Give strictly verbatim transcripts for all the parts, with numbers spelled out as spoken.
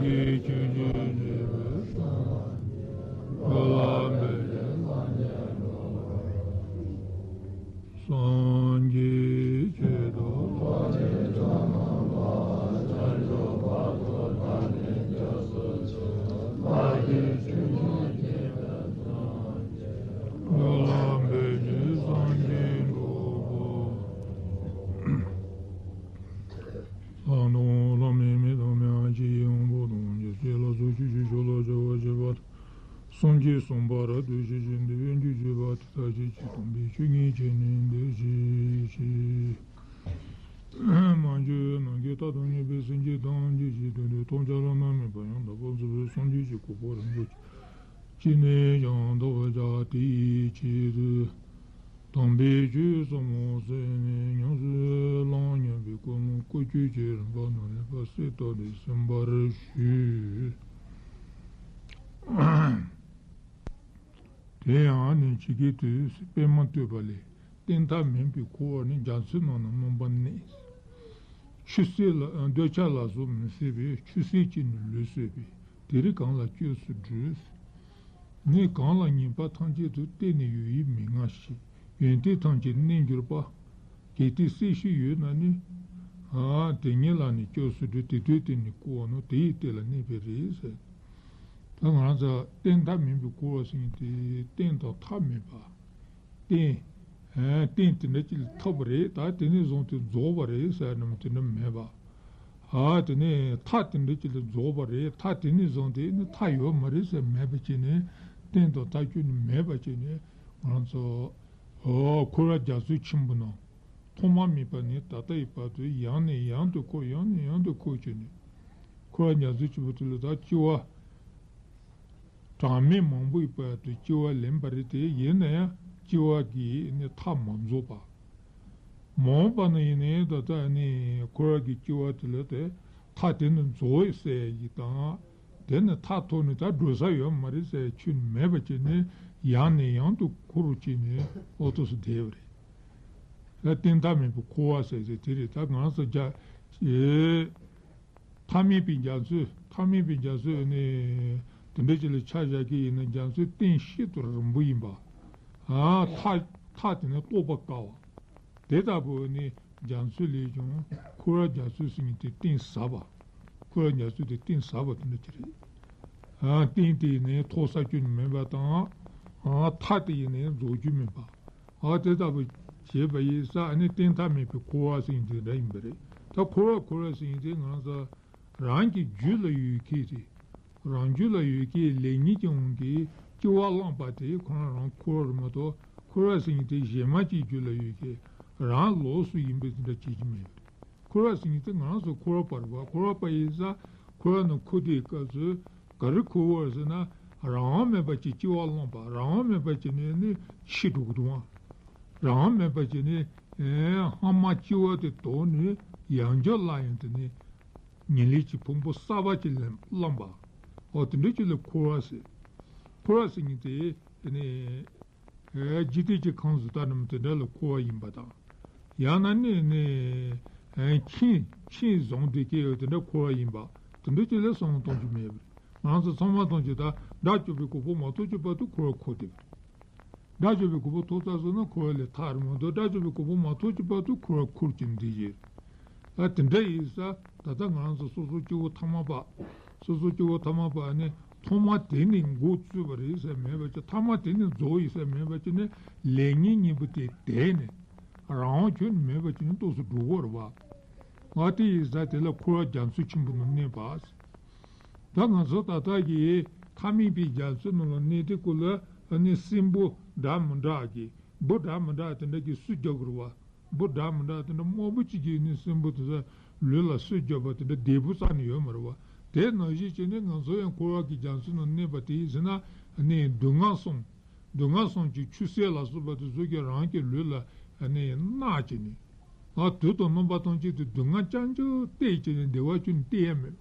ཆོས་ཀྱི་རྗེ་བོ་སངས་རྒྱས་ཀུན་ལ་འབད་ཅིང་སངས་རྒྱས་འགྲུབ་པ། སངས་རྒྱས་ཆོས་དང་ཐམས་ཅད་སྐྱབས་གནས་མཁའ་ཁྱབ་བདག་ཉིད་སྐྱབས་སུ་མཆི། བདག་གིས་ཆོས་ཉན་མཁས་པའི་སངས་རྒྱས་ཀུན་ལ་འབད་ཅིང་སངས་རྒྱས་འགྲུབ་པ། ལྷ་དང་ལྷ་མིན་མི་དང་མི་འམ་ཅི་ཡི་དབང་པོ་དང་རྒྱལ་སྲས་ལ་སོགས་ཆོས་ཀྱི་ཕྱོགས་ལ་སྦྱོར་བ་བྱེད་པ་དང་། སངས་རྒྱས་བསམ་པ་རབ་ཏུ་ཞི་ཞིང་འདུན་པའི་རྒྱུར་གྱུར་པ་དེ་དག་ཆོས་ཀྱི་དམ་པའི་ཆོས་ཉིད་ཀྱི་གནས་འདིར་གཤེགས་ཤིག། མ་གྱུར་ནམ་མཁའི་མཐའ་དང་མཉམ་པའི་སེམས་ཅན་ཐམས་ཅད་ཀྱི་དོན་དུ་ཐོབ་བྱ་བླ་ན་མེད་པ་ཡང་དག་པར་རྫོགས་པའི་སངས་རྒྱས་ཀྱི་གོ་འཕང་རིན་པོ་ཆེ་ཅི་ནས་ཀྱང་ཐོབ་པར་བྱ། དེའི་ཆེད་དུ་དམ་པའི་ཆོས་ཟབ་མོ་གསན་ནས་ཉམས་སུ་བླང་སྙམ་པའི་ཀུན་སློང་བཀོལ་སྤྱོད་ཀྱི་རིམ་པ་རྣམས་ལེགས་པར་གསལ་བཏབ་སྟེ་གསན་པར་ཞུ། དེ་ཡང་ནི་ཇི་སྐད་དུ། པདྨ་བསྟོད་པ་ལས། རྟེན་མཐའ་མེད་པའི་འཁོར་བ་ནི། རྒྱ་མཚོའི་ནང་ན་རྣམ་པར་གནས། ཆུ་སྲིན་ལ་འདོད་ཆགས་ལ་སོགས་མི་སྲིད་པའི་ཆུ་སྲིན་གྱིས་ནི་ལུས་གསོད་པའི། དེ་རིགས་གང་ལ་སྐྱབས་སུ་འགྲོ། ནི་གང་ལ་ཉེས་པ་ཐམས་ཅད་དུ་གཏན་ནས་ཡོད་ཡིད་མི་མངའ་ཞིང་ཡོན་ཏན་ཐམས་ཅད་གནས་གྱུར་པ། གལ་ཏེ་སྲིད་ཞི་ཡོད་ན་ནི། ཨ་དེ་ཉིད་ལ་ནི་སྐྱབས་སུ་འགྲོ། དེ་དུས་དེ་ནི་བསྐོར་བ་ནོ། དེ་ཡི་སྟེང་ལ་གནས་པའི་རིགས་ཟེར། ད་ང་རང་ཚོ་རྟེན་མཐའ་མེད་པའི་འཁོར་བ་ཟེར་མཁན་དེ་རྟེན་དང་མཐའ་མེད་པ། རྟེན། ཨ་རྟེན་དེ་འདྲ་ཅིག་ལ་ཐོབ་པ་རེད། ད་དེ་ནས་བཟུང་སྟེ་རྫོགས་པ་རེད་ཟེར་ནམ་དེ་འདྲ་མེད་པ། ཨ་དེ་ནས་མཐའ་དེ་འདྲ་ཅིག་ལ་རྫོགས་པ་རེད། མཐའ་དེ་ནས་བཟུང་སྟེ་ནི་མཐའ་ཡོད་མ་རེད་ཟེར་མེད་པ་བྱས་ནས། རྟེན་དང་མཐའ་ཁྱོན་ནས་མེད་པ་བྱས་ནས་ང་རང་ཚོ། ཨོ། འཁོར་བ་རྒྱ་མཚོ་ཆེན་པོ་ནང་ཐོག་མ་མེད་པ་ནས་ད་ལྟ་ཡི་བར་དུ་ཡང་ནས་ཡང་དུ་འཁོར། ཡང་ནས་ཡང་དུ་འཁོར་བྱས་ནས། འཁོར་བ་རྒྱ་མཚོ་ཆེན་པོ་དེ་ལ་ད་སྐྱེ་བ་གྲངས་མེད་མང་པོའི་བར་དུ་སྐྱེ་བ་ལེན་པ་རེད་དེ། ཡིན་ན་ཡང་སྐྱེ་བ་གི་ནི་མཐའ་མ་རྫོགས་པ། མ་འོངས་པ་ན་ཡིན་ནའི་ད་ལྟ་ནི་འཁོར་བ་གི་སྐྱེ་བ་དེ་ལ་དེ་མཐའ་དེ་ནི་རྫོགས་ཟེར་ཡི་དང་། དེ་ནི་མཐའ་ཐོག་ནས་ད་འགྲོ་ས་ཡོད་མ་རེད་ཟེར་ཁྱོན་མེད་པ་བྱས་ནས་ཡང་ནས་ཡང་དུ་འཁོར་བྱས་ནས་ཨོ་ཏོ་སུ་བསྡད་པ་རེད། ད་རྟེན་མཐའ་མེད་པའི་འཁོར་བ་ཟེར་ཟེར་དེ་རེད། ད་ང་ཚོ་རྒྱ། ཨེ། མཐའ་མེད་པའི་རྒྱ་མཚོ། མཐའ་མེད་པའི་རྒྱ་མཚོ་ནི་དེ་འདྲ་ཅིག་ལ་ཆ་བཞག་གི་ཡིན་ན་རྒྱ་མཚོའི་གཏིང་ཤིན་ཏུ་རིང་པོ་ཡིན་པ། ཨ་མཐའ་མཐའ་དེ་ནི་རྟོགས་པ་དཀའ་བ། དེ་ལྟ་བུ་ནི་རྒྱ་མཚོ་ལས་ཀྱང་འཁོར་བ་རྒྱ་མཚོ་ཟེར་མཁན་དེ་གཏིང་ཟབ་པ། འཁོར་བ་རྒྱ་མཚོ་དེ་གཏིང་ཟབ་པ་དེ་འདྲ་ཅིག་རེད། ཨ་གཏིང་དེ་ནི་ཐོག་ས་ཁྱོན་མེད་པ་དང་། ཨ་མཐའ་དེ་ནི་རྫོགས་རྒྱུ་མེད་པ། ཨ་དེ་ལྟ་བུ་བྱས་པ་ཡིན་ཙང་ནི་རྟེན་མཐའ་མེད་པའི་འཁོར་བ་ཟེར་མཁན་དེ་འདྲ་ཡིན་པ་རེད། ད་འཁོར་བ་འཁོར་བ་ཟེར་མཁན་དེ་ང་རང་ཚོ་རང་གི་རྒྱུད་ལ་ཡོད་མཁན་དེ། རང་རྒྱུད་ལ་ཡོད་མཁན་ལས་ཉོན་གྱི་དབང་གིས་སྐྱེ་བ་བླངས་པ་དེ་ཁོ་རང་རང་འཁོར་བ་རེད་མ་གཏོགས། འཁོར་བ་ཟེར་མཁན་དེ་གཞན་མ་གཅིག་རྒྱུད་ལ་ཡོད་མཁན་རང་ལོགས་སུ་ཡིན་པའི་དེ་འདྲ་བྱེད་ཀྱི་མེད་པ་རེད། འཁོར་བ་ཟེར་མཁན་དེ་ང་རང་ཚོ་འཁོར་བ་པ་རེད་པ། འཁོར་བ་པ་ཡིན་ཙང་འཁོར་བ་ནང་འཁོར་དུས་སྐབས་སུ་ག་རེ་འཁོར་བ་རེད་ཟེར་ན། རང་དབང་མེད་པ་ཅིག་སྐྱེ་བ་བླངས་པ། རང་དབང་མེད་པ་ཅིག་ནས་ནི་འཆི་འགྲོ་གི་འདུག་ཨང་། རང་དབང་མེད་པ་ཅིག་ནས་ཨེ་སྔ་མ་སྐྱེ་བ་དེ་དོར་ནས་ཡང་བསྐྱར་སླར་ཡང་དེ་ནས་ཉེར་ལེན་གྱི་ཕུང་པོ་གསར་པ་ཅིག་ལེན་བླངས་པ། འོ་དེ་འདྲ་ཅིག་ལ་འཁོར་བ་ཟེར། འཁོར་བ་ཟེར་མཁན་དེ་དེ་ནས། ཨེ་འཇིག་རྟེན་གྱི་ཁམས་སུ་ད་ནི་དེ་འདྲ་ལ་འཁོར་བ་ཡིན་པ་དང་། ཡང་ན་ནི་ནི་ཨེ་ཁྱིམ་ཁྱིམ་བཟུང་སྟེ་སྐྱེ་ཡོད་དེ་འདྲ་འཁོར་བ་ཡིན་པ། དེ་འདྲ་ཅིག་ལ་བསམ་བློ་གཏོང་རྒྱུ་མེད་པ་རེད། ང་ཚོ་ཚང་མ་གཏོང་རྒྱུ་ད་དགྲ་བཅོམ་པའི་གོ་འཕང་མ་ཐོབ་ཀྱི་བར་དུ་འཁོར་བ་འཁོར་བསྡད་པ་རེད། དགྲ་བཅོམ་པའི་གོ་འཕང་ཐོབ་ཚར་སོང་ན་འཁོར་བ་ལས་ཐར་མ་གཏོགས། དགྲ་བཅོམ་པའི་གོ་འཕང་མ་ཐོབ་ཀྱི་བར་དུ་འཁོར་བ་འཁོར་གྱི་འདི་ཡིན། ད་དེ་འདྲ་ཡིན་ཙང་ད་ལྟ་ང་རང་ཚོ་སོ་སོ་སྐྱེ་བོ་ཐ་མལ་པ། སོ་སོ་སྐྱེ་བོ་ཐ་མལ་པ་ནི་ཐོག་མ་དེ་ནས་འགོ་བཙུགས་པ་རེད་ཟེར་མེད་པ་ཅིག་ཐ་མ་དེ་ནས་རྫོགས་ཡོད་ཟེར་མེད་པ་ཅིག་ནི་ལས་ཉོན་གཉིས་པོ་དེ་དེ་ནས་རང་དབང་ཁྱོན་ནས་མེད་པ་ཅིག་ནི་ཏོག་ཙམ་འགྲོ་གི་རེད་པ། ང་དེ་ཡིན་ཙང་དེ་ལ་འཁོར་བ་རྒྱ་མཚོ་ཆེན་པོ་ནང་གནས་པ། ད་ང་ཚོ་ད་ལྟ་གི་མཐའ་མེད་པའི་རྒྱ་མཚོ་ནང་ལ་གནས་དེ་ཀོ་ལ་ནི་སྲིན་པོ་འདྲ་མི་འདྲ་གི་འབུ་འདྲ་མི་འདྲ་དེ་འདྲ་གི་སུ་རྒྱག་གི་རེད་པ། འབུ་འདྲ་མི་འདྲ་དེ་འདྲ་དམར་པོ་གཅིག་གིས་ནི་སྲིན་པོ་དེ་ཚོ་ལུས་ལ་སུ་རྒྱབ་པ་དེ་འདྲ་བདེ་པོ་རྩ་ནས་ཡོད་མ་རེད་པ། དེ་ནང་བཞིན་བྱས་ནས་ང་ཚོ་ཡང་འཁོར་བ་གི་རྒྱ་མཚོ་ནང་གནས་པ་དེ་ཡིན་ཟེར་ན་ནི་སྡུག་བསྔལ་གསུམ། སྡུག་བསྔལ་གསུམ་གྱི་ཆུ་སེར་ལ་སོགས་པ་དེ་ཚོ་གིས་རང་གི་ལུས་ལ་ནི་མནར་བྱས་ནས། ང་དུས་དང་རྣམ་པ་ཐམས་ཅད་དུ་སྡུག་བསྔལ་རྐྱང་རྐྱང་བལྟས་བྱས་ནས་བདེ་བ་ཁྱོན་ནས་བལྟས་ཡ་མེད།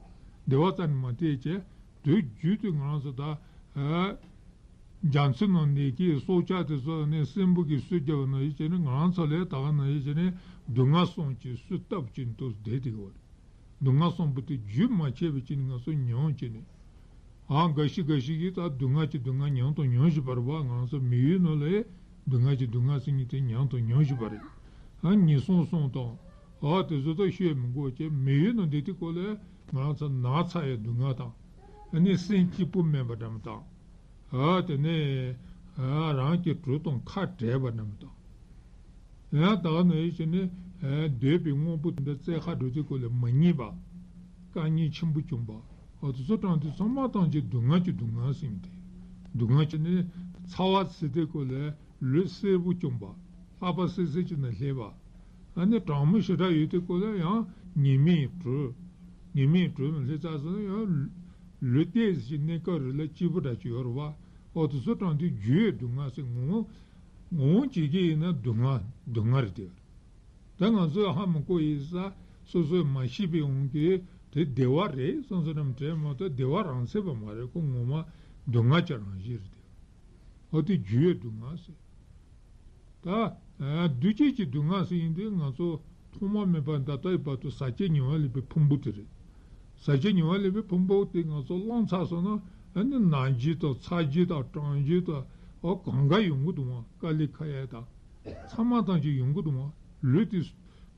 བདེ་བ་རྩ་ནས་མ་བལྟས་བྱས་དུས་རྒྱུན་དུ་ང་རང་ཚོ་ད། རྒྱ་མཚོ་ནང་ནས་ཀྱི་སྲོག་ཆགས་དེ་ཚོ་ནི་སྲིན་པོ་གིས་སུ་རྒྱབ་པ་ནང་བཞིན་བྱས་ནས་ང་རང་ཚོ་ལས་ད་ག་ནང་བཞིན་བྱས་ནས་སྡུག་བསྔལ་གསུམ་གྱིས་སུ་བཏབ་ཀྱིན་དུ་བསྡད་དེ་ཡོད་ སྡུག་བསྔལ་གསུམ་པོ་དེ་རྒྱུན་མ་ཆད་པའི་ཕྱིར་ང་ཚོ་མྱོང་བྱས་ནས། ཨ་འགའ་ཞིག་འགའ་ཞིག་གིས་ད་སྡུག་བསྔལ་གྱི་སྡུག་བསྔལ་མྱོང་དང་མྱོང་བཞིན་པ་རེད་བ། ང་ཚོ་མི་ཡུལ་ནང་ལ་སྡུག་བསྔལ་གྱི་སྡུག་བསྔལ་ཟེར་མཁན་དེ་མྱོང་དང་མྱོང་བཞིན་པ་རེད། ཨ་ཉེས་སོང་གསུམ་དང་། ཨ་དེ་ཚོ་ད་བཤད་མི་དགོས་ཀྱི། མི་ཡུལ་ནང་བསྡད་དུས་སྐབས་ལ་ང་ཚོ་ན་ཚ་ཡི་སྡུག་བསྔལ་དང་། ཨ་ནི་སེམས་སྐྱིད་པོ་མེད་པ་འདྲ་མི་དང་། ཨ་དེ་ནས་ཨ་རང་གི་གྲོད་དང་ཁ་བྲལ་བ་འདྲ་མི་དང་། ཡང་དག་ནས་བྱས་ནས་ཨ་འདོད་པའི་དངོས་པོ་དེ་འདྲ་བཙལ་ཁ་འགྲོ་དུས་སྐབས་ལ་མ་རྙེད་པ། དཀའ་ངལ་ཆེན་པོ་བྱུང་བ། ཨ་དེ་ཚོ་དྲངས་དུས་ཚང་མ་ཐམས་ཅད་སྡུག་བསྔལ་གྱི་སྡུག་བསྔལ་ཟེར་མཁན་དེ། སྡུག་བསྔལ་གྱི་ནི་ཚ་བ་ཟེར་དུས་སྐབས་ལ་ལུས་བསེར་པོ་བྱུང་བ། ལྷགས་པ་བསིལ་བསིལ་གྱི་ནི་སླེབས་པ། ཨ་ནི་གྲང་མོ་ཞེ་དྲག་ཡོད་དུས་སྐབས་ལ་ཡང་ཉི་མའི་དྲོད། ཉི་མའི་དྲོད་མི་སླེབས་ཙང་སོང་ཡང་ལུས་རྟེན་ཞིག་གནས་སྐབས་རེ་ལ་སྐྱིད་པོ་འདྲ་ཅིག་ཡོད་རེད་བ། ཨོ་དེ་ཚོ་དྲངས་དུས་རྒྱུའི་སྡུག་བསྔལ་ཟེར། ངོ་བོ་ངོ་བོ་བྱེད་ཀྱི་ཡིན་ན་སྡུག་བསྔལ་སྡུག་བསྔལ་རེད་དེ། ད་ང་ཚོས་ཧ་མི་གོ་ཡིན་ས། སོ་སོས་མ་ཤེས་པའི་དབང་གིས་དེ་བདེ་བ་རེད་བསམ་བསམ་འདྲ་མི་འདྲ་མ་གཏོགས་བདེ་བ་རང་ཚད་པ་མ་རེད། ཁོ་ངོ་མ་སྡུག་བསྔལ་གྱི་རང་བཞིན་རེད་དེ། ཨོ་དེ་རྒྱུའི་སྡུག་བསྔལ་ཟེར། ད་ཨ་འདུ་བྱེད་ཀྱི་སྡུག་བསྔལ་ཟེར་ཡིན་དུས་ང་ཚོ་ཐོག་མ་མེད་པ་ད་ལྟ་ཡི་བར་དུ་ཟག་བཅས་ཉེ་བར་སླེབས་པའི་ཕུང་པོ་དེ་རེད། ཟག་བཅས་ཉེ་བར་སླེབས་པའི་ཕུང་པོ་དེ་ང་ཚོ་བླངས་ཚར་སོང་ན། ཨ་ནི་ན་རྒྱུ་དང་ཚ་རྒྱུ་དང་གྲང་རྒྱུ་དང་། ཨོ་གང་ག་ཡོང་གི་འདུག་བ། དཀའ་ལས་ཁག་ཡ་དང་། ཚང་མ་ཐམས་ཅད་ཡོང་གི་འདུག་བ། ལུས་དེ་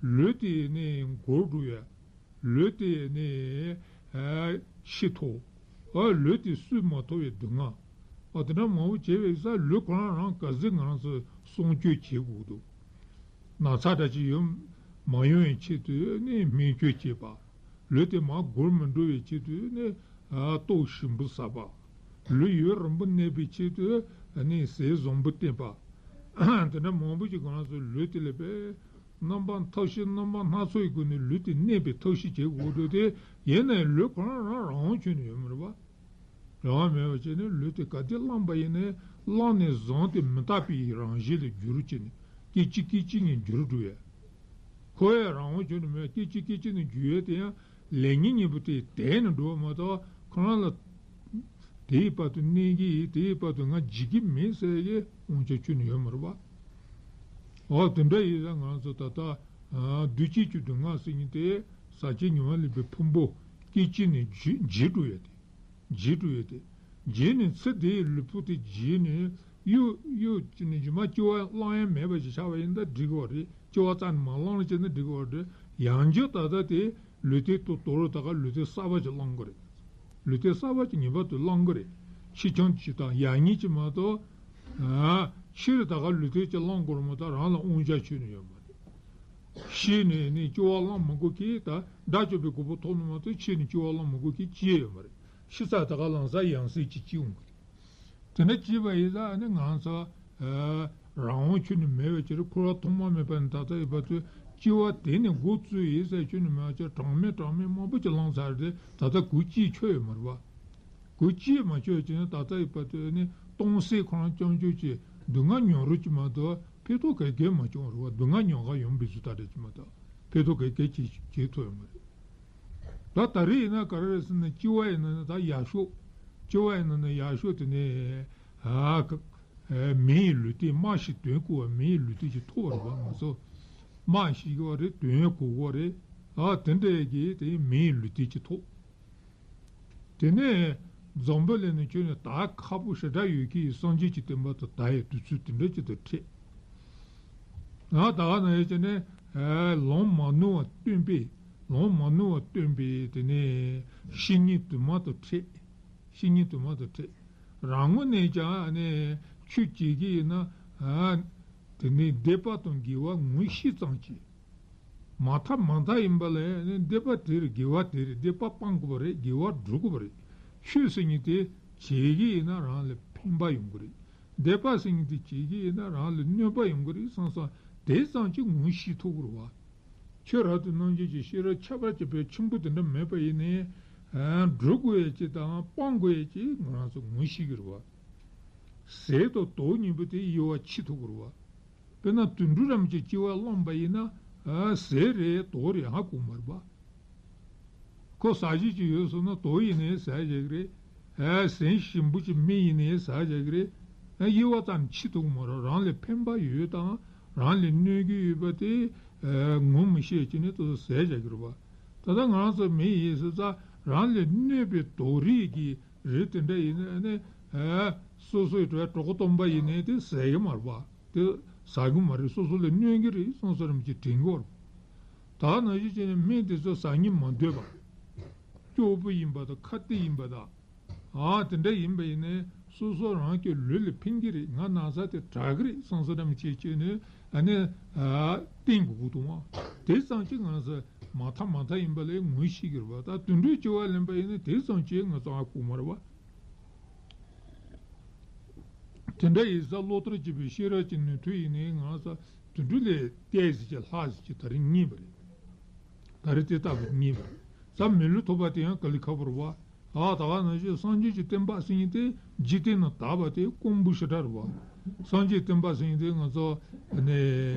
ལུས་དེ་ནི་འགོར་འགྲོ་ཡ། ལུས་དེ་ནི་ཨ་འཆི་ཐོག་ཨ་ལུས་དེ་གསོས་མ་ཐུབ་པའི་སྡུག་བསྔལ། ཨ་དེ་འདྲ་མང་པོ་བྱས་པའི་ས་ལུས་ཁོ་རང་རང་ག་ཚོད་ང་རང་ཚོ་སྲུང་སྐྱོབ་བྱེད་དགོས་འདུག་ན་ཚ་འདྲ་ཅིག་ཡོང་མ་ཡོང་བའི་ཆེད་དུ་ནི་སྨན་བཅོས་བྱེད་པ། ལུས་དེ་མར་འགོར་མི་འགྲོ་བའི་ཆེད་དུ་ནི་ཨ་ལྟོ་ཞིམ་པོ་ཟ་བ། ལུས་ཡུན་རིང་པོ་གནས་པའི་ཆེད་དུ་ནི་ཟས་བཟང་པོ་བསྟེན་པ། དེ་འདྲ་མང་པོ་ཞིག་ང་རང་ཚོ་ལུས་དེ་ལ་དཔེ། རྣམ་པ་ཐབས་ཤེས་རྣམ་པ་སྣ་ཚོགས་ཀྱི་སྒོ་ནས་ལུས་དེ་གནས་པའི་ཐབས་ཤེས་བྱེད་དགོས་འདུག་སྟེ། ཡིན་ནའི་ལུས་ཁོ་རང་རང་རང་དབང་ཁྱོན་ནས་ཡོད་མ་རེད་པ། རང་དབང་མེད་པ་བྱས་ནས་ལུས་དེ་ག་དུས་བླངས་པ་ཡིན་ནའི་བླངས་ནས་བཟུང་སྟེ་མི་རྟག་པའི་རང་བཞིན་ལ་འགྱུར་བྱས་ནས་སྐད་ཅིག་སྐད་ཅིག་ནས་འགྱུར་འགྲོ་ཡ། ཁོ་ཡང་རང་དབང་ཁྱོན་ནས་མེད། སྐད་ཅིག་སྐད་ཅིག་ནས་འགྱུར་ཡ་དེ་ཡང་ལས་ཉོན་གཉིས་པོ་དེ་དེད་ནས་འགྲོ་བ་མ་གཏོགས་ཁོ་རང་ལ། དེའི་བར་དུ་གནས་ཀྱི་ཡིན། དེའི་བར་དུ་ང་འཇིག་གི་མིན་ཟེར་གྱི་དབང་ཆ་ཁྱོན་ནས་ཡོད་མ་རེད་པ། འོ་དེ་འདྲ་ཡིན་ཙང་ང་ཚོ་ད་ལྟ་ཨ་འདུ་བྱེད་ཀྱི་སྡུག་བསྔལ་ཟེར་མཁན་དེ་ཟག་བཅས་ཉེ་བར་སླེབས་པའི་ཕུང་པོ་སྐད་ཅིག་ནས་འཇིག་འཇིག་འགྲོ་ཡ་དེ། འཇིག་འགྲོ་ཡ་དེ། འཇིག་ནས་ཚེ་འདིའི་ལུས་པོ་དེ་འཇིག་ནས་གཡོ་གཡོ་ཅིག་ནས་རྗེས་མ་སྐྱེ་བ་བླང་ཡ་མེད་པ་ཞིག་ཆགས་པ་ཡིན་ན་འགྲིག་གི་རེད། སྐྱེ་བ་རྩ་ནས་མ་བླངས་ཅེ་ན་འགྲིག་གི་རེད། ཡང་བསྐྱར་ད་ལྟ་དེ་ལུས་རྟེན་དུ་དོར་རུ་ད་ག་ལུས་རྟེན་གསར་པ་ཅིག་བླང་དགོས་རེད། ལུས་རྟེན་གསར་པ་ཅིག་ངེས་པར་དུ་བླང་དགོས་རེད། ཕྱི་ཁྱོན་ཅིག་དང་ཡང་སྙིང་ཅིག་མ་གཏོགས། ཨ་ཕྱིར་ད་ག་ལུས་རྟེན་ཅིག་བླང་དགོས་རེད་མ་གཏོགས་རང་ལ་དབང་ཆ་ཁྱོན་ནས་ཡོད་མ་རེད། ཤི་ནས་ནི་སྐྱེ་བ་བླང་མི་དགོས་ཀི། ད་དགྲ་བཅོམ་པའི་གོ་འཕང་ཐོབ་ནས་མ་གཏོགས་ཕྱིར་ནི་སྐྱེ་བ་བླང་མི་དགོས་ཀི་ཅི་ཡང་ཡོད་མ་རེད། ཤི་ཚར་ད་ག་ལམ་སང་ཡང་སྲིད་ཅིག་སྐྱེ་འོང་གི་རེད། དེ་འདྲ་བྱས་པ་ཡིན་ཙང་ཨ་ནི་ང་ཚོ་ཨ་རང་དབང་ཁྱོན་ནས་མེད་པའི་ཕྱིར། འཁོར་བ་ཐོག་མ་མེད་པ་ནས་ད་ལྟ་ཡོད་པ་ཚོས་སྐྱེ་བ་དེ་ནས་འགོ་བཙུགས་ཡིན་ཟེར་ཁྱོན་ནས་མེད་པའི་ཕྱིར། གྲངས་མེད་གྲངས་མེད་མང་པོ་ཅིག་བླངས་ཚར་ཏེ་ད་ལྟ་གོ་གཅིག་ཆོད་ཡོད་མ་རེད་པ། གོ་གཅིག་མ་ཆོད་ཀྱི་ནི་ད་ལྟ་ཡོད་པ་ཚོས་ནི་སྟོང་གསལ་ཁོ་རང་རྐྱང་རྐྱང་གི་སྡུག་བསྔལ་མྱོང་རོལ་གྱི་མ་གཏོགས་ཕན་ཐོགས་ག་གེ་མ་བྱུང་བ་རེད་པ། སྡུག་བསྔལ་མྱོང་ག་ཡོང་བའི་བཟོ་ལྟ་རེད་ཀྱི་མ་གཏོགས་ཕན་ཐོགས་ག་གེ་ཅིག་བྱེད་ཐུབ་ཡོད་མ་རེད། ད་ད་རེས་ཡིན་ན་ག་རེ་རེད་ཟེར་ན་སྐྱེ་བ་ཡིན་ན་ནི་ད་ཡག་ཤོས། སྐྱེ་བ་ཡིན་ན་ནི་ཡག་ཤོས་དེ་ནི་ཨ་ཨ་མི་ཡི་ལུས་རྟེན་སྨྲ་ཤེས་དོན་གོ་བ་མི་ཡི་ལུས་རྟེན་ཅིག་ཐོབ་པ་རེད་པ། ང་ཚོ་སྨྲ་ཤེས་ཀྱི་བ་རེད། དོན་གོ་གི་བ་རེད། ཨ་དེ་འདྲ་གི་དེ་མི་ཡི་ལུས་རྟེན་ཅིག་ཐོབ། དེ་ནས་འཛམ་བུ་གླིང་ནས་ཁྱོན་ནས་ད་ཁག་པོ་ཞེ་དྲག་ཡོད་ཀྱི་སངས་རྒྱས་ཀྱི་བསྟན་པ་དང་ད་ཡི་དུས་ཚོད་དེ་འདྲ་ཅིག་ཏུ་འཕྲད། ང་ད་ག་ནང་བཞིན་བྱས་ནས་ཨ་ལམ་མ་ནོར་བ་སྟོན་པའི་ལམ་མ་ནོར་བ་སྟོན་པའི་དེ་ནས་བཤེས་གཉེན་དུ་མ་དང་འཕྲད། བཤེས་གཉེན་དུ་མ་དང་འཕྲད། རང་ངོས་ནས་ཀྱང་ཨ་ནི་ཆོས་བྱེད་ཀྱི་ཡིན་ན་ཨ་དེ་ནས་སྡིག་པ་དང་དགེ་བ་ངོ་ཤེས་ཙམ་གྱིས། མ་མཐའ་མ་མཐའ་ཡིན་པ་ལ་ནི་སྡིག་པ་དེ་རེད། དགེ་བ་དེ་རེད། སྡིག་པ་སྤང་དགོས་པ་རེད། དགེ་བ་སྒྲུབ་དགོས་པ་རེད། ཆོས་ཟེར་མཁན་དེ་བྱེད་ཀྱི་ཡིན་ན་རང་ལ་ཕན་པ་ཡོང་གི་རེད། སྡིག་པ་ཟེར་མཁན་དེ་བྱེད་ཀྱི་ཡིན་ན་རང་ལ་གནོད་པ་ཡོང་གི་རེད་བསམ་བསམ་དེ་ཙམ་གྱིས་ངོ་ཤེས་ཐུབ་ཀྱི་རེད་པ། ཁྱོད་རབ་ཏུ་རྣམ་འབྱེད་ཀྱི་ཤེས་རབ་ཁྱད་པར་ཅན་དཔེ་ཆེན་པོ་དེ་འདྲ་མེད་པ་ཡིན་ནའི་སྒྲུབ་དགོས་ཡ་ཅིག་དང་སྤང་དགོས་ཡ་ཅིག་ང་རང་ཚོ་ངོ་ཤེས་ཀྱི་རེད་པ། ཟས་དང་དོགས་གཉིས་པོ་དེ་དབྱེ་བ་ཕྱེ་ཐུབ་ཀྱི་རེད་པ། དཔེར་ན་དུད་འགྲོ་རྣམས་ཀྱི་སྐྱེ་བ་བླངས་པ་ཡིན་ན་ཨ་ཟས་རེད་དོགས་རེད་ཧ་གོ་མ་རེད་པ། ཁོ་ཟ་བྱེད་ཅིག་ཡོད་སོང་ན་དོགས་ཡིན་ནའི་ཟ་བྱེད་ཀྱི་རེད། ཨ་ཟས་ཞིམ་པོ་ཅིག་སྨིན་ཡིན་ནའི་ཟ་བྱེད་ཀྱི་རེད། ཨ་དབྱེ་བ་ཙམ་ཕྱེ་ཐུབ་ཀྱི་མ་རེད། རང་ལ་ཕན་པ་ཡོད་དང་རང་ལ་གནོད་ཀྱི་ཡོད་པ་དེ་ཨ་ངོ་མི་ཤེས་ཀྱི་ནི་དེ་ཚོ་ཟ་བྱེད་ཀྱི་རེད་པ། ད་ལྟ་ང་རང་ཚོ་མི་ཡིན་ཟེར་ཙང་རང་ལས་གནོད་པའི་དོགས་རིགས་ཀྱི་རིགས་དེ་འདྲ་ཡིན་ན་ནི། ཨ། སོ་སོའི་གྲོགས་གྲོགས་སྟོན་པ་ཡིན་ནའི་དེ་ཟ་གི་མ་རེད་པ། དེ་ཟ་གི་མ་རེད། སོ་སོ་ལ་གནོད་གི་རེད་བསམ་བསམ་རིམ་གྱིས་དྲན་གྱི་ཡོད་རེད། ད་ནང་བཞིན་བྱས་ནས་སྨན་དེ་ཚོ་ཟ་སྙིང་མ་འདོད་པ། སྐྱོ་པོ་ཡིན་པ་དང་ཁ་གཏད་ཡིན་པ་དང་། ཨ། དེ་འདྲ་ཡིན་པ་ཡིན་ནའི་སོ་སོ་རང་གི་ལུས་ལ་ཕན་གྱི་རེད། ང་ན་ཚ་དེ་དྲག་གི་རེད་བསམ་བསམ་རིམ་གྱིས་བྱས་ནས། ཨ་ནི། ཨ། བསྟེན་དགོས་ཀྱི་འདུག་ཨ། དེ་ཙམ་གྱིས་ང་རང་ཚོ་མ་མཐའ་མ་མཐའ་ཡིན་པ་ལས་ངོ་ཤེས་ཀྱི་རེད་པ། ད་དུད་འགྲོའི་སྐྱེ་བ་ལེན་པ་ཡིན་ན་དེ་ཙམ་གྱིས་ང་ཚོ་ཧ་གོ་མ་རེད་པ། དེ་འདྲ་ཡིན་ཙང་བློ་ལྟར་གྱིས་པའི་ཤེས་རབ་ཀྱི་ནུས་མཐུ་ཡིན་ནའི་ང་ཚོ་དུད་འགྲོ་ལས་ཏོག་ཙམ་ཅིག་ལྷག་ཙམ་ཅིག་ད་རེས་རྙེད་པ་རེད། ད་རེས་དེ་ལྟ་བུ་རྙེད་པ་རེད། ཙམ་མི་ལུས་ཐོབ་པ་དེ་ཡང་དཀའ་ལས་ཁག་པོ་རེད་པ། ཨ། ད་ག་ནང་བཞིན་སངས་རྒྱས་ཀྱི་བསྟན་པ་ཟེར་མཁན་དེ་འཇིག་རྟེན་ན་དར་བ་དེ་དཀོན་པོ་ཞེ་དྲག་རེད་པ། སངས་རྒྱས་བསྟན་པ་ཟེར་མཁན་དེ་ང་ཚོ་ནས།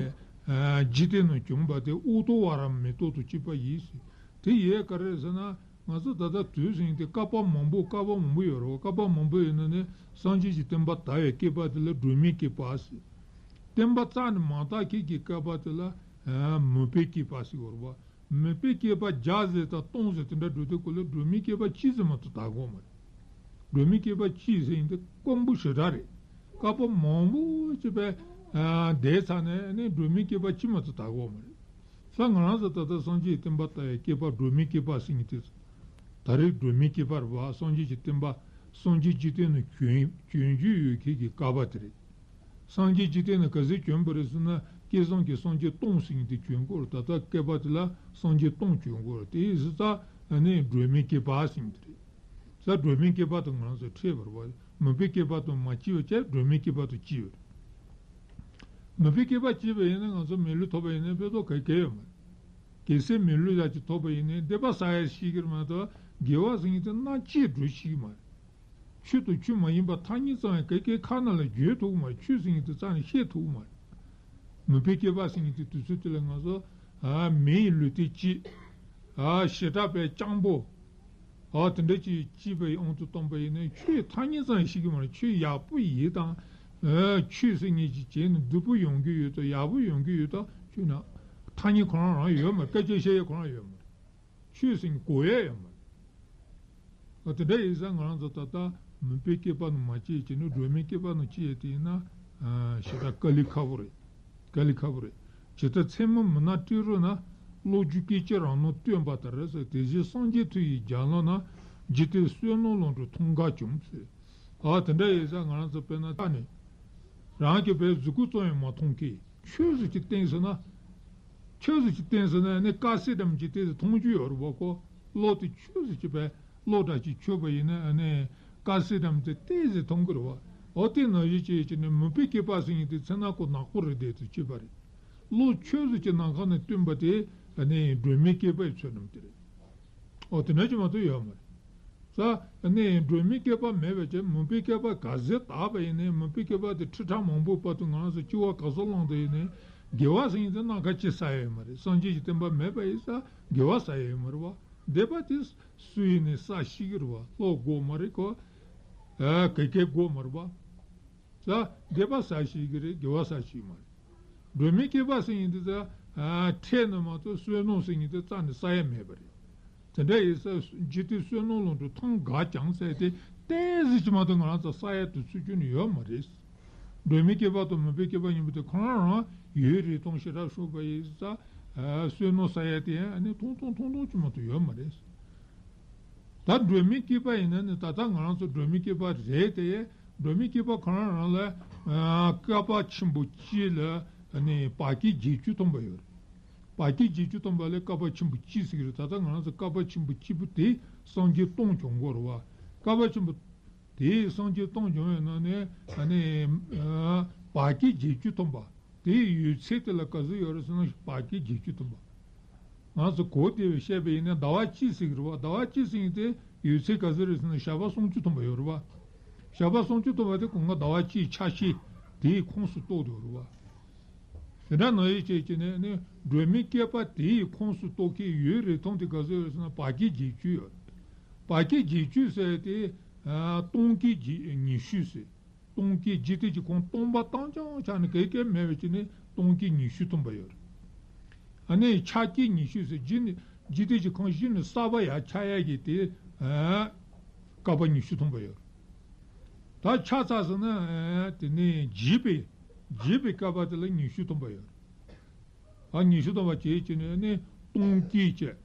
ཨ། འཇིག་རྟེན་ན་བྱུང་བ་དེ་ཨུ་ཏོ་བ་ར་མེ་ཏོག་དང་གཅིག་པ་ཡིན་ཟེར། དེ་ཡས་ག་རེ་ཟེར་ན། ང་ཚོ་ད་ལྟ་དུས་ཟིན་དེ་བསྐལ་པ་མང་པོ་བསྐལ་པ་མང་པོ་ཡོད་རེད་པ། བསྐལ་པ་མང་པོ་ཡོད་ནང་ནས་སངས་རྒྱས་ཀྱི་བསྟན་པ་དར་བའི་བསྐལ་པ་དེ་ལ་སྒྲོན་མེའི་བསྐལ་པ་ཟེར། བསྟན་པ་རྩ་ནས་མ་དར་མཁན་གྱི་བསྐལ་པ་དེ་ལ། ཨ། མུན་པའི་བསྐལ་པ་ཟེར་གྱི་ཡོད་རེད་པ། མུན་པའི་བསྐལ་པ་བརྒྱ་ཟེར་དང་སྟོང་ཟེར་དེ་འདྲ་འགྲོ་དུས་སྐབས་ལ་སྒྲོན་མེའི་བསྐལ་པ་གཅིག་ཙམ་མ་གཏོགས་དར་གྱི་ཡོད་མ་རེད། སྒྲོན་མེའི་བསྐལ་པ་གཅིག་ཟེར་མཁན་དེ་དཀོན་པོ་ཞེ་དྲག་རེད། བསྐལ་པ་མང་པོ་ཅིག་པའི། ཨ། འདས་ཚར་ནས་ནི་སྒྲོན་མེའི་བསྐལ་པ་གཅིག་མ་གཏོགས་དར་གྱི་ཡོད་མ་རེད། ས། ང་རང་ཚོ་ད་ལྟ་སངས་རྒྱས་བསྟན་པ་དར་བའི་བསྐལ་པ་སྒྲོན་མེའི་བསྐལ་པ་ཟེར་མཁན་དེ། ད་རེས་སྒྲོན་མེའི་བསྐལ་པ་རེད་པ། སངས་རྒྱས་ཀྱི་བསྟན་པ་སངས་རྒྱས་འཇིག་རྟེན་ན་བྱོན་བྱོན་རྒྱུ་ཡོད་མཁན་གྱི་བསྐལ་པ་དེ་རེད། སངས་རྒྱས་འཇིག་རྟེན་ན་ག་ཚོད་བྱོན་པ་རེད་ཟེར་ན། བསྐལ་བཟང་གི་སངས་རྒྱས་སྟོང་ཟེར་མཁན་དེ་བྱོན་གྱི་ཡོད་རེད། ད་ལྟ་བསྐལ་པ་དེ་ལ་སངས་རྒྱས་སྟོང་བྱོན་གྱི་ཡོད་རེད། དེ་ཡིན་ཙང་ནི་སྒྲོན་མེའི་བསྐལ་པ་ཟེར་མཁན་དེ་རེད། ས། སྒྲོན་མེའི་བསྐལ་པ་དང་ང་རང་ཚོ་འཕྲད་པ་རེད་པ། མུན་པའི་བསྐལ་པ་དང་མ་སྐྱེས་པ་བྱས་སྒྲོན་མེའི་བསྐལ་པ་དང་སྐྱེས་པ་རེད། མུན་པའི་བསྐལ་པ་སྐྱེས་པ་ཡིན་ན་ང་ཚོ་མི་ལུས་ཐོབ་པ་ཡིན་ན་དཔེ་ཚོགས་ག་གེ་ཡོད་མ་རེད། གལ་སྲིད་མི་ལུས་ལ་ཅིག་ཐོབ་པ་ཡིན་ན་སྡིག་པ་བསགས་ཡ་ཤེས་ཀྱི་རེད་མ་གཏོགས་དགེ་བ་ཟེར་མཁན་དེ་སྣ་གཅིག་འགྲོ་ཤེས་ཀྱི་མ་རེད། ཆོས་དང་ཆོས་མ་ཡིན་པ་ཐ་སྙད་ཙམ་ཡང་ག་གེ་ཁ་ནང་ལ་བརྗོད་ཐུབ་ཀྱི་མ་རེད། ཆོས་ཟེར་མཁན་དེ་རྩ་ནས་བཤད་ཐུབ་ཀྱི་མ་རེད། མུན་པའི་བསྐལ་པ་ཟེར་མཁན་དེ་དུས་ཚོད་དེ་ལ་ང་ཚོ། ཨ། མི་ཡི་ལུས་རྟེན་གཅིག། ཨ། བྱེ་བྲག་པའི་སྤྱང་པོ། ཨ། དེ་འདྲ་ཅིག་སྐྱེས་པའི་དབང་དུ་བཏང་པ་ཡིན་ན་ཆོས་ཐ་སྙད་ཙམ་ཞིག་གི་མ་རེད། ཆོས་ཡག་པོ་ཡིན་དང་། ཨ། ཆོས་ཟེར་མཁན་ཅིག་བྱས་ནས་སྡུག་པོ་ཡོང་གི་ཡོད་དང་ཡག་པོ་ཡོང་གི་ཡོད་དང་ཆོས་ན་ཐ་སྙད་ཁོ་རང་རང་ཡོད་མ་རེད། སྐད་ཆ་བཤད་ཡས་ཁོ་རང་ཡོད་མ་རེད། ཆོས་ཟེར་མཁན་གོ་ཡས་ཡོད་མ་རེད། ཨ། དེ་འདྲ་ཡིན་ཙང་ང་རང་ཚོ་ད་ལྟ་མུན་པའི་བསྐལ་པ་ནང་མ་སྐྱེས་བྱས་ནས་སྒྲོན་མེའི་བསྐལ་པ་ནང་སྐྱེས་ཡས་དེ་ཡིན་ན། ཨ། ཞེ་དྲག་དཀའ་ལས་ཁག་པོ་རེད། དཀའ་ལས་ཁག་པོ་རེད། ཇི་ལྟར་མཚན་མོ་མུན་ནག་སྤྲིན་རུ་ན། གློག་འཁྱུག་སྐད་ཅིག་རང་སྣང་སྟོན་པ་ལྟར་ཟེར། དེ་བཞིན་སངས་རྒྱས་མཐུ་ཡི་རྒྱ་མཚོ་ན། འཇིག་རྟེན་བསོད་ནམས་ཀློང་དུ་ཐིམ་འགག་བྱུང་ཟེར། ཨ། དེ་འདྲ་ཡིན་ཙང་ང་རང་ཚོ་དཔེར་ན་ད་ནི་རང་གི་བའི་གཟུགས་སྐུ་ཙམ་ཡང་མ་མཐོང་གི། ཆོས་ཟེར་གཅིག་བསྟན་ཟེར་ན། ཆོས་ཟེར་གཅིག་བསྟན་ཟེར་ན་ནི་དཀར་གསལ་འདྲ་མི་འདྲ་དེ་ཚོ་མཐོང་རྒྱུ་ཡོད་རེད་པ་ཁོ། གློག་དེ་ཆོས་ཟེར་གཅིག་པའི་གློག་འདྲ་ཅིག་ཆོད་པ་ཡིན་ན་ནི་དཀར་གསལ་འདྲ་མི་འདྲ་ཏོག་ཙམ་མཐོང་གི་རེད་པ། འོ་དེ་ནང་བཞིན་བྱས་བྱས་ནས་མུན་པའི་བསྐལ་པ་ཟེར་མཁན་དེ་མཚན་ནག་པོ་ནག་པོ་རེད་དེ་ཚོ་གཅིག་པ་རེད། གློག་ཆོས་ཟེར་གཅིག་ནམ་མཁའ་ནས་སྟོན་པ་དེ་ནི་སྒྲོན་མེའི་བསྐལ་པའི་ཚོད་རྣམས་དེ་རེད། འོ་དེ་འདྲ་ཅིག་མ་གཏོགས་ཡོད་མ་རེད། ས། ནི་སྒྲོན་མེའི་བསྐལ་པ་མེད་པ་བྱས། མུན་པའི་བསྐལ་པ་ག་ཚོད་དག་པ་ཡིན་ནའི་མུན་པའི་བསྐལ་པ་དེ་ཁྲི་ཕྲག་མང་པོའི་བར་དུ་ང་རང་ཚོ་སྐྱེ་བ་ག་ཚོད་བླངས་བསྡད་ཡིན་ནའི་དགེ་བ་ཟེར་མཁན་དེ་སྣ་ཁ་གཅིག་བསགས་ཡས་ཡོད་མ་རེད། སངས་རྒྱས་ཀྱི་བསྟན་པ་མེད་པ་ཡིན་ཙང་དགེ་བ་བསགས་ཡས་ཡོད་མ་རེད་པ། སྡིག་པ་དེ་སུ་ཡིན་ནའི་བསགས་ཤེས་ཀྱི་རེད་པ། ལྷོ་དགོས་མ་རེད་ཁོ། ཨ། ག་གེ་དགོས་མ་རེད་པ། ས། སྡིག་པ་བསགས་ཤེས་ཀྱི་རེད། དགེ་བ་བསགས་ཤེས་མ་རེད། སྒྲོན་མེའི་བསྐལ་པ་ཟེར་མཁན་དེ་ཚོ། ཨ། འཕྲད་ན་མ་གཏོགས་བསོད་ནམས་ཟེར་མཁན་དེ་རྩ་ནས་བསགས་ཡས་མེད་པ་རེད། དེ་འདྲ་ཡིན་ཙང་འཇིག་རྟེན་བསོད་ནམས་ཀློང་དུ་ཐིམ་འགག་ཀྱང་ཟེར་དེ་ཏོག་ཙམ་ཅིག་མ་གཏོགས་ང་རང་ཚོ་བསགས་ཡས་དེ་ཚོ་ཁྱོན་ནས་ཡོད་མ་རེད། སྒྲོན་མེའི་བསྐལ་པ་དང་མུན་པའི་བསྐལ་པ་གཉིས་པོ་དེ་ཁོ་རང་རང་ཡུན་རིང་ཐུང་ཞེ་དྲག་ཞོག་པ་ཡིན་ཙང་། ཨ། བསོད་ནམས་བསགས་ཡས་དེ་ཡང་ཨ་ནི་ཐུང་ཐུང་ཐུང་ཐུང་ཅིག་མ་གཏོགས་ཡོད་མ་རེད། ད་སྒྲོན་མེའི་བསྐལ་པ་ཡིན་ན་ནི་ད་ལྟ་ང་རང་ཚོ་སྒྲོན་མེའི་བསྐལ་པ་རེད་དེ། སྒྲོན་མེའི་བསྐལ་པ་ཁོ་རང་རང་ལ། ཨ། བསྐལ་པ་ཆེན་པོ་གཅིག་ལ། ཨ་ནི་བར་བསྐལ་བརྒྱད་ཅུ་ཐམ་པ་ཡོད་རེད། བར་བསྐལ་བརྒྱད་ཅུ་ཐམ་པ་ལ་བསྐལ་པ་ཆེན་པོ་གཅིག་ཟེར་གྱི་རེད། ད་ལྟ་ང་རང་ཚོ་བསྐལ་པ་ཆེན་པོ་གཅིག་པོ་དེ་སངས་རྒྱས་སྟོང་བྱུང་གི་ཡོད་རེད་པ། བསྐལ་པ་ཆེན་པོ་དེའི་སངས་རྒྱས་སྟོང་བྱུང་བའི་ནང་ནས་ཨ་ནི། ཨ། བར་བསྐལ་བརྒྱད་ཅུ་ཐམ་པ། དེའི་ཡུན་ཚད་དེ་ལ་ག་ཚོད་ཡོད་རེད་ཟེར་ན་བར་བསྐལ་བརྒྱད་ཅུ་ཐམ་པ། ང་ཚོ་གོ་བདེ་བའི་བཤད་པ་ཡིན་ན་ཟླ་བ་གཅིག་ཟེར་གྱི་རེད་པ། ཟླ་བ་གཅིག་ཟེར་མཁན་དེ་ཡུན་ཚད་ག་ཚོད་རེད་ཟེར་ན་ཞག་པ་སུམ་ཅུ་ཐམ་པ་ཡོད་རེད་པ། ཞག་པ་སུམ་ཅུ་ཐམ་པ་དེ་སྒང་ག་ཟླ་བ་གཅིག་ཆ་ཤས་དེའི་ཁོངས་སུ་གཏོགས་འདུག་རེད་པ། དེ་འདྲ་ནང་བཞིན་བྱས་བྱས་ནས་ནི་སྒྲོན་མེའི་བསྐལ་པ་དེའི་ཁོངས་སུ་གཏོགས་མཁན་ཡུན་རིང་ཐུང་དེ་ག་ཚོད་ཡོད་རེད་ཟེར་ན་བར་བསྐལ་བརྒྱད་ཅུ་ཡོད། བར་བསྐལ་བརྒྱད་ཅུ་ཟེར་དེ། ཨ། སྟོང་བསྐལ་ཉི་ཤུ་ཟེར། སྟོང་བསྐལ་འཇིག་རྟེན་གྱི་ཁོངས་སྟོང་པ་རྐྱང་རྐྱང་ཆགས་ནས་ག་གེ་མེད་པ་བྱས་ནས་སྟོང་བསྐལ་ཉི་ཤུ་ཐམ་པ་ཡོད་རེད། ཨ་ནི་འཆར་བསྐལ་ཉི་ཤུ་ཟེར་རྗེས་ནས་ འཇིག་རྟེན་གྱི་ཁམས་གཞི་ནས་གསར་པ་ཡར་ཆགས་ཡ་གི་དེ་ཨ་བསྐལ་པ་ཉི་ཤུ་ཐམ་པ་ཡོད་རེད། ད་ཆགས་ཚར་སོང་ན་ཨ་དེ་ནས་རྒྱས་པའི་རྒྱས་པའི་བསྐལ་པ་དེ་ལ་ཉི་ཤུ་ཐམ་པ་ཡོད་རེད། ཨ་ཉི་ཤུ་ཐམ་པ་བྱས་བྱས་ནས་ནི་སྟོང་སྐྱེས་བྱས།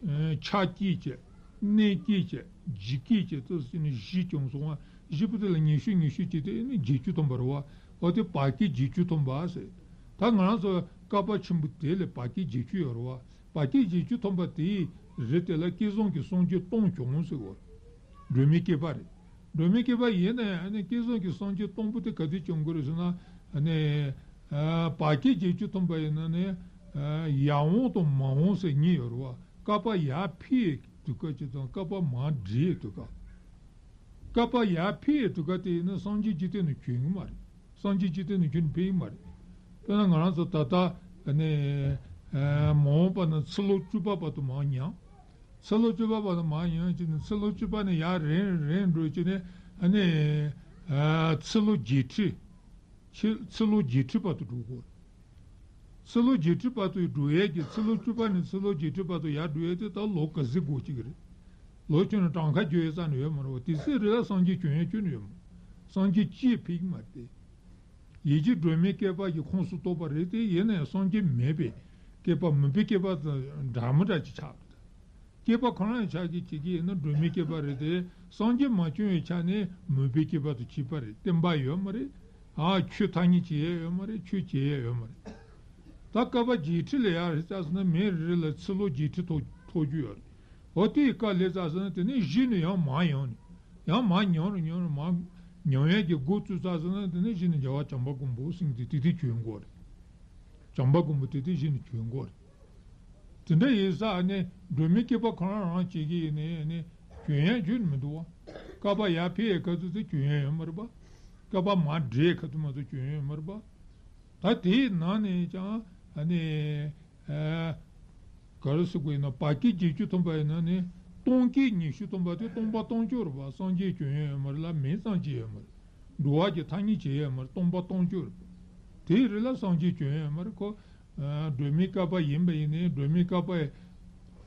ཨ་ཆགས་སྐྱེས་བྱས། གནས་སྐྱེས་བྱས། འཇིག་སྐྱེས་བྱས་ཏོག་ཙམ་ནས་བཞི་བྱུང་སོང་བ། བཞི་པོ་དེ་ལ་ཉི་ཤུ་ཉི་ཤུ་བྱས་ཏེ་ནི་བརྒྱད་ཅུ་ཐམ་པ་རེད་བ། འོ་དེ་བར་བསྐལ་བརྒྱད་ཅུ་ཐམ་པ་ཟེར། ད་ང་རང་ཚོ་བསྐལ་པ་ཆེན་པོ་དེ་ལས་བར་བསྐལ་བརྒྱད་ཅུ་ཡོད་རེད་བ། བར་བསྐལ་བརྒྱད་ཅུ་ཐམ་པ་དེའི་རི་དེ་ལ་སྐལ་བཟང་གི་སངས་རྒྱས་སྟོང་བྱུང་ཟེར་བ། སྒྲོན་མེའི་བསྐལ་པ་རེད། སྒྲོན་མེའི་བསྐལ་པ་ཡིན་ན་ཡང་ཨ་ནི་སྐལ་བཟང་གི་སངས་རྒྱས་སྟོང་པོ་དེ་ག་དུས་བྱུང་གི་རེད་ཟེར་ན། ཨ་ནི་ཨ་བར་བསྐལ་བརྒྱད་ཅུ་ཐམ་པ་ཡིན་ན་ནི་ཨ་ཡར་འོང་དང་མར་འོང་ཟེར་གཉིས་ཡོད་རེད་བ། བསྐལ་པ་ཡར་འཕེལ་ཡའི་དུས་སྐབས་ཅིག་དང་བསྐལ་པ་མར་འགྲིབ་ཡའི་དུས་སྐབས། བསྐལ་པ་ཡར་འཕེལ་ཡའི་དུས་སྐབས་དེ་ཡིན་ན་སངས་རྒྱས་འཇིག་རྟེན་ནང་བྱོན་གྱི་མ་རེད། སངས་རྒྱས་འཇིག་རྟེན་ནང་ཁྱོན་ནས་ཕེབས་ཀྱི་མ་རེད། དཔེར་ན་ང་རང་ཚོ་ད་ལྟ་ཨ་ནི་ཨ་མ་འོངས་པ་ན་ཚེ་ལོ་བཅུ་པ་བར་དུ་མར་མྱངས། ཚེ་ལོ་བཅུ་པ་བར་དུ་མར་མྱངས་བྱས་ནས་ཚེ་ལོ་བཅུ་པ་ནས་ཡར་རིམ་རིམ་འགྲོ་བྱས་ནས་ཨ་ནི་ཨ་ཚེ་ལོ་བརྒྱད་ཁྲི། ཚེ་ཚེ་ལོ་བརྒྱད་ཁྲི་བར་དུ་འགྲོ་དགོས། ཚེ་ལོ་བརྒྱད་ཁྲི་བར་དུ་འགྲོ་ཡས་ཀྱི་ཚེ་ལོ་བཅུ་པ་ནས་ཚེ་ལོ་བརྒྱད་ཁྲི་བར་དུ་ཡར་འགྲོ་ཡས་དེ་ད་ལོ་ག་ཚོད་འགོར་གྱི་རེད། ལོ་ཁྱོན་ནས་གྲངས་ཀ་བརྗོད་ཡས་རྩ་ནས་ཡོད་མ་རེད་བ། དེ་ཚོའི་རིང་ལ་སངས་རྒྱས་བྱོན་ཡས་ཁྱོན་ནས་ཡོད་མ་རེད། སངས་རྒྱས་སྐྱེས་ཕེབས་ཀྱི་མ་རེད་དེ། ཡིད་ཀྱི་སྒྲོན་མེའི་བསྐལ་པ་གི་ཁོངས་སུ་གཏོགས་པ་རེད་དེ། ཡིན་ན་ཡང་སངས་རྒྱས་མེད་པའི་བསྐལ་པ་མུན་པའི་བསྐལ་པ་དང་འདྲ་མི་འདྲ་ཅིག་ཆགས་འདུག་བསྐལ་པ་གང་ལ་ཆགས་ཀྱི་བྱེད་ཀྱི་ཡིན་ན་སྒྲོན་མེའི་བསྐལ་པ་རེད་དེ། སངས་རྒྱས་མ་བྱོན་པའི་ཆ་ནས་མུན་པའི་བསྐལ་པ་དུ་གྱུར་པ་རེད། བསྟན་པ་ཡོད་མ་རེད། ཨ་ཆོས་ཐ་སྙད་བྱེད་ཡས་ཡོད་མ་རེད། ཆོས་བྱེད་ཡས་ཡོད་མ་རེད། ད་བསྐལ་པ་བརྒྱད་ཁྲི་ལ་ཡར་རེད་ཙང་སོང་ན་མི་རེ་རེ་ལ་ཚེ་ལོ་བརྒྱད་ཁྲི་ཐོགས་ཐོགས་རྒྱུ་ཡོད་རེད། འོ་དེའི་སྐབས་ལ་ཙང་སོང་ན་དེ་ནས་གཞི་ནས་ཡང་མར་མྱོང་ནས། ཡང་མར་མྱོང་རུ་མྱོང་རུ་མར་མྱོང་ཡས་ཀྱི་འགོ་བཙུགས་ཙང་སོང་ན་དེ་ནས་གཞི་ནས་རྒྱལ་བ་བྱམས་པ་མགོན་པོ་ཟེར་མཁན་དེ་དེ་དུས་བྱོན་དགོས་རེད། བྱམས་པ་མགོན་པོ་དེ་དུས་གཞི་ནས་བྱོན་དགོས་རེད། དེ་འདྲ་ཡིན་ཙང་ནི་སྒྲོན་མེའི་བསྐལ་པ་གང་རང་རང་བྱེད་ཀྱི་ཡིན་ནའི་ནི་བྱོན་ཡས་རྒྱུན་མི་འདུག་བ། བསྐལ་པ་ཡར་འཕེལ་ཡས་ག་ཚོད་ཚོད་བྱོན་ཡས་ཡོད་མ་རེད་པ། བསྐལ་པ་མར་འགྲིབ་ཡས་ག་ཚོད་མ་ཚོད་བྱོན་ཡས་ཡོད་མ་རེད་པ། ད་དེའི་ནང་ནས་ཀྱང་ཨ་ནི་ཨ་ག་རེ་ཟེར་དགོས་ཡིན་ན། བར་བསྐལ་བརྒྱད་ཅུ་ཐམ་པ་ཡིན་ན་ནི་སྟོང་བསྐལ་ཉི་ཤུ་ཐམ་པ་དེ་སྟོང་པ་སྟོང་ཆོག་རེད་པ། སངས་རྒྱས་བྱོན་ཡས་ཡོད་མ་རེད་ལ། མིང་ཙམ་བྱེད་ཡས་མ་རེད། འགྲོ་བ་གི་ཐ་སྙད་བྱེད་ཡས་མ་རེད། སྟོང་པ་སྟོང་ཆོག་རེད་པ། དེའི་རིང་ལ་སངས་རྒྱས་བྱོན་ཡས་མ་རེད་ཁོ། ཨ་སྒྲོན་མེའི་བསྐལ་པ་ཡིན་པ་ཡིན་ནའི་སྒྲོན་མེའི་བསྐལ་པའི་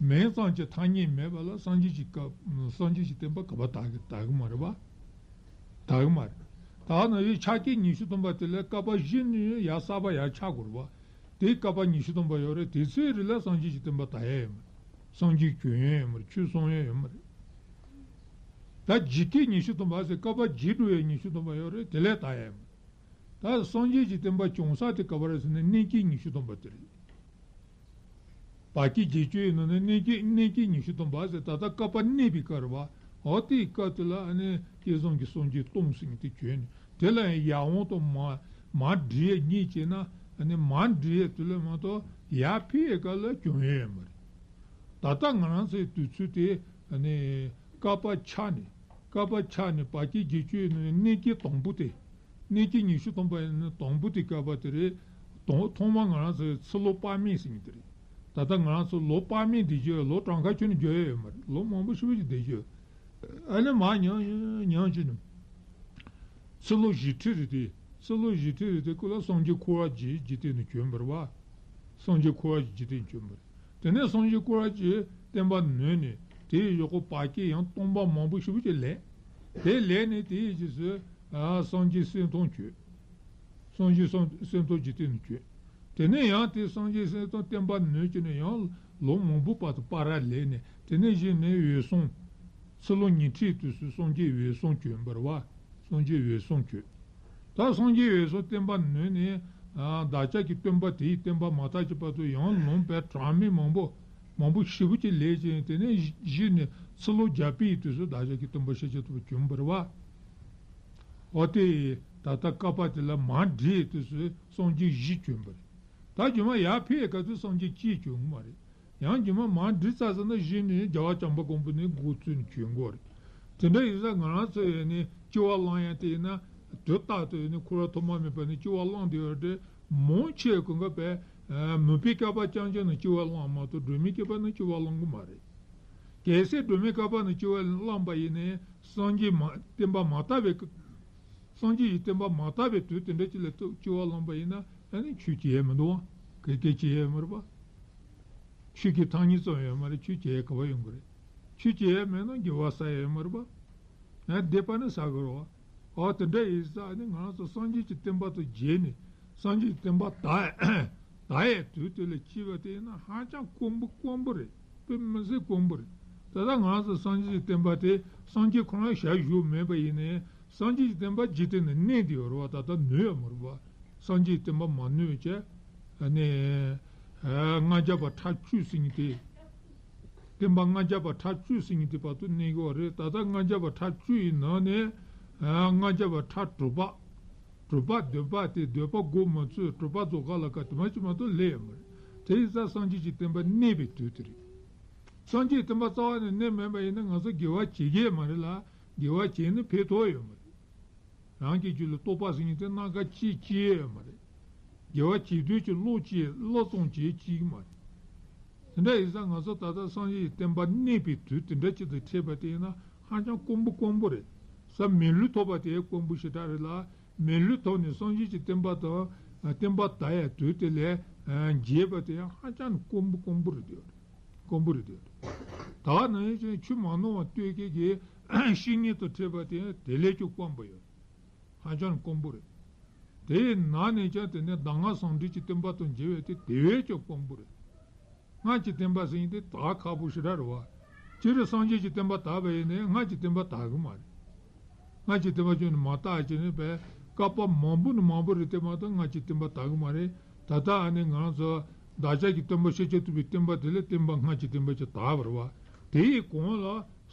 མིང་ཙམ་གྱི་ཐ་སྙད་མེད་པ་ལ་སངས་རྒྱས་ཀྱི་བསྐལ་སངས་རྒྱས་ཀྱི་བསྟན་པ་ག་པར་དར་གི་དར་གི་མ་རེད་པ། དར་གི་མ་རེད། ད་ནི་ཡི་ཆ་རྐྱེན་ཉི་ཤུ་ཐམ་པ་དེ་ལས་བསྐལ་པ་བཞི་ནས་ཡར་གསར་པ་ཡར་ཆགས་དགོས་རེད་པ། དེའི་བསྐལ་པ་ཉི་ཤུ་ཐམ་པ་ཡོད་རེད། དེ་ཚོའི་རིང་ལ་སངས་རྒྱས་ཀྱི་བསྟན་པ་དར་ཡས་ཡོད་མ་རེད། སངས་རྒྱས་བྱོན་ཡས་ཡོད་མ་རེད། ཆོས་གསུང་ཡས་ཡོད་མ་རེད། ད་འཇིག་བསྐལ་ཉི་ཤུ་ཐམ་པ་ཟེར་བསྐལ་པ་བརྒྱད་འགྲོ་ཡས་ཉི་ཤུ་ཐམ་པ་ཡོད་རེད། དེ་ལས་དར་ཡས་མ་རེད། ད་སངས་རྒྱས་ཀྱི་བསྟན་པ་བྱུང་ས་དེ་ག་པར་རེད་ཟེར་ན་གནས་བསྐལ་ཉི་ཤུ་ཐམ་པ་དེ་རེད། བར་བསྐལ་བརྒྱད་ཅུ་ཡི་ནང་ནས་གནས་བསྐལ་གནས་བསྐལ་ཉི་ཤུ་ཐམ་པ་ཟེར། ད་ལྟ་བསྐལ་པ་གནས་པའི་སྐབས་རེད་པ། འོ་དེའི་སྐབས་དེ་ལ་ཨ་ནི་བསྐལ་བཟང་གི་སངས་རྒྱས་སྟོང་ཟེར་མཁན་དེ་བྱོན་ནས། དེ་ལ་ཡང་ཡར་འོང་དང་མར་མར་འགྲིབ་ཡས་གཉིས་བྱས་ན། ཨ་ནི་མར་འགྲིབ་ཡས་དེ་ལས་མ་གཏོགས་ཡར་འཕེལ་ཡས་སྐབས་ལ་བྱོན་ཡས་ཡོད་མ་རེད། ད་ལྟ་ང་རང་ཚོའི་དུས་ཚོད་དེ་ཨ་ནི་བསྐལ་པ་ཆགས་ནས་བསྐལ་པ་ཆགས་ནས་བར་བསྐལ་བརྒྱད་ཅུ་ཡི་ནང་ནས་གནས་བསྐལ་དང་པོ་དེ། གནས་བསྐལ་ཉི་ཤུ་ཐམ་པ་ཡི་ནང་ནས་དང་པོ་དེ་བསྐལ་པ་དེ་རེད། དང་ཐོག་མ་ང་རང་ཚོའི་ཚེ་ལོ་དཔག་མེད་ཟེར་མཁན་དེ་རེད། ད་ལྟ་ང་རང་ཚོ་ལོ་དཔག་མེད་བསྡད་རྒྱུ་ཡོད། ལོ་གྲངས་ཀ་ཁྱོན་ནས་བརྗོད་ཡས་ཡོད་མ་རེད། ལོ་མང་པོ་ཞེ་པོ་ཅིག་བསྡད་རྒྱུ་ཡོད། ཨ་ནི་མར་མྱོང་མྱོང་མྱོང་བྱས་ནས། ཚེ་ལོ་བཞི་ཁྲི་རེད་དེ། ཚེ་ལོ་བཞི་ཁྲི་རེད་དེ་ཁོ་ལ་སངས་རྒྱས་འཁོར་བ་བརྒྱའི་འཇིག་རྟེན་ནས་བྱོན་པ་རེད་པ། སངས་རྒྱས་འཁོར་བ་བརྒྱའི་འཇིག་རྟེན་བྱོན་པ་རེད། དེ་ནས་སངས་རྒྱས་འཁོར་བ་བརྒྱའི་བསྟན་པ་ནོན་ནས་དེའི་གཞུག་གུ་བར་བསྐལ་ཡང་སྟོང་པ་མང་པོ་ཞེ་པོ་ཅིག་ལས། དེ་ལས་ནས་དེའི་རྗེས་སུ་ཨ་སངས་རྒྱས་སེམས་སྟོང་བྱོན། སངས་རྒྱས་སེམས་སེམས་སྟོང་འཇིག་རྟེན་ནས་བྱོན། དེ་ནས་ཡང་དེ་སངས་རྒྱས་སེམས་སྟོང་བསྟན་པ་ནོན་བྱས་ནས་ཡང་ལོ་མང་པོ་བར་དུ་སྤ་ར་ལས་ནས། དེ་ནས་གཞི་ནས་འོད་སྲུང་། ཚེ་ལོ་ཉི་ཁྲིའི་དུས་སུ་སངས་རྒྱས་འོད་སྲུང་བྱོན་པ་རེད་པ། སངས་རྒྱས་འོད་སྲུང་བྱོན། ད་སངས་རྒྱས་འོད་སྲུང་བསྟན་པ་ནོན་ནས་ཨ་བདག་ཅག་གི་སྟོན་པ་དེའི་བསྟན་པ་མ་དར་གྱི་བར་དུ་ཡང་ལུང་པའི་གྲངས་མེད་མང་པོ་མང་པོ་ཞེ་པོ་ཅིག་ལས་ཀྱང་། དེ་ནས་གཞི་ནས་ཚེ་ལོ་བརྒྱ་པའི་དུས་སུ་བདག་ཅག་གི་སྟོན་པ་ཤཱཀྱ་ཐུབ་པ་བྱོན་པ་རེད་པ། འོ་དེ་ད་ལྟ་བསྐལ་པ་དེ་ལ་མར་འགྲིབ་དུས་སུ་སངས་རྒྱས་བཞི་བྱོན་པ་རེད། ད་རྗེས་མ་ཡར་འཕེལ་བའི་སྐབས་སུ་སངས་རྒྱས་གཅིག་བྱོན་གྱི་མ་རེད། ཡང་རྗེས་མ་མར་འགྲིབ་ཚར་སོང་ན་གཞི་ནས་རྒྱལ་བ་བྱམས་པ་མགོན་པོ་ནས་འགོ་བཙུགས་ནས་བྱོན་དགོས་རེད། དེ་འདྲ་ཡིན་ཙང་ང་རང་ཚོ་ཡང་ནི་སྐྱེ་བ་བླངས་ཡ་དེ་ཡིན་ན། དུས་རྟག་ཏུ་ཡང་ནི་འཁོར་བ་ཐོག་མ་མེད་པ་ནས་སྐྱེ་བ་བླངས་བསྡད་ཡོད་རེད། མང་ཆེ་གང་ག་བས་མུན་པའི་བསྐལ་པ་རྐྱང་རྐྱང་ནས་སྐྱེ་བ་བླངས་མ་གཏོགས་སྒྲོན་མེའི་བསྐལ་པ་ནས་སྐྱེ་བ་བླངས་གི་མ་རེད། གལ་སྲིད་སྒྲོན་མེའི་བསྐལ་པ་ནས་སྐྱེ་བ་བླངས་པ་ཡིན་ནའི་སངས་རྒྱས་མ་བསྟན་པ་མ་དར་བའི་སྐབས། སངས་རྒྱས་ཀྱི་བསྟན་པ་མ་དར་བའི་དུས་དེ་འདྲ་ཅིག་ལ་སྐྱེ་བ་བླངས་པ་ཡིན་ན་ཨ་ནི་ཆོས་བྱེད་ཡས་མི་འདུག་བ། གལ་གལ་བྱེད་ཡས་མ་རེད་པ། ཆོས་ཀྱི་ཐ་སྙད་ཙམ་ཡོད་མ་རེད། ཆོས་བྱེད་ཡས་ག་པར་ཡོང་གི་རེད། ཆོས་བྱེད་ཡས་མེད་ན་དགེ་བ་བསགས་ཡས་ཡོད་མ་རེད་པ། ཡང་སྡིག་པ་ནི་བསགས་དགོས་རེད་པ། འོ་དེ་འདྲ་ཡིན་ཙང་ནི་ང་རང་ཚོ་སངས་རྒྱས་ཀྱི་བསྟན་པ་དང་མཇལ་ནས་སངས་རྒྱས་ཀྱི་བསྟན་པ་དར་དར་ཡས་དུས་དེ་ལ་སྐྱེས་པ་དེ་ཡིན་ན་ཧ་ཅང་དཀོན་པོ་དཀོན་པོ་རེད། དཔེ་མི་སྲིད་དཀོན་པོ་རེད། ད་ལྟ་ང་རང་ཚོ་སངས་རྒྱས་ཀྱི་བསྟན་པ་དེ་སངས་རྒྱས་ཁོ་རང་ཞལ་བཞུགས་མེད་པ་ཡིན་ནའི་སངས་རྒྱས་ཀྱི་བསྟན་པ་འཇིག་རྟེན་ནས་གནས་བསྡད་ཡོད་རེད་པ། ད་ལྟ་ནུས་ཡོད་མ་རེད་པ། སངས་རྒྱས་ཀྱི་བསྟན་པ་མ་ནུས་བྱས་ནས་ལྔ་བརྒྱ་པ་ཕྲག་བཅུ་ཟེར་མཁན་དེ། བསྟན་པ་ལྔ་བརྒྱ་པ་ཕྲག་བཅུ་ཟེར་མཁན་དེ་བར་དུ་གནས་ཀྱི་ཡོད་རེད། ད་ལྟ་ལྔ་བརྒྱ་པ་ཕྲག་བཅུ་ཡི་ནང་ནས་ལྔ་བརྒྱ་པ་ཕྲག་དྲུག་པ། དྲུག་པ་བདུན་པ་དེ་འདོད་པ་དགུ་མ་ཚུད་དྲུག་པ་རྫོགས་སྐར་ལ་ཀ་དེ་མ་གཅིག་མ་གཏོགས་སླེབས་ཡོད་མ་རེད། དེ་ཡིན་ཙང་སངས་རྒྱས་ཀྱི་བསྟན་པ་གནས་པའི་དུས་དེ་རེད། སངས་རྒྱས་བསྟན་པ་རྩ་བ་ནས་གནས་མེད་པ་ཡིན་ན་ང་ཚོ་དགེ་བ་བྱེད་ཀྱི་མ་རེད་ལ། དགེ་བ་བྱས་ནས་ཕན་ཐོགས་ཡོད་མ་རེད། རང་གི་རྒྱུད་ལ་རྟོགས་པ་ཟེར་མཁན་དེ་སྣ་ཁ་གཅིག་སྐྱེ་ཡོད་མ་རེད། དགེ་བ་བྱེད་དུས་ཀྱི་བློ་སྐྱེ་བློ་ཙམ་གྱིས་སྐྱེ་གི་མ་རེད། དེ་འདྲ་ཡིན་ཙང་ང་ཚོ་ད་ལྟ་སངས་རྒྱས་ཀྱི་བསྟན་པ་གནས་པའི་དུས་དེ་འདྲ་ཅིག་ཏུ་འཕྲད་པ་དེ་ཡིན་ན་ཧ་ཅང་དཀོན་པོ་དཀོན་པོ་རེད། ས་མི་ལུས་ཐོབ་པ་དེ་དཀོན་པོ་ཞེ་དྲག་རེད་ལ། མི་ལུས་ཐོབ་ནས་སངས་རྒྱས་ཀྱི་བསྟན་པ་དང་བསྟན་པ་དར་ཡ་དུས་དེ་ལས་མཇལ་བ་དེ་ཡང་ཧ་ཅང་དཀོན་པོ་དཀོན་པོ་རེད་དེ། དཀོན་པོ་རེད་དེ། ད་ག་ནང་བཞིན་ཆོས་མ་ནོར་བ་གཏོད་མཁན་གྱི་བཤེས་གཉེན་དང་འཕྲད་པ་དེ་དེ་ལས་ཀྱང་དཀོན་པོ་ཡོད། ཧ་ཅང་དཀོན་པོ་རེད། དེའི་ནང་ནས་ཀྱང་དེ་ནས་གདམས་ངག་ཟུང་འབྲེལ་གྱི་བསྟན་པ་དང་མཇལ་བས་དེ་དེ་བས་ཀྱང་དཀོན་པོ་རེད། སྔར་གྱི་བསྟན་པ་ཟེར་མཁན་དེ་དར་ཁག་པོ་ཞེ་དྲག་རེད་པ། སྤྱིར་སངས་རྒྱས་ཀྱི་བསྟན་པ་དར་བ་ཡིན་ནའི་སྔར་གྱི་བསྟན་པ་དར་གི་མ་རེད། སྔར་གྱི་བསྟན་པ་ཁྱོན་ནས་མ་དར་བྱས་ནས་པས་བསྐལ་པ་མང་པོ་ནས་མང་པོ་རེད་དེ་མ་གཏོགས་སྔར་གྱི་བསྟན་པ་དར་གི་མ་རེད། ད་ལྟ་ཨ་ནི་ང་རང་ཚོ་བདག་ཅག་གི་སྟོན་པ་ཤཱཀྱ་ཐུབ་པའི་བསྟན་པ་དེ་ལས་བསྟན་པ་སྔར་གྱི་བསྟན་པ་ཅིག་དར་བ་རེད་པ། དེ་ཡི་གོང་ལ་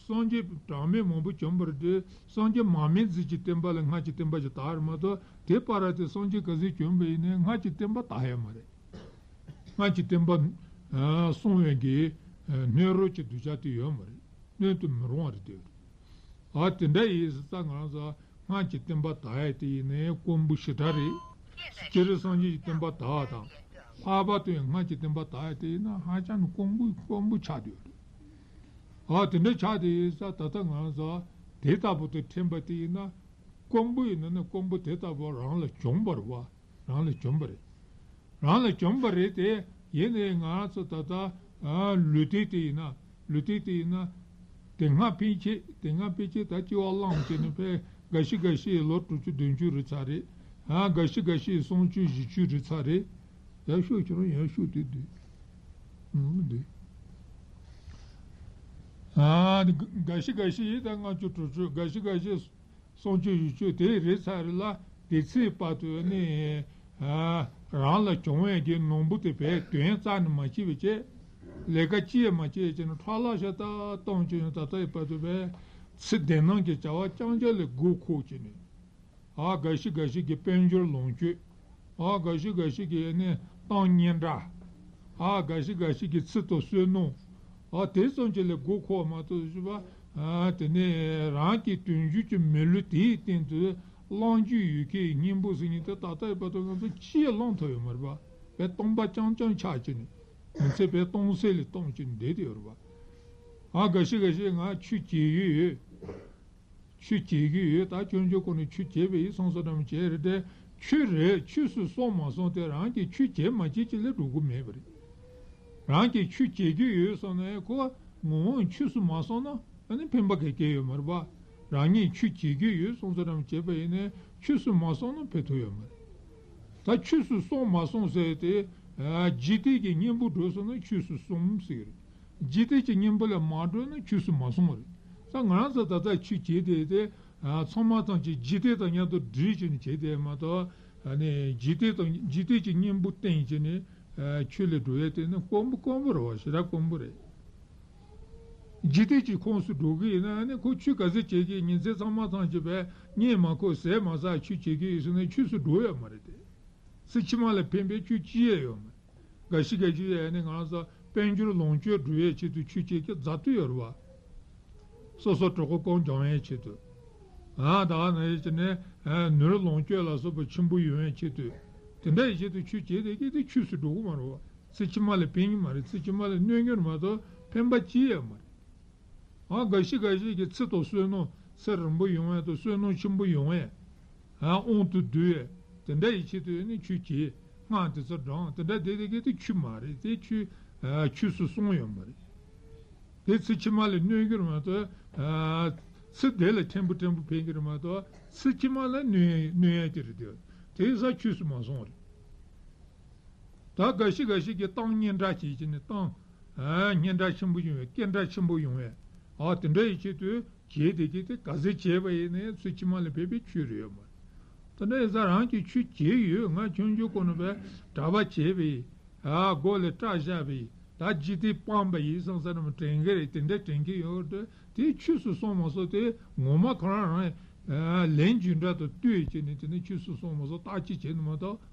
སངས་རྒྱས་གྲངས་མེད་མང་པོ་བྱོན་པ་རེད་དེ། སངས་རྒྱས་མར་མེ་མཛད་ཀྱི་བསྟན་པ་ལས་སྔར་གྱི་བསྟན་པ་ཅིག་དར་བ་རེད་མ་གཏོགས། དེ་བར་དེ་སངས་རྒྱས་ག་ཚོད་བྱོན་པ་ཡིན་ནའི་སྔར་གྱི་བསྟན་པ་དར་ཡ་མ་རེད། སྔར་གྱི་བསྟན་པ་ཨ་སྲུང་བའི་གི་ཨ་སྣོད་རོགས་ཀྱི་གདུལ་བྱ་དེ་ཡོད་མ་རེད། སྣོད་དུ་མི་རུང་བ་རེད་དེ། ཨ་དེ་འདྲ་ཡིན་ཙང་ང་རང་ཚོ་སྔར་གྱི་བསྟན་པ་དར་ཡ་དེ་ཡིན་ནའི་དཀོན་པོ་ཞེ་དྲག་རེད། སྤྱིར་སངས་རྒྱས་ཀྱི་བསྟན་པ་དར་བ་དང་། ལྷག་པར་དུ་ཡང་སྔར་གྱི་བསྟན་པ་དར་ཡ་དེ་ཡིན་ན་ཧ་ཅང་དཀོན་པོ་དཀོན་པོ་ཆགས་བསྡད་ཡོད་རེད། ཨ་དེ་འདྲ་ཆགས་བསྡད་ཡོད་ཙང་ད་ལྟ་ང་རང་ཚོ་དེ་ལྟ་བུ་དེ་དྲན་པ་དེ་ཡིན་ན། དཀོན་པོ་ཡིན་ན་ནི་དཀོན་པོ་དེ་ལྟ་བུ་རང་ལ་བྱུང་བ་རེད་པ། རང་ལ་བྱུང་བ་རེད། རང་ལ་བྱུང་བ་རེད་དེ། ཡིན་ནའི་ང་རང་ཚོ་ད་ལྟ་ཨ་ལུས་རྟེན་དེ་ཡིན་ན། ལུས་རྟེན་དེ་ཡིན་ན། དེ་སྔ་ཕན་ཆད་དེ་སྔ་ཕན་ཆད་ད་སྐྱེ་བ་བླངས་བྱས་ནས་ཕན་འགའ་ཞིག་འགའ་ཞིག་ལོ་དྲུག་ཅུ་བདུན་ཅུ་རེད་ཚར་རེད། ཨ་འགའ་ཞིག་འགའ་ཞིག་སུམ་ཅུ་བཞི་ཅུ་རེད་ཚར་རེད། ཡར་ཤོག་ཁྱོད་རང་ཡར་ཤོག་དེ་དུས། ཨ་འདི་འགའ་ཞིག་འགའ་ཞིག་ད་ལྔ་བཅུ་དྲུག་ཅུ་འགའ་ཞིག་འགའ་ཞིག་སུམ་ཅུ་བཞི་ཅུ་དེ་རེད་ཚར་རེད་ལ། དེ་ཚེ་བར་དུ་ནི་ཨ་རང་ལ་བྱུང་བའི་གི་ནོར་བུ་དེ་བས་དོན་རྩ་ནས་མ་བྱས་པའི་ཆེད། ལས་ཀ་ཅི་ཡང་མ་བྱས་བྱས་ནས་ཁྲག་ལག་ཤ་སྟག་བཏང་བྱས་ནས་ད་ལྟའི་བར་དུ་བས་ཚེ་འདི་ནང་གི་བྱ་བ་རྐྱང་རྐྱང་ལ་མགོ་འཁོར་བྱས་ནས། ཨ་འགའ་ཞིག་འགའ་ཞིག་གིས་དཔལ་འབྱོར་ལོངས་སྤྱོད། ཨ་འགའ་ཞིག་འགའ་ཞིག་གིས་ནི་གཏམ་སྙན་གྲགས། ཨ་འགའ་ཞིག་འགའ་ཞིག་གིས་ཚིག་དང་བསོད་ནམས། ཨ་དེ་ཙམ་ཅིག་ལ་མགོ་འཁོར་བ་མ་གཏོགས་ཞུ་བ། ཨ་དེ་ནས་རང་གི་དོན་བྱེད་ཀྱི་མི་ལུས་དེའི་སྟེང་དུ་བླང་རྒྱུ་ཡོད་མཁན་གཉེན་པོ་ཟེར་མཁན་དེ་ད་ལྟའི་བར་དུ་ང་ཚོ་ཅི་ཡང་བླང་ཐུབ་ཡོད་མ་རེད་པ། བས་སྟོང་པ་རྐྱང་རྐྱང་ཆགས་ཀྱི་ནི། མི་ཚེ་བས་སྟོང་ཟད་ལ་གཏོང་ཀྱི་ནི་བསྡད་དེ་ཡོད་རེད་པ། ཨ་འགའ་ཞིག་འགའ་ཞིག་ང་ཆོས་བྱེད་ཀྱི་ཡོད། ཆོས་བྱེད་ཀྱི་ཡོད། ད་སྐྱོན་བརྗོད་སྐོར་ནས་ཆོས་བྱེད་པའི་ཡིད་སོང་སོ་འདྲ་མི་བྱེད་རེད་དེ། ཆོས་རེད་ཆོས་སུ་སོང་མ་སོང་དེ་རང་གིས་ཆོས་བྱེད་མ་བྱེད་ཅིག་ལས་འགྲོ་གི་མེད་པ་རེད། རང་གིས་ཆོས་བྱེད་ཀྱི་ཡོད་སོང་ནའི་ཁོ་ངོ་བོ་ཆོས་སུ་མ་སོང་ན་ཨ་ནི་ཕན་པ་ག་གེ་ཡོད་མ་རེད་པ། རང་ཉིད་ཆོས་བྱེད་ཀྱི་ཡོད་སོང་སོ་འདྲ་མི་བྱེད་པ་ཡིན་ནའི་ཆོས་སུ་མ་སོང་ན་ཕན་ཐོགས་ཡོད་མ་རེད། ད་ཆོས་སུ་སོང་མ་སོང་ཟེར་ཏེ། ཨ་འཇིག་རྟེན་གྱི་གཉེན་པོ་འགྲོ་སོང་ན་ཆོས་སུ་སོང་ཟེར་གི་རེད། འཇིག་རྟེན་གྱི་གཉེན་པོ་ལ་མ་འགྲོ་ན་ཆོས་སུ་མ་སོང་བ་རེད། ད་ང་རང་ཚོ་ད་ལྟ་ཆོས་བྱེད་དེ་དེ་ཨ་ཚང་མ་ཐམས་ཅད་འཇིག་རྟེན་དང་མཉམ་དུ་སྒྲིལ་བྱས་ནས་བྱེད་དེ་མ་གཏོགས། ཨ་ནི་འཇིག་རྟེན་དང་འཇིག་རྟེན་གྱི་གཉེན་པོ་བསྟེན་བྱས་ནས་ཨ་ཆོས་ལ་འགྲོ་ཡ་དེ་ནི་དཀོན་པོ་དཀོན་པོ་རེད་བ། ཞེ་དྲག་དཀོན་པོ་རེད། འཇིག་རྟེན་གྱི་ཁོངས་སུ་འགྲོ་གི་ཡིན་ན་ཨ་ནི་ཁོ་ཆོས་ག་ཚོད་བྱེད་ཀྱི་ཉིན་མཚན་ཚང་མ་ཐམས་ཅད་པས་གཉིད་མ་ཁུག་ཟས་མ་ཟ་ཆོས་བྱེད་ཀྱི་ཡོད་ཟེར་ན་ཆོས་སུ་འགྲོ་ཡ་མ་རེད་དེ། ཚེ་ཕྱི་མ་ལ་ཕན་པའི་ཆོས་ཅི་ཡང་ཡོད་མ་རེད། འགའ་ཞིག་འགའ་ཞིག་ཡང་ནི་ང་རང་ཚོ་དཔལ་འབྱོར་ལོངས་སྤྱོད་སྒྲུབ་ཡའི་ཆེད་དུ་ཆོས་བྱེད་ཀྱི་མཛད་དུ་ཡོད་རེད་བ། སོ་སོ་གྲོད་ཁོག་གང་འཇོམས་ཡའི་ཆེད་དུ། ཨ་ད་ག་ནང་བཞིན་བྱས་ནས་ནོར་ལོངས་སྤྱོད་ལ་སོགས་པ་ཆེན་པོ་ཡོང་ཡའི་ཆེད་དུ། དེ་འདྲ་ཡི་ཆེད་དུ་ཆོས་བྱེད་དེ་གི་དེ་ཆོས་སུ་འགྲོ་གི་མ་རེད་བ། ཚེ་ཕྱི་མ་ལ་ཕན་གྱི་མ་རེད། ཚེ་ཕྱི་མ་ལ་གནོད་ཀྱི་རེད་མ་གཏོགས་ཕན་པ་ཅི་ཡང་མ་རེད། ཨ་འགའ་ཞིག་འགའ་ཞིག་གིས་ཚིག་དང་བསོད་ནམས་ཚེ་རིང་པོ་ཡོང་ཡ་དང་བསོད་ནམས་ཆེན་པོ་ཡོང་ཡ། ཨ་དབང་དུ་བསྡུ་ཡ། དེ་འདྲ་ཡི་ཆེད་དུ་ནི་ཆོས་བྱེད། སྔགས་དེ་ཚོ་བགྲང་། དེ་འདྲ་བསྡད་དེ་གི་དེ་ཆོས་མ་རེད། དེ་ཆོས་ ཨ་ཆོས་སུ་སོང་ཡོད་མ་རེད། དེ་ཚེ་ཕྱི་མ་ལ་གནོད་ཀྱི་རེད་མ་གཏོགས། ཨ་ཚེ་འདི་ལ་ཕྲན་བུ་ཕྲན་བུ་ཕན་གྱི་རེད་མ་གཏོགས། ཚེ་ཕྱི་མ་ལ་གནོད་གནོད་ཡ་གྱི་རེད་དེ། དེ་ས་ཆོས་སུ་མ་སོང་རེད། ད་འགའ་ཞིག་འགའ་ཞིག་གིས་གཏམ་སྙན་གྲགས་བྱེད་ཀྱི་ནི་གཏམ། ཨ་སྙན་གྲགས་ཆེན་པོ་ཡོང་བའི་སྐད་གྲགས་ཆེན་པོ་ཡོང་བའི། ཨ་དེ་འདྲ་ཡི་ཆེད་དུ་བྱས་དེ་གི་དེ་ག་ཚོད་བྱས་པ་ཡིན་ནའི་ཚུལ་ཕྱི་མ་ལ་ཕན་པའི་ཆོས་རེད་ཡོད་མ་རེད། དེ་འདྲ་ཡིན་ཙང་རང་གིས་ཆོས་བྱས་ཡོད། ང་ཆུང་ཆུང་གོ་ནས་བས་གྲྭ་པ་བྱས་པའི། ཨ་སྒོ་ལ་སྐྲ་བཞག་པའི། ད་འཇིག་རྟེན་སྤངས་པ་ཡིན་བསམ་ས་ནས་དྲན་གི་རེད། དེ་འདྲ་དྲན་གི་ཡོད་དེ་དེ་ཆོས་སུ་སོང་མ་སོང་དེ་ངོ་མ་ཁོ་རང་རང་ལན་རྒྱུ་འབྲས་དང་ལྟོས་བྱས་ནས་དེ་ནི་ཆོས་སུ་སོང་མ་སོང་བརྟག་དཔྱད་བྱས་ནས་མ་གཏོགས།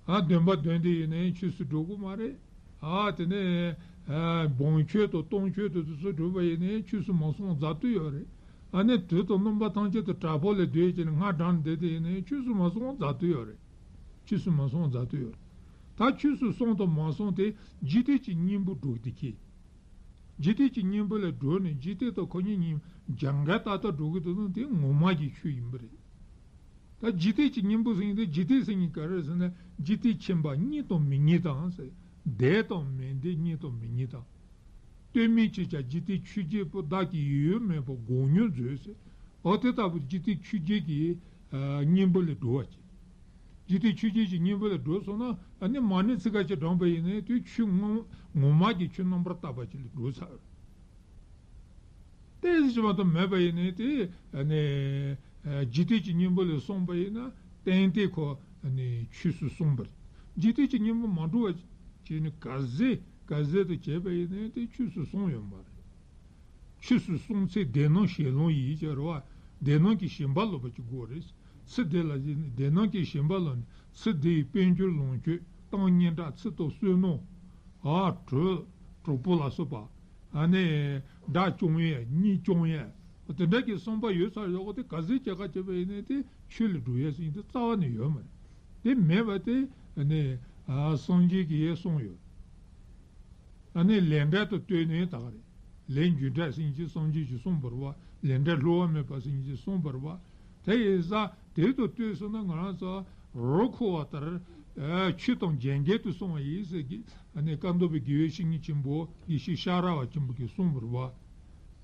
ཨ་བདེན་པ་བདེན་དེ་ཡིན་ནའི་ཆོས་སུ་འགྲོ་གི་མ་རེད། ཨ་དེ་ནས་ཨ་བོང་ཆོས་དང་སྟོང་ཆོས་དང་དེ་ཚོ་སྒྲུབ་པ་ཡིན་ནའི་ཆོས་སུ་མ་སོང་རྫ་དུ་ཡོད་རེད། ཨ་ནི་དུས་དང་རྣམ་པ་ཐམས་ཅད་དུ་དྲག་པོ་ལས་སྡོད་ཀྱི་ནས་སྔ་དྲགས་བསྡད་དེ་ཡིན་ནའི་ཆོས་སུ་མ་སོང་རྫ་དུ་ཡོད་རེད། ཆོས་སུ་མ་སོང་རྫ་དུ་ཡོད་རེད། ད་ཆོས་སུ་སོང་དང་མ་སོང་དེ་འཇིག་རྟེན་གྱི་གཉེན་པོ་སྒྲུབ་དེ་ཁྱེད། འཇིག་རྟེན་གྱི་གཉེན་པོ་ལས་སྒྲོལ་ནས་འཇིག་རྟེན་དང་ཁོ་གཉིས་གཉིས་སྦྱང་ག་ཏག་ཏག་འགྲོ་གི་འདུག་ན་དེ་ངོ་མ་གི་ཆོས་ཡིན་པ་རེད། ད་འཇིག་རྟེན་གྱི་གཉེན་པོ་ཟེར་མཁན་དེ་འཇིག་རྟེན་ཟེར་མཁན་ག་རེ་ཟེར་ན་འཇིག་རྟེན་ཁྱིམ་པ་རྙེད་དང་མི་རྙེད་དང་ཟེར། བདེ་དང་མི་བདེ་རྙེད་དང་མི་རྙེད་དང་། ལྟོས་མེད་ཅེས་བྱ་འཇིག་རྟེན་ཆོས་བརྒྱད་པོ་བདག་གི་ཡོད་མེད་པ་འགོག་ཉོན་མཛོད་ཟེར། འོ་དེ་ལྟ་བུ་འཇིག་རྟེན་ཆོས་བརྒྱད་ཀྱི་གཉེན་པོ་ལས་སྒྲོལ་བ་ཅིག་འཇིག་རྟེན་ཆོས་བརྒྱད་ཀྱི་གཉེན་པོ་ལས་སྒྲོལ་སོང་ན་ཨ་ནི་མ་ཎི་ཚིག་ཁ་ཅིག་བགྲངས་པ་ཡིན་ནའི་དེ་ཆོས་ངོ་ངོ་མ་གི་ཆོས་རྣམ་པར་དག་པ་ཅིག་ལས་སྒྲོལ་ཚར། ཏོག་ཙམ་ཅིག་མ་གཏོགས་མེད་པ་ཡིན་ནའི་དེ་ཨ་ནི་འཇིག་རྟེན་གྱི་གཉེན་པོ་ལས་སོང་པ་ཡིན་ན་ཏན་ཏན་ཁོ་ཨ་ནི་ཆོས་སུ་སོང་བ་རེད། འཇིག་རྟེན་གྱི་གཉེན་པོ་མ་གྲུབ་པ་ཅིག་ནི་ག་ཟེ་ག་ཟེ་དུ་བྱས་པ་ཡིན་ནའི་དེ་ཆོས་སུ་སོང་ཡོད་མ་རེད། ཆོས་སུ་སོང་ཚེ་བདེ་སྣང་ཞེན་ལོང་ཡིན་ཟེར་བ། བདེ་སྣང་གི་ཞེན་པ་ལོག་པ་ཅིག་དགོས་རེད། ཚེ་འདི་ལ་བདེ་སྣང་གི་ཞེན་པ་ལོག་ནས་ཚེ་འདི་ཡི་དཔལ་འབྱོར་ལོངས་སྤྱོད་གཏམ་སྙན་གྲགས་ཚིག་དང་བསོད་ནམས། ཨ་གྲོགས་གྲོགས་པོ་ལ་སོགས་པ། ཨ་ནི་དགྲ་བཅོམ་ཡས་གཉེན་སྐྱོང་ཡས། དེ་འདྲ་གི་བསམ་པ་ཡོད་ཚར་ཡོད་གོ་དེ་ག་ཚོད་སྐྱེ་ཁ་བྱས་པ་ཡིན་ནའི་དེ་ཆོས་ལ་འགྲོ་ཡས་ཟེར་མཁན་དེ་རྩ་བ་ནས་ཡོད་མ་རེད། དེ་མེད་པ་དེ་ཨ་ནི་ཨ་སངས་རྒྱས་ཀྱིས་གསུངས་ཡོད། ཨ་ནི་ལས་འབྲས་དང་ལྟོས་ནས་དག་རེད། ལས་རྒྱུ་འབྲས་ཟེར་མཁན་ཅིག་སངས་རྒྱས་ཀྱིས་གསུངས་པ་རེད་བ། ལས་འབྲས་བསླུ་བ་མེད་པ་ཟེར་མཁན་ཅིག་གསུངས་པ་རེད་བ། དེ་ཡིན་ཙང་དེ་དང་ལྟོས་སོང་ན་ང་རང་ཚོ་རོ་ཁོ་བ་ལྟར་ཨ་ཆོས་དང་རྒྱན་གྱི་དུ་སོང་བ་ཡིན་ཟེར་གི་ཨ་ནི་བཀའ་གདམས་པའི་དགེ་བའི་བཤེས་གཉེན་ཆེན་པོ་དགེ་བཤེས་ཤ་ར་བ་ཆེན་པོ་གིས་གསུངས་པ་རེད་བ།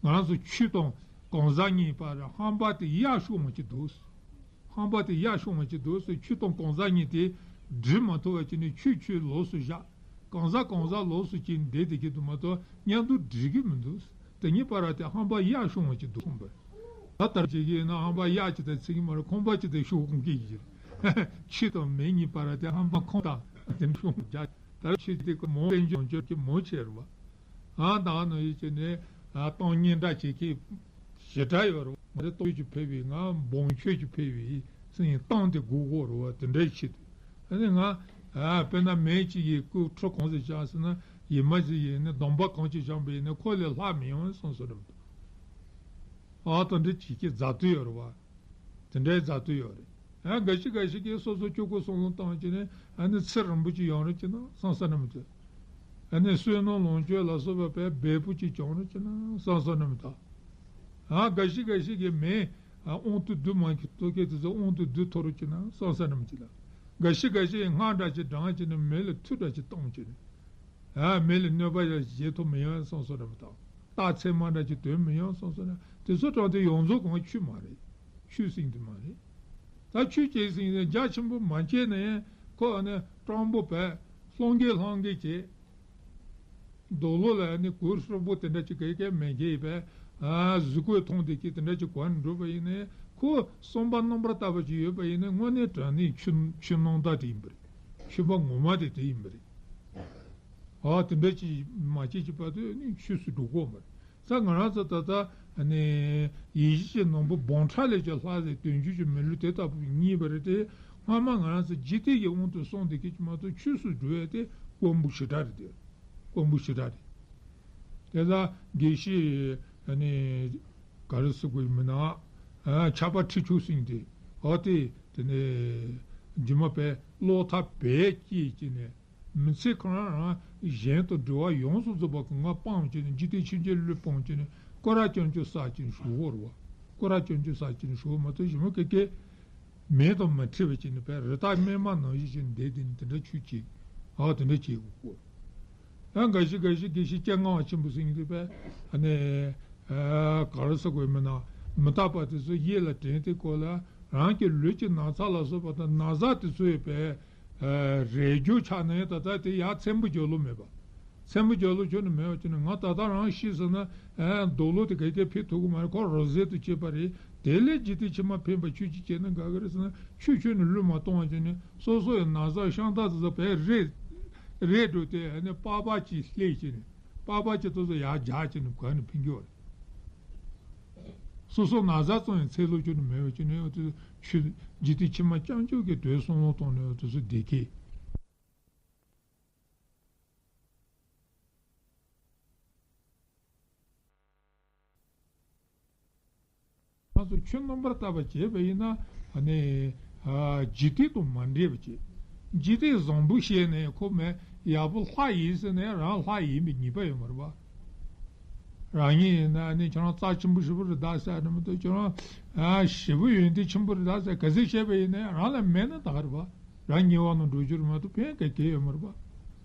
ང་རང་ཚོ་ཆོས་དང་གང་ཟག་གཉིས་བར་ཧམ་པ་དེ་ཡར་ཤོང་བ་ཅིག་འདུག་ཧམ་པ་དེ་ཡར་ཤོང་བ་ཅིག་འདུག་ཟེར། ཆོས་དང་གང་ཟག་གཉིས་དེ་སྒྲིལ་མ་ཐུབ་པ་ཅིག་ནས་ཆོས་ཆོས་ལོགས་སུ་བཞག་གང་ཟག་གང་ཟག་ལོགས་སུ་ཅིག་བསྡད་བསྡད་ཀྱི་འདུག་མ་གཏོགས་མཉམ་དུ་སྒྲིལ་གྱི་མི་འདུག་དེ་གཉིས་བར་དེ་ཧམ་པ་ཡར་ཤོང་བ་ཅིག་འདུག་གསུངས་པ་རེད། ད་ལྟར་ཅིག་ཡིན་ན་ཧམ་པ་ཡར་ཅིག་དང་ཚིག་གི་མ་རེད། ཁང་པ་ཅིག་དང་ཤོག་ཁུངས་ཀྱི་ཡིན། ཆོས་དང་མེད་གཉིས་བར་དེ་ཧམ་པ་ཁོང་དང་དེ་ཤོག་ཁུངས་རྒྱག་ད་ཆོས་དེ་ཀོ་མོ་དཔལ་འབྱོར་འབྱོར་གྱི་མོ་ཆེ་རེད་བ། ཨ་ད་ནང་བཞིན་བྱས་ནས་ཨ་གཏམ་སྙན་གྲགས་བྱེད་མཁན་ཞེ་དྲག་ཡོད་རེད། ང་ཚོ་སྟོབས་ཀྱིས་ཕེབས་པའི་ང་འབོང་ཆོས་ཀྱིས་ཕེབས་པའི་སེམས་གཏམ་དེ་དགོས་ཀྱི་རེད་བ། དེ་འདྲའི་ཆེད་དུ་ཨ་ནི་ང་ཨ་དཔེར་ན་མེ་གཅིག་གིས་སྐུ་ཁྲུ་གང་ཟིག་བཞེངས་ཟེར་ན་ཡི་མ་ཟིག་ཡིན་ན་སྡོམ་པ་གང་ཅིག་བཞེངས་པ་ཡིན་ན་ཁོ་ལས་ལྷག་མི་ཡོང་བསམ་སོ་རེད་མི་འདུག་ཨ་དེ་འདྲ་བྱེད་ཀྱི་མཛད་དུ་ཡོད་རེད་བ། དེ་འདྲའི་མཛད་དུ་ཡོད་རེད། ཨ་འགའ་ཞིག་འགའ་ཞིག་གིས་སོ་སོ་སྤྱོད་གོ་སོང་ལོང་བཏང་བྱས་ནས་ཨ་ནི་ཚེ་རིང་པོ་ཅིག་ཡོང་རོགས་བྱས་ན་བསམ་ས་ན་མི་འདུག་ཨ་ནི་བསོད་ནམས་ལོངས་སྤྱོད་ལ་སོགས་པ་བས་འབེལ་པོ་ཅིག་བྱུང་རོགས་བྱས་ན་བསམ་ས་ན་མི་འདུག་ཨ་འགའ་ཞིག་འགའ་ཞིག་གིས་མེ་ཨ་དབང་དུ་བསྡུ་མ་ཐུབ་མཁན་དེ་ཚོ་དབང་དུ་བསྡུ་ཐུབ་རོགས་བྱས་ན་བསམ་ས་ན་མི་འདུག་ལ། འགའ་ཞིག་འགའ་ཞིག་གིས་སྔགས་འདྲ་ཅིག་བགྲངས་བྱས་ནས་མེ་ལ་མཐུ་འདྲ་ཅིག་བཏང་བྱས་ནས། ཨ་མེ་ལ་གནོད་པ་ཡང་བྱེད་ཐུབ་མི་ཡོང་བསམ་སོ་ར་མི་དང་། རྟགས་མཚན་མ་འདྲ་ཅིག་སྟོན་མི་ཡོང་བསམ་སོ་ན་དེ་ཚོ་དྲང་དེ་ཡོངས་རྫོགས་གང་ཆོས་མ་རེད། ཆོས་ཟེར་དེ་མ་རེད། ད་ཆོས་ཅན་ཟེར་ནས་རྒྱ་ཆེན་པོ་མ་བྱས་ན་ཡང་ཁོ་ཨ་ནི་སྤྲང་པོ་བས་སློང་གིན་སླང་གིན་བྱས། རྡོ་ལོ་ལ་ཨ་ནི་གོས་ཧྲུལ་པོ་དེ་འདྲ་ཅིག་གས་གས་མེད་མཁན་ཡིན་པས་ཨ་གཟུགས་པོ་མཐོང་དེ་ཀྱི་དེ་འདྲ་ཅིག་གོན་འགྲོ་བ་ཡིན་ནའི་ཁོ་བསམ་པ་རྣམ་པར་དག་པ་ཅིག་ཡོད་པ་ཡིན་ནའི་དངོས་གནས་དྲང་གནས་ཆོས་ཆོས་སྣང་དག་དེ་ཡིན་པ་རེད། ཆོས་པ་ངོ་མ་དེ་དེ་ཡིན་པ་རེད། ཨ་དེ་འདྲ་ཅིག་མ་བྱེད་ཅིག་བར་དུ་ནི་ཆོས་སུ་འགྲོ་གོ་མ་རེད། ས་ང་རང་ཚོ་ད་ལྟ་ནི་ཡིད་བཞིན་གྱི་ནོར་བུ་སྦོམ་ཕྲ་ལས་ཀྱང་ལྷག་ཟེར་དོན་བརྗོད་ཀྱི་མི་ལུས་དེ་ལྟ་བུ་རྙེད་པ་རེད་དེ། སྔ་མ་ང་རང་ཚོ་འཇིག་རྟེན་གྱི་དབང་དུ་སོང་བསྡད་མཁན་ཅིག་མ་གཏོགས་ཆོས་སུ་འགྲོ་ཡ་དེ་དཀོན་པོ་ཞེ་དྲག་རེད་དེ། དཀོན་པོ་ཞེ་དྲག་རེད། དེ་ལ་དགེ་བཤེས་ནི་ག་རེ་ཟེར་དགོས་མིན་ན། ཨ་ཕྱྭ་པ་ཁྲི་བྱང་ཟེར་མཁན་དེ། ཨ་དེ་དེ་ནས་རྗེས་མ་བས་བློ་ཐག་རྦད་བཅད་ཀྱི་ནས། མི་ཚེ་ཁོ་རང་རང་གཞན་དང་འབྲེལ་བ་ཡོངས་སུ་རྫོགས་པ་གི་ང་སྤངས་བྱས་ནས་འཇིག་རྟེན་ཕྱིན་ཆད་བློས་སྤངས་བྱས་ནས་སྐོར་ར་སྐྱོན་བརྗོད་བསགས་བྱས་ནས་བཞུགས་ཡོད་རེད་བ། སྐོར་ར་སྐྱོན་བརྗོད་བསགས་བྱས་ནས་བཞུགས་ཡོད་མ་གཏོགས་གཞན་པ་ག་གས་མེད་དང་མི་འཕྲད་པ་བྱས་ནས་བས་རི་དྭགས་སྨིན་མ་ནང་བཞིན་བྱས་ནས་བསྡད་དེ་ནས་དེ་འདྲ་ཆོས་བྱེད། ཨ་དེ་འདྲ་བྱེད་དགོས་ཀོ། ཨ་འགའ་ཞིག་འགའ་ཞིག་དགེ་བཤེས་སྤྱན་སྔ་བ་ཆེན་པོ་ཟེར་མཁན་དེ་བས་ཨ་ནི་ཨ་ག་རེ་ཟེར་དགོས་མིན་ན། མི་རྟག་པ་དེ་ཚོ་ཡིད་ལ་དྲན་དེ་ཁོ་ལ་རང་གི་ལུས་ཀྱི་ན་ཚ་ལ་སོགས་པ་དང་ན་ཚ་དེ་ཚོ་ཡི་བས་ཨ་རེག་རྒྱུ་ཆགས་ནས་ད་ལྟ་དེ་ཡར་ཚེམ་བུ་རྒྱག་ལུགས་མེད་པ། ཚེམ་བུ་རྒྱག་ལུགས་ཁྱོན་ནས་མེད་པ་ཁྱོན་ནས། ང་ད་ལྟ་རང་ཤི་ཟེར་ན་ཨ་རྡོ་ལོ་དེ་ག་དེ་ཕེབས་ཐུབ་ཀྱི་མ་རེད། ཁོ་རོ་ཟེ་དུ་སྐྱེས་པ་རེད། དེ་ལས་འཇིག་རྟེན་ཕྱི་མ་ཕན་པ་ཁྱོད་ཀྱིས་བྱས་ན་དགའ་གི་རེད་ཟེར་ན། ཁྱོད་ཁྱོན་ནས་བློས་མ་གཏོང་བ་བྱས་ནས་སོ་སོ་ཡི་ན་ཚ་ཤང་ཏ་ཙི་ཙི་བས་རེད། རེད་འགྲོ་དེ་ཨ་ནི་པགས་པ་གཅིག་ལྷས་བྱས་ནས་པགས་པ་གཅིག་ཏོག་ཙམ་ཡར་རྒྱག་བྱས་ནས་ག་ནས་ཕན་གྱི་བ་རེད། སོ་སོ་ན་ཚ་ཙམ་ཡང་ཚེ་ལོ་ཁྱོན་ནས་མེད་པ་བྱས་ནས་ཡང་དེ་ཆོས་འཇིག་རྟེན་ཕྱི་མ་རྐྱང་རྐྱང་གི་དོན་བསམ་བློ་བཏང་ནས་ཡང་དེ་ཚོ་བདེ་སྐྱིད། ང་ཚོ་ཆོས་རྣམ་པར་དག་པ་བྱས་པ་ཡིན་ན་ཨ་ནི་ཨ་འཇིག་རྟེན་དང་མ་འདྲེས་པ་བྱས། འཇིག་རྟེན་བཟང་པོ་བཤད་ནས་ཁོ་མེད་ཡག་པོ་ལྷ་ཡིན་ཟེར་ནས་རང་ལྷ་ཡིན་པའི་ངེས་པ་ཡོད་མ་རེད་པ། རང་ཉིད་ཡིན་ན་ཨ་ནི་ཁྱོད་རང་རྩ་ཆེན་པོ་ཞེ་པོ་རེད་ད་ཟེར་ནི་མི་འདུག་ཁྱོད་རང་ཨ་ཞེ་པོ་ཡོན་ཏན་ཆེན་པོ་རེད་ད་ཟེར་ག་ཚོད་བཤད་པ་ཡིན་ན་རང་ལ་མེད་ན་ད་ག་རེད་པ། རང་ཉེ་བ་ནང་འགྲོ་རྒྱུ་རེད་མ་གཏོགས་ཕན་ག་གེ་ཡོད་མ་རེད་པ།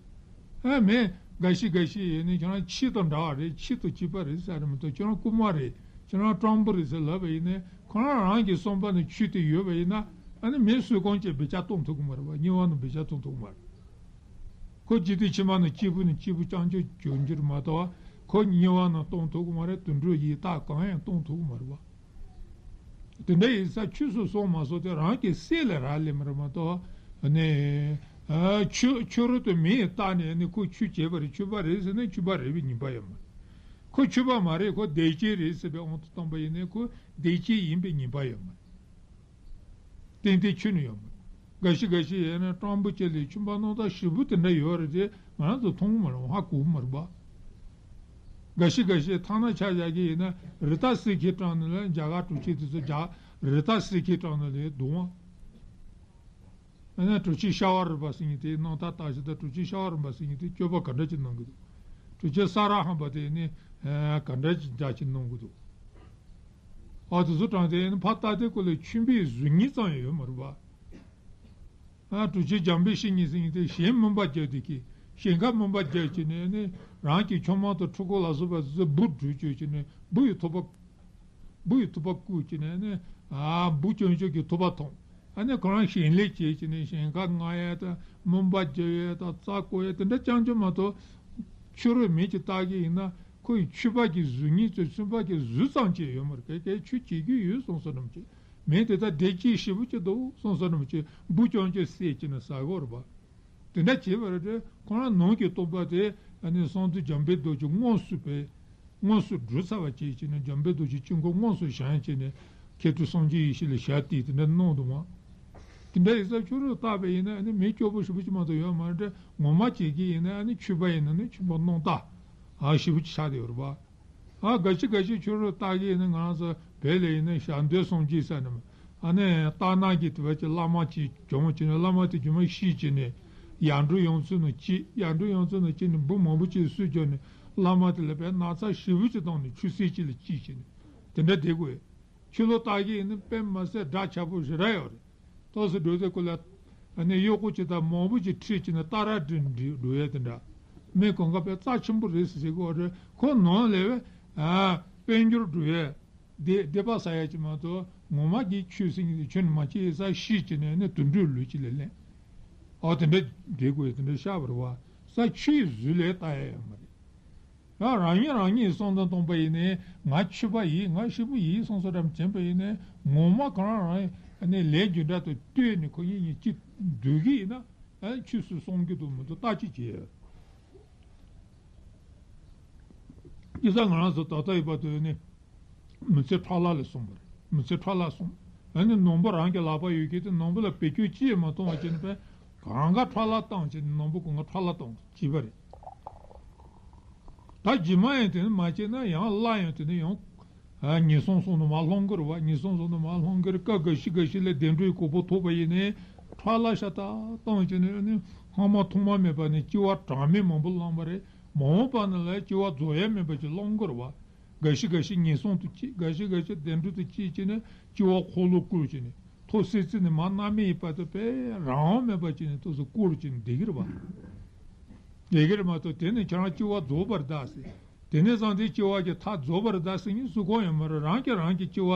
ཨ་མེད། འགའ་ཞིག་འགའ་ཞིག་ཡིན་ནི་ཁྱོད་རང་ཁྱི་དང་འདྲ་བ་རེད། ཁྱི་དང་གཅིག་པ་རེད་ཟེར་རེད་མ་གཏོགས་ཁྱོད་རང་རྐུན་མ་རེད། ཁྱོད་རང་སྤྲང་པོ་རེད་ཟེར་ལབ་པ་ཡིན་ནི་ཁོ་རང་རང་གི་བསམ་པ་ནང་ཆོས་དེ་ཡོད་པ་ཡིན་ན་ཨ་ནི་མི་སུ་གང་གིས་བེད་སྤྱོད་གཏོང་ཐུབ་ཀྱི་མ་རེད་པ། ཉེ་བ་ནང་བེད་སྤྱོད་གཏོང་ཐུབ་ཀྱི་མ་རེད། ཁོ་འཇིག་རྟེན་ཕྱི་མ་ནང་སྐྱིད་པོ་ནང་སྐྱིད་པོ་རྐྱང་རྐྱང་བྱུང་རྒྱུ་རེད་མ་གཏོགས་ཁོ་ཉེ་བ་ནང་གཏོང་ཐུབ་ཀྱི་མ་རེད། དུད་འགྲོ་ཡི་དྭགས་གང་ཡང་གཏོང་ཐུབ་ཀྱི་མ་རེད་པ། དེ་འདྲ་ཡིན་ཙང་ཆོས་སུ་སོང་མ་སོང་དེ་རང་གི་སྲས་ལ་རག་ལས་མ་རེད་མ་གཏོགས་ནི། ཨ་ཆོས་ཆོས་རོལ་དུ་མི་ཡིས་བཏགས་ནས་ནི་ཁོ་ཆོས་བྱས་པ་རེད་ཆོས་པ་རེད་ཟེར་ན་ཆོས་པ་རེད་པའི་ངེས་པ་ཡོད་མ་རེད། ཁོ་ཆོས་པ་མ་རེད་ཁོ་བདེ་སྐྱིད་རེད་ཟེར་བའི་དབང་དུ་བཏང་པ་ཡིན་ན་ཁོ་བདེ་སྐྱིད་ཡིན་པའི་ངེས་པ་ཡོད་མ་རེད། ཏན་ཏན་ཁྱོན་ནས་ཡོད་མ་རེད། འགའ་ཞིག་འགའ་ཞིག་ཡིན་ན་སྤྲང་པོ་ཅིག་ལ་ཆུན་པ་སྣང་དག་ཞེ་པོ་དེ་འདྲ་ཡོད་རེད་དེ་ང་རང་ཚོ་མཐོང་གི་མ་རེད་ཧ་གོ་གི་མ་རེད་པ། འགའ་ཞིག་འགའ་ཞིག་ཐ་ན་ཆ་བཞག་གི་ཡིན་ན་རི་དྭགས་སེར་ཁའི་གྲངས་ནི་ལ་རྒྱ་གར་གྲུ་ཆེན་དེ་ཚོ་རྒྱ་རི་དྭགས་སེར་ཁའི་གྲངས་ནི་ལས་གདུང་བ། ཨ་ནི་གྲུ་ཆེན་ཤ་བ་རི་པ་ཟེར་མཁན་དེ་རྣམ་ཐར་ལྟ་ཞིག་དང་གྲུ་ཆེན་ཤ་བ་རི་པ་ཟེར་མཁན་དེ་སྤྱོད་པ་ག་འདྲ་ཅིག་གནང་གི་འདུག་གྲུ་ཆེན་ས་ར་ཧམ་པ་དེ་ནི་ག་འདྲ་ཅིག་འདྲ་ཅིག་གནང་གི་འདུག་ཨ་དེ་ཚོ་དྲངས་ཏེ་ཕར་ལྟ་དེ་ཀོ་ལ་ཆུན་པའི་གཟུགས་བརྙན་ཙམ་ཡང་ཡོད་མ་རེད་པ། ཨ་གྲུ་ཆེན་འཇམ་དཔལ་བཤེས་གཉེན་ཟེར་མཁན་དེ་ཞལ་མུན་པ་བརྒྱབ་དེ་གི་ཞལ་ཁ་མུན་པ་བརྒྱབ་བྱས་ནས་ནི་རང་གི་མཆོད་མང་དང་ཁྲུས་ཁོག་ལ་སོགས་པ་ཚོ་འབུ་བསྒྲུགས་བཅོས་བྱས་ནས་འབུ་ཡི་ཐུབ་པ། འབུ་ཡི་ཐུབ་པ་བརྐུས་བྱས་ནས་ནི་ཨ་འབུ་སྐྱོན་བཅོས་ཀྱི་ཐུབ་པ་ཐོངས། ཨ་ནི་ཁོ་རང་ཞལ་ལས་བྱས་བྱས་ནས་ཞལ་ཁ་མངར་ཡས་དང་མུན་པ་བརྒྱབ་ཡས་དང་རྩ་བརྐོ་ཡས་དེ་འདྲ་རྐྱང་རྐྱང་མ་གཏོགས་ཆོས་རོལ་མི་གཅིག་བལྟ་གི་ཡིན་ན་ཁོ་ཡི་ཆོས་པ་གི་གཟུགས་བརྙན་ཚོ་ཆོས་པ་གི་གཟུགས་ཙམ་ཅིག་ཡོད་མ་རེད། གལ་ཏེ་ཆོས་བྱེད་རྒྱུ་ཡོད་གསུངས་སོ་ནམ་ཅིག་མི་དེ་དག་བདེ་སྐྱིད་ཞེ་པོ་ཅིག་འདུག་གསུངས་སོ་ནམ་ཅིག་འབུ་སྐྱོན་བཅོས་སེལ་བྱས་ནས་ཟ་གི་ཡོད་རེད་པ། དེ་འདྲ་བྱས་པ་རེད་དེ་ཁོ་རང་ནང་གི་སྟོང་པ་དེ་ཨ་ནི་གསང་འདུས་འཇམ་དཔལ་རྡོ་རྗེ་དངོས་སུ་བས་དངོས་སུ་བསྒྲུབས་ཚར་བ་བྱས་བྱས་ནས་འཇམ་དཔལ་རྡོ་རྗེ་དཀྱིལ་འཁོར་དངོས་སུ་བཞེངས་བྱས་ནས་མཁས་གྲུབ་སངས་རྒྱས་ཡེ་ཤེས་ལ་ཞལ་གཏད་དེ་འདྲ་གནང་འདུག་མ། དེ་འདྲ་ཡིན་ཙང་ཆོས་རོལ་བལྟས་པ་ཡིན་ན་ཨ་ནི་མི་སྐྱོ་པོ་ཞེ་པོ་ཅིག་མ་གཏོགས་ཡོད་མ་རེད་དེ་ངོ་མ་བྱེད་ཀྱི་ཡིན་ན་ཨ་ནི་ཆོས་པ་ཡིན་ན་ནི་ཆོས་པ་རྣམ་དག་ཨ་ཞེ་པོ་ཅིག་ཆགས་བསྡད་ཡོད་རེད་པ། ཨ་ག་ཅི་ག་ཅི་ཆོས་རོལ་བལྟ་གི་ཡིན་ན་ང་རང་ཚོ་བོད་ལ་ཡིན་ན་ཞག་འདོད་སངས་རྒྱས་ཟེར་ནས་ཨ་ནི་རྟ་ནག་གི་དུ་བ་གྱི་བླ་མ་གཅིག་བྱུང་བྱས་ནས་བླ་མ་དེ་རྒྱུན་མ་ཤི་བྱས་ནས་ཡར་འབྲོག་ཡང་རྩེ་ནང་སྐྱེས། ཡར་འབྲོག་ཡང་རྩེ་ནང་སྐྱེས་ནས་འབུ་མང་པོ་ཅིག་གསོད་བྱས་ནས་བླ་མ་དེ་ལ་དཔེ་ན་ཚ་ཞེ་པོ་ཅིག་བཏང་ནས་ཆུ་སྲིན་ཅིག་ལ་སྐྱེས་བྱས་ནས་དེ་འདྲ་བསྡད་དགོས། ཆོས་ལུགས་བལྟ་གི་ཡིན་ན་དཔེ་མ་སྲིད་འདྲ་ཆགས་པོ་ཞེ་དྲག་ཡོད་རེད། ཏོག་ཙམ་འགྲོ་དུས་ཀུན་ལ་ཨ་ནི་གཡོག་པོ་ཅིག་དང་མང་པོ་ཅིག་ཁྲིད་ཀྱིས་ནི་ཏཱ་ར་འགྲིམ་འགྲིམ་འགྲོ་ཡས་དེ་འདྲ། མི་གང་ག་དཔེ་རྩ་ཆེན་པོ་རེད་ཟེར་གྱི་ཡོད་རེད། ཁོ་ནང་ལས་ཨ་དཔལ་འབྱོར་འགྲོ་ཡས་སྡེ་སྡེ་པ་ཟ་ཡས་ཅིག་མ་གཏོགས་ངོ་མ་གི་ཆོས་ཟེར་མཁན་དེ་ཁྱོན་ནས་མ་སྐྱེས་ས་ཤི་བྱས་ནས་ནི་དུད་འགྲོའི་ལུས་ཅིག་ལ་ལེན། ཨོ་དེ་འདྲ་བསྡད་དགོས་ཡས་དེ་འདྲ་ཤར་བ་རེད་པ། ས་ཆུའི་གཟུགས་ལས་ལྟ་ཡས་ཡོད་མ་རེད། ཡང་རང་ཉིད་རང་ཉིད་བསམ་བློ་གཏོང་པ་ཡིན་ནའི་ང་ཆོས་པ་ཡིན་ང་ཞེ་པོ་ཡིན་བསམ་བློ་རམ་བྱེད་པ་ཡིན་ནའི་ངོ་མ་གང་རང་རང་ནས་ལས་རྒྱུ་འབྲས་དང་ལྟོས་ནས་ཁོ་གཉིས་གཉིས་ཅི་འདོད་ཀྱི་ཡིན་ན་ཨ་ཆོས་སུ་སོང་གི་འདུག་མི་འདུག་བརྟག་དཔྱད་བྱེད། ཡིན་ཙང་ང་རང་ཚོ་ད་ལྟ་ཡོད་པ་དེ་ནི་མི་ཚེ་འཕྲོ་བརླག་ལ་སོང་བ་རེད། མི་ཚེ་འཕྲོ་བརླག་སོང་། ཨ་ནི་ནང་པ་རང་གི་ལག་པ་ཡོད་ཀྱི་དེ་ནང་པ་ལ་བེད་སྤྱོད་ཅི་ཡང་མ་གཏོང་བ་བྱས་ནས་པས་གང་ག་འཕྲོ་བརླག་བཏང་བྱས་ནས་ནང་པ་གང་ག་འཕྲོ་བརླག་བཏང་བྱས་པ་རེད། ད་རྗེས་མ་ཡང་དེ་ནི་མ་བྱས་ན་ཡང་སླར་ཡང་དེ་ནི་ཡང་ཨ་ཉེས་སོང་སོང་ནི་མ་ལྷུང་གི་རེད་བ། ཉེས་སོང་སོང་ནི་མ་ལྷུང་གི་རེད། སྐབས་འགའ་ཞིག་འགའ་ཞིག་ལ་བདེ་འགྲོའི་གོ་འཕང་ཐོབ་པ་ཡིན་ནའི་འཕྲོ་བརླག་ཤ་སྟག་བཏང་བྱས་ནས་ནི་སྔ་མ་ཐོག་མ་མེད་པ་ནས་སྐྱེ་བ་གྲངས་མེད་མང་པོ་བླངས་པ་རེད། མ་འོངས་པ་ནི་ལ་སྐྱེ་བ་རྫོགས་ཡ་མེད་པ་ཅིག་བླང་དགོས་རེད་བ། འགའ་ཞིག་འགའ་ཞིག་ངན་སོང་དུ་སྐྱེ། འགའ་ཞིག་འགའ་ཞིག་བདེ་འགྲོ་དུ་སྐྱེས་བྱས་ནས་སྐྱེ་བ་འཁོར་ལོ་བསྐོར་བྱས་ནས་ཐོག་སེ་ཚེ་ནས་མར་རྣམ་སྨིན་ཡིན་པ་དེ་དཔེ་རང་དབང་མེད་པ་བྱས་ནས་ཐོག་སུ་བསྐོར་བྱས་ནས་བསྡད་ཀྱི་རེད་བ། ལས་ཀྱི་རེད་མ་གཏོགས་དེ་ནས་ཁྱེད་རང་སྐྱེ་བ་རྫོགས་པར་གདའ་ཟེར། དེ་ནས་བཟུང་སྟེ་སྐྱེ་བ་གི་མཐའ་རྫོགས་པར་གདའ་ཟེར་མཁན་སུ་གང་ཡང་མ་རེད། རང་གིས་རང་གི་སྐྱེ་བ་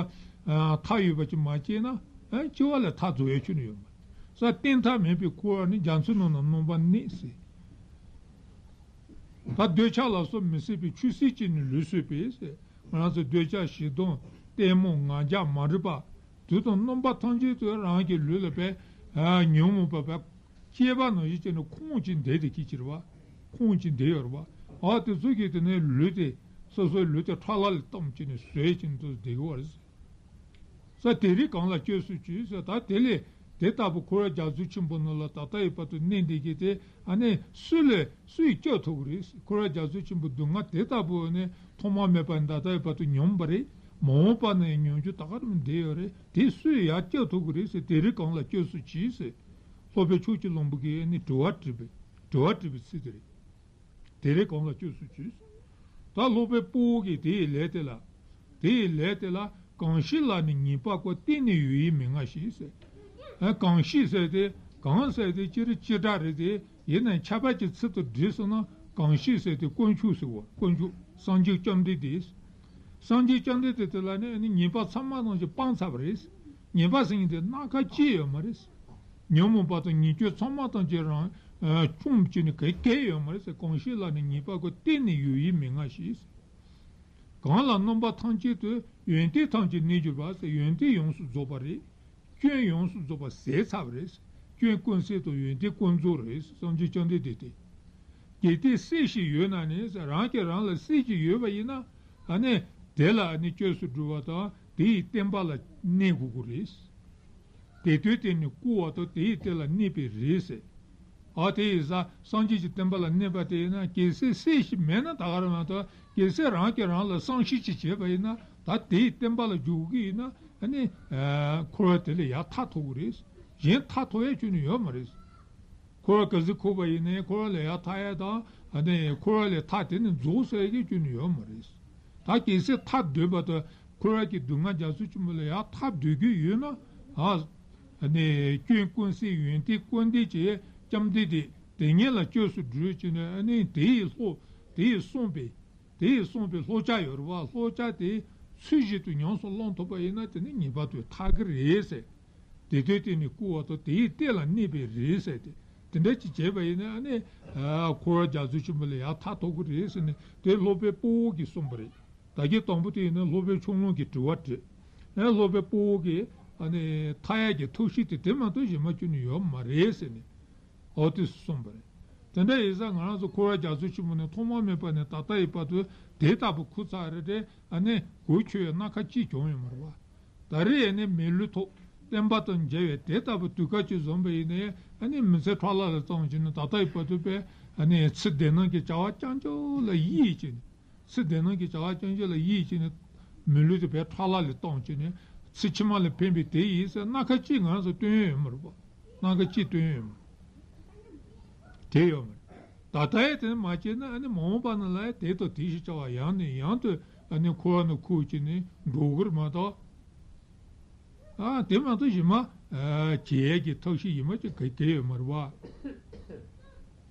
མཐའ་ཡོད་པ་ཅིག་མ་སྐྱེས་ན་སྐྱེ་བ་ལ་མཐའ་རྫོགས་ཡ་ཁྱོན་ནས་ཡོད་མ་རེད། ས་བརྟན་མཐའ་མེད་པའི་འཁོར་བ་ནི། རྒྱ་མཚོའི་ནང་ན་སྣང་བ་གནས་ཟེར། ད་འདོད་ཆགས་ལ་སོགས་མི་སྲིད་པའི། ཆོས་སྲིད་ཀྱིས་ནི་ལུས་གསོས་པའི་ཟེར། ང་རང་ཚོ་འདོད་ཆགས་ཞེ་སྡང་ལྟད་མོ་ང་རྒྱལ་མ་རིག་པ་དུག་དང་རྣམ་པ་ཐམས་ཅད་དུ་རང་གི་ལུས་ལ་བས་ཉོན་མོངས་པ་བས་སྐྱེས་པ་ནང་བཞིན་བྱས་ནས་ཁོང་ཅིག་འདེད་དེ་སྐྱེ་ཀྱི་རེད་བ། ཁོང་ཅིག་འདེད་ཡོད་རེད་བ། ཨ་དེ་ཚོ་གིས་དེ་ནས་ལུས་དེ་སོ་སོའི་ལུས་དེ་ཁྲག་ལྷ་ལ་གཏམས་བྱས་ནས་ཟོས་བྱས་ནས་དུ་བསྡད་ཀྱི་བ་རེད། ས་དེ་རིགས་གང་ལ་སྐྱབས་སུ་མཆི་ཟེར། ད་དེ་ལས་དེ་ལྟ་བུ་འཁོར་བའི་རྒྱ་མཚོ་ཆེན་པོ་ནང་ལ་ད་ལྟ་ཡི་བར་དུ་གནས་འདི་གི་དེ་ཨ་ནི་སུ་ལས་སུས་སྐྱོབ་ཐུབ་ཀྱི་རེད། འཁོར་བའི་རྒྱ་མཚོ་ཆེན་པོ་སྡུག་བསྔལ་དེ་ལྟ་བུ་ནི་ཐོག་མ་མེད་པ་ནས་ད་ལྟ་ཡི་བར་དུ་མྱོང་བ་རེད། མ་འོངས་པ་ནས་ཡང་མྱོང་རྒྱུ་ད་ག་རང་བསྡད་ཡོད་རེད། དེ་སུས་ཡར་སྐྱོབ་ཐུབ་ཀྱི་རེད་ཟེར། དེ་རིགས་གང་ལ་སྐྱབས་སུ་མཆི་ཟེར། སློབ་དཔོན་ཕྱོགས་ཀྱི་གླང་པོ་གིས་ཨ་ནི་དྲི་བ་དྲིས་པའི་དྲི་བ་དྲིས་པའི་ཚིག་དེ་རེད། དེ་རིགས་གང་ལ་སྐྱབས་སུ་མཆི། ད་སློབ་དཔོན་དཔའ་བོ་གིས་དེ་ཡི་ལན་དེ་ལ། དེ་ཡི་ལན་དེ་ལ། གང་ཞིག་ལ་ནི་ཉེས་པ་བཀོད། གཏན་ནས་ཡོད་ཡིན་མི་མངའ་ཞིང་ཟེར། ཨ་གང་ཞིག་ཟེར་དེ་གང་ཟེར་དེ་སྤྱིར་སྤྱི་སྒྲ་རེད་དེ། ཡིན་ནའང་ཁྱད་པར་གྱི་ཚིག་ཏུ་བསྒྲིལ་སོང་ན་གང་ཞིག་ཟེར་དེ་དཀོན་མཆོག་ཟེར་བ། དཀོན་མཆོག་སངས་རྒྱས་བཅོམ་ལྡན་འདས། སངས་རྒྱས་བཅོམ་ལྡན་འདས་དེ་ལ་ནི་ཉེས་པ་ཚང་མ་ཐམས་ཅད་སྤངས་ཚར་བ་རེད། ཉེས་པ་ཟེར་མཁན་དེ་སྣ་ཁ་གཅིག་ཡོད་མ་རེད། ཉོན་མོངས་པ་དང་ཉེས་སྤྱོད་ཚང་མ་ཐམས་ཅད་རང་བཅོམ་བྱས་ནས་ག་གེ་ཡོད་མ་རེད་ཟེར། གང་ཞིག་ལ་ནི་ཉེས་པ་བཀོད། གཏན་ནས་ཡོད་ཡིན་མི་མངའ་ཞིང་། གང་ལ་རྣམ་པ་ཐམས་ཅད་དུ། ཡོན་ཏན་ཐམས་ཅད་གནས་གྱུར་པ་ཟེར། ཡོན་ཏན་ཡོངས་སུ་རྫོགས་པ་རེད། སྐྱོན་ཡོངས་སུ་རྫོགས་པ་ཟད་ཚར་བ་རེད། སྐྱོན་ཀུན་ཟད་དང་ཡོན་ཏན་ཀུན་རྫོགས་རེད། སངས་རྒྱས་བཅོམ་ལྡན་འདས་དེ། གལ་ཏེ་སྲིད་ཞིག་ཡོད་ན་ནི་ཟེར། རང་གིས་རང་ལ་སྲིད་ཅིག་ཡོད་པ་ཡིན་ན། ཨ་ནི་དེ་ལ་ཨ་ནི་སྐྱབས་སུ་འགྲོ་བ་དང་དེ་ཡི་བསྟན་པ་ལ་གནས་དགོས་ཀྱི་རེད། དེ་དུས་དེ་ནི་བསྐུལ་བ་དང་དེ་ཡི་བསྟན་ལ་གནས་པའི་རེད་ཟེར། ཨ་དེ་ཡི་ས་སངས་རྒྱས་ཀྱི་བསྟན་པ་ལ་གནས་པ་དེ་ཡིན་ན། གལ་སྲིད་སྲིད་ཞིག་མེད་ན་ད་ག་རང་མ་གཏོགས། གལ་སྲིད་རང་གིས་རང་ལ་བསམ་ཤེས་ཅིག་བྱས་པ་ཡིན་ན། ད་དེ་ཡི་བསྟན་པ་ལ་འཇུག་གི་ཡིན་ན། ཨ་ནི་འཁོར་བ་དེ་ལས་ཡར་ཐར་ཐུབ་ཀྱི་རེད། གཞན་ཐར་ཐུབ་ཡ་ཁྱོན་ནས་ཡོད་མ་རེད། འཁོར་བ་ག་ཚོད་ཁུག་པ་ཡིན་ནའི་འཁོར་བ་ལས་ཡར་ཐར་ཡ་དང་། ཨ་ནི་འཁོར་བ་ལས་ཐར་དེ་ནས་རྫོགས་ཟེར་ཡ་གི་ཁྱོན་ནས་ཡོད་མ་རེད། ད་གལ་སྲིད་ཐར་འདོད་པ་དང་འཁོར་བ་གི་སྡུག་བསྔལ་རྒྱ་མཚོ་ཆེན་པོ་ལས་ཡར་ཐར་འདོད་ཀྱི་ཡོད་ན། ཨ་ནི་སྐྱོན་ཀུན་ཟད་ཡོན་ཏན་ཀུན་ལྡན་གྱི་བཅོམ་ལྡན་འདས་དེ་ཉིད་ལ་སྐྱབས་སུ་འགྲོ་བྱས་ནས། ཨ་ནི་དེ་ཡི་སློབ་དེ་ཡི་གསུངས་པའི་དེ་ཡི་གསུངས་པའི་བསླབ་བྱ་ཡོད་རེད་བ། བསླབ་བྱ་དེ་ཚུལ་བཞིན་དུ་ཉམས་སུ་བླང་ཐུབ་པ་ཡིན་ན་དེ་ནི་ངེས་པར་དུ་ཐར་གི་རེད་ཟེར། དེ་དུས་དེ་ནི་བསྐུལ་བ་དང་དེ་ཡི་བསྟན་ལ་གནས་པའི་རེད་ཟེར་ཏེ། དེ་འདྲ་ཅིག་བྱས་པ་ཡིན་ན་ཨ་ནི་འཁོར་བ་རྒྱ་མཚོ་ཆེན་པོ་ལས་ཡར་ཐར་ཐུབ་ཀྱི་རེད་ཟེར་ནས་དེ་སློབ་དཔོན་དཔའ་བོ་གིས་གསུངས་པ་རེད། ད་གིན་དང་པོ་དེ་ཡིན་ན་སློབ་དཔོན་ཕྱོགས་གླང་གིས་དྲི་བ་དྲིས། ཨ་སློབ་དཔོན་དཔའ་བོ་གིས་ཨ་ནི་ཐར་ཡས་ཀྱི་ཐབས་ཤེས་དེ་དེ་མ་གཏོགས་གཞན་མ་ཁྱོན་ནས་ཡོད་མ་རེད་ཟེར་ནས། ཨོ་དེ་གསུངས་པ་རེད། དེ་འདྲ་ཡིན་ཙང་ང་རང་ཚོ་འཁོར་བ་རྒྱ་མཚོ་ཆེན་པོ་ནས་ཐོག་མ་མེད་པ་ནས་ད་ལྟ་ཡི་བར་དུ་དེ་ལྟ་བུ་ཁུག་ཚར་རེད་དེ། ཨ་ནི་གོ་ཆོད་ཡ་སྣ་ཁ་གཅིག་ཀྱང་ཡོད་མ་རེད་བ། ད་རེས་ཨ་ནི་མི་ལུས་ཐོག་བསྟན་པ་དང་མཇལ་བའི་དེ་ལྟ་བུ་དུས་སྐབས་ཅིག་བཟུང་པ་ཡིན་ནའི། ཨ་ནི་མི་ཚེ་ཕྲག་ལ་ལ་བཏང་བྱས་ནས་ད་ལྟ་ཡི་བར་དུ་པས་ཨ་ནི་ཚེ་འདི་ནང་གི་བྱ་བ་རྐྱང་རྐྱང་ལ་ཡིད་ཆེས་ནས། ཚེ་འདི་ནང་གི་བྱ་བ་རྐྱང་རྐྱང་ལ་ཡིད་ཆེས་ནས། མི་ལུས་དེ་བས་ཕྲག་ལ་ལས་བཏང་བྱས་ནས་ཚེ་ཕྱི་མ་ལ་ཕན་པའི་དེ་ཡིན་ཟེར་སྣ་ཁ་གཅིག་ང་ཚོ་སྟོན་ཡོད་མ་རེད་པ། སྣ་ཁ་གཅིག་སྟོན་ཡོད་མ་རེད། དེ་ཡོད་མ་རེད། ད་ལྟ་ཡི་དེ་མ་བྱས་ན་ཨ་ནི་མ་འོངས་པ་ན་ལ་ཡ་དེ་དང་དེ་ཞིག་བྱ་བ་ཡང་ནས་ཡང་དུ་ཨ་ནི་འཁོར་བ་ན་ཁུག་བྱས་ནས་འགྲོ་གི་རེད་མ་གཏོགས། ཨ་དེ་མ་གཏོགས་གཞན་མ་ཨ་བྱེད་ཡས་ཀྱི་ཐབས་ཤེས་གཞན་མ་ཅིག་ག་གེ་ཡོད་མ་རེད་བ།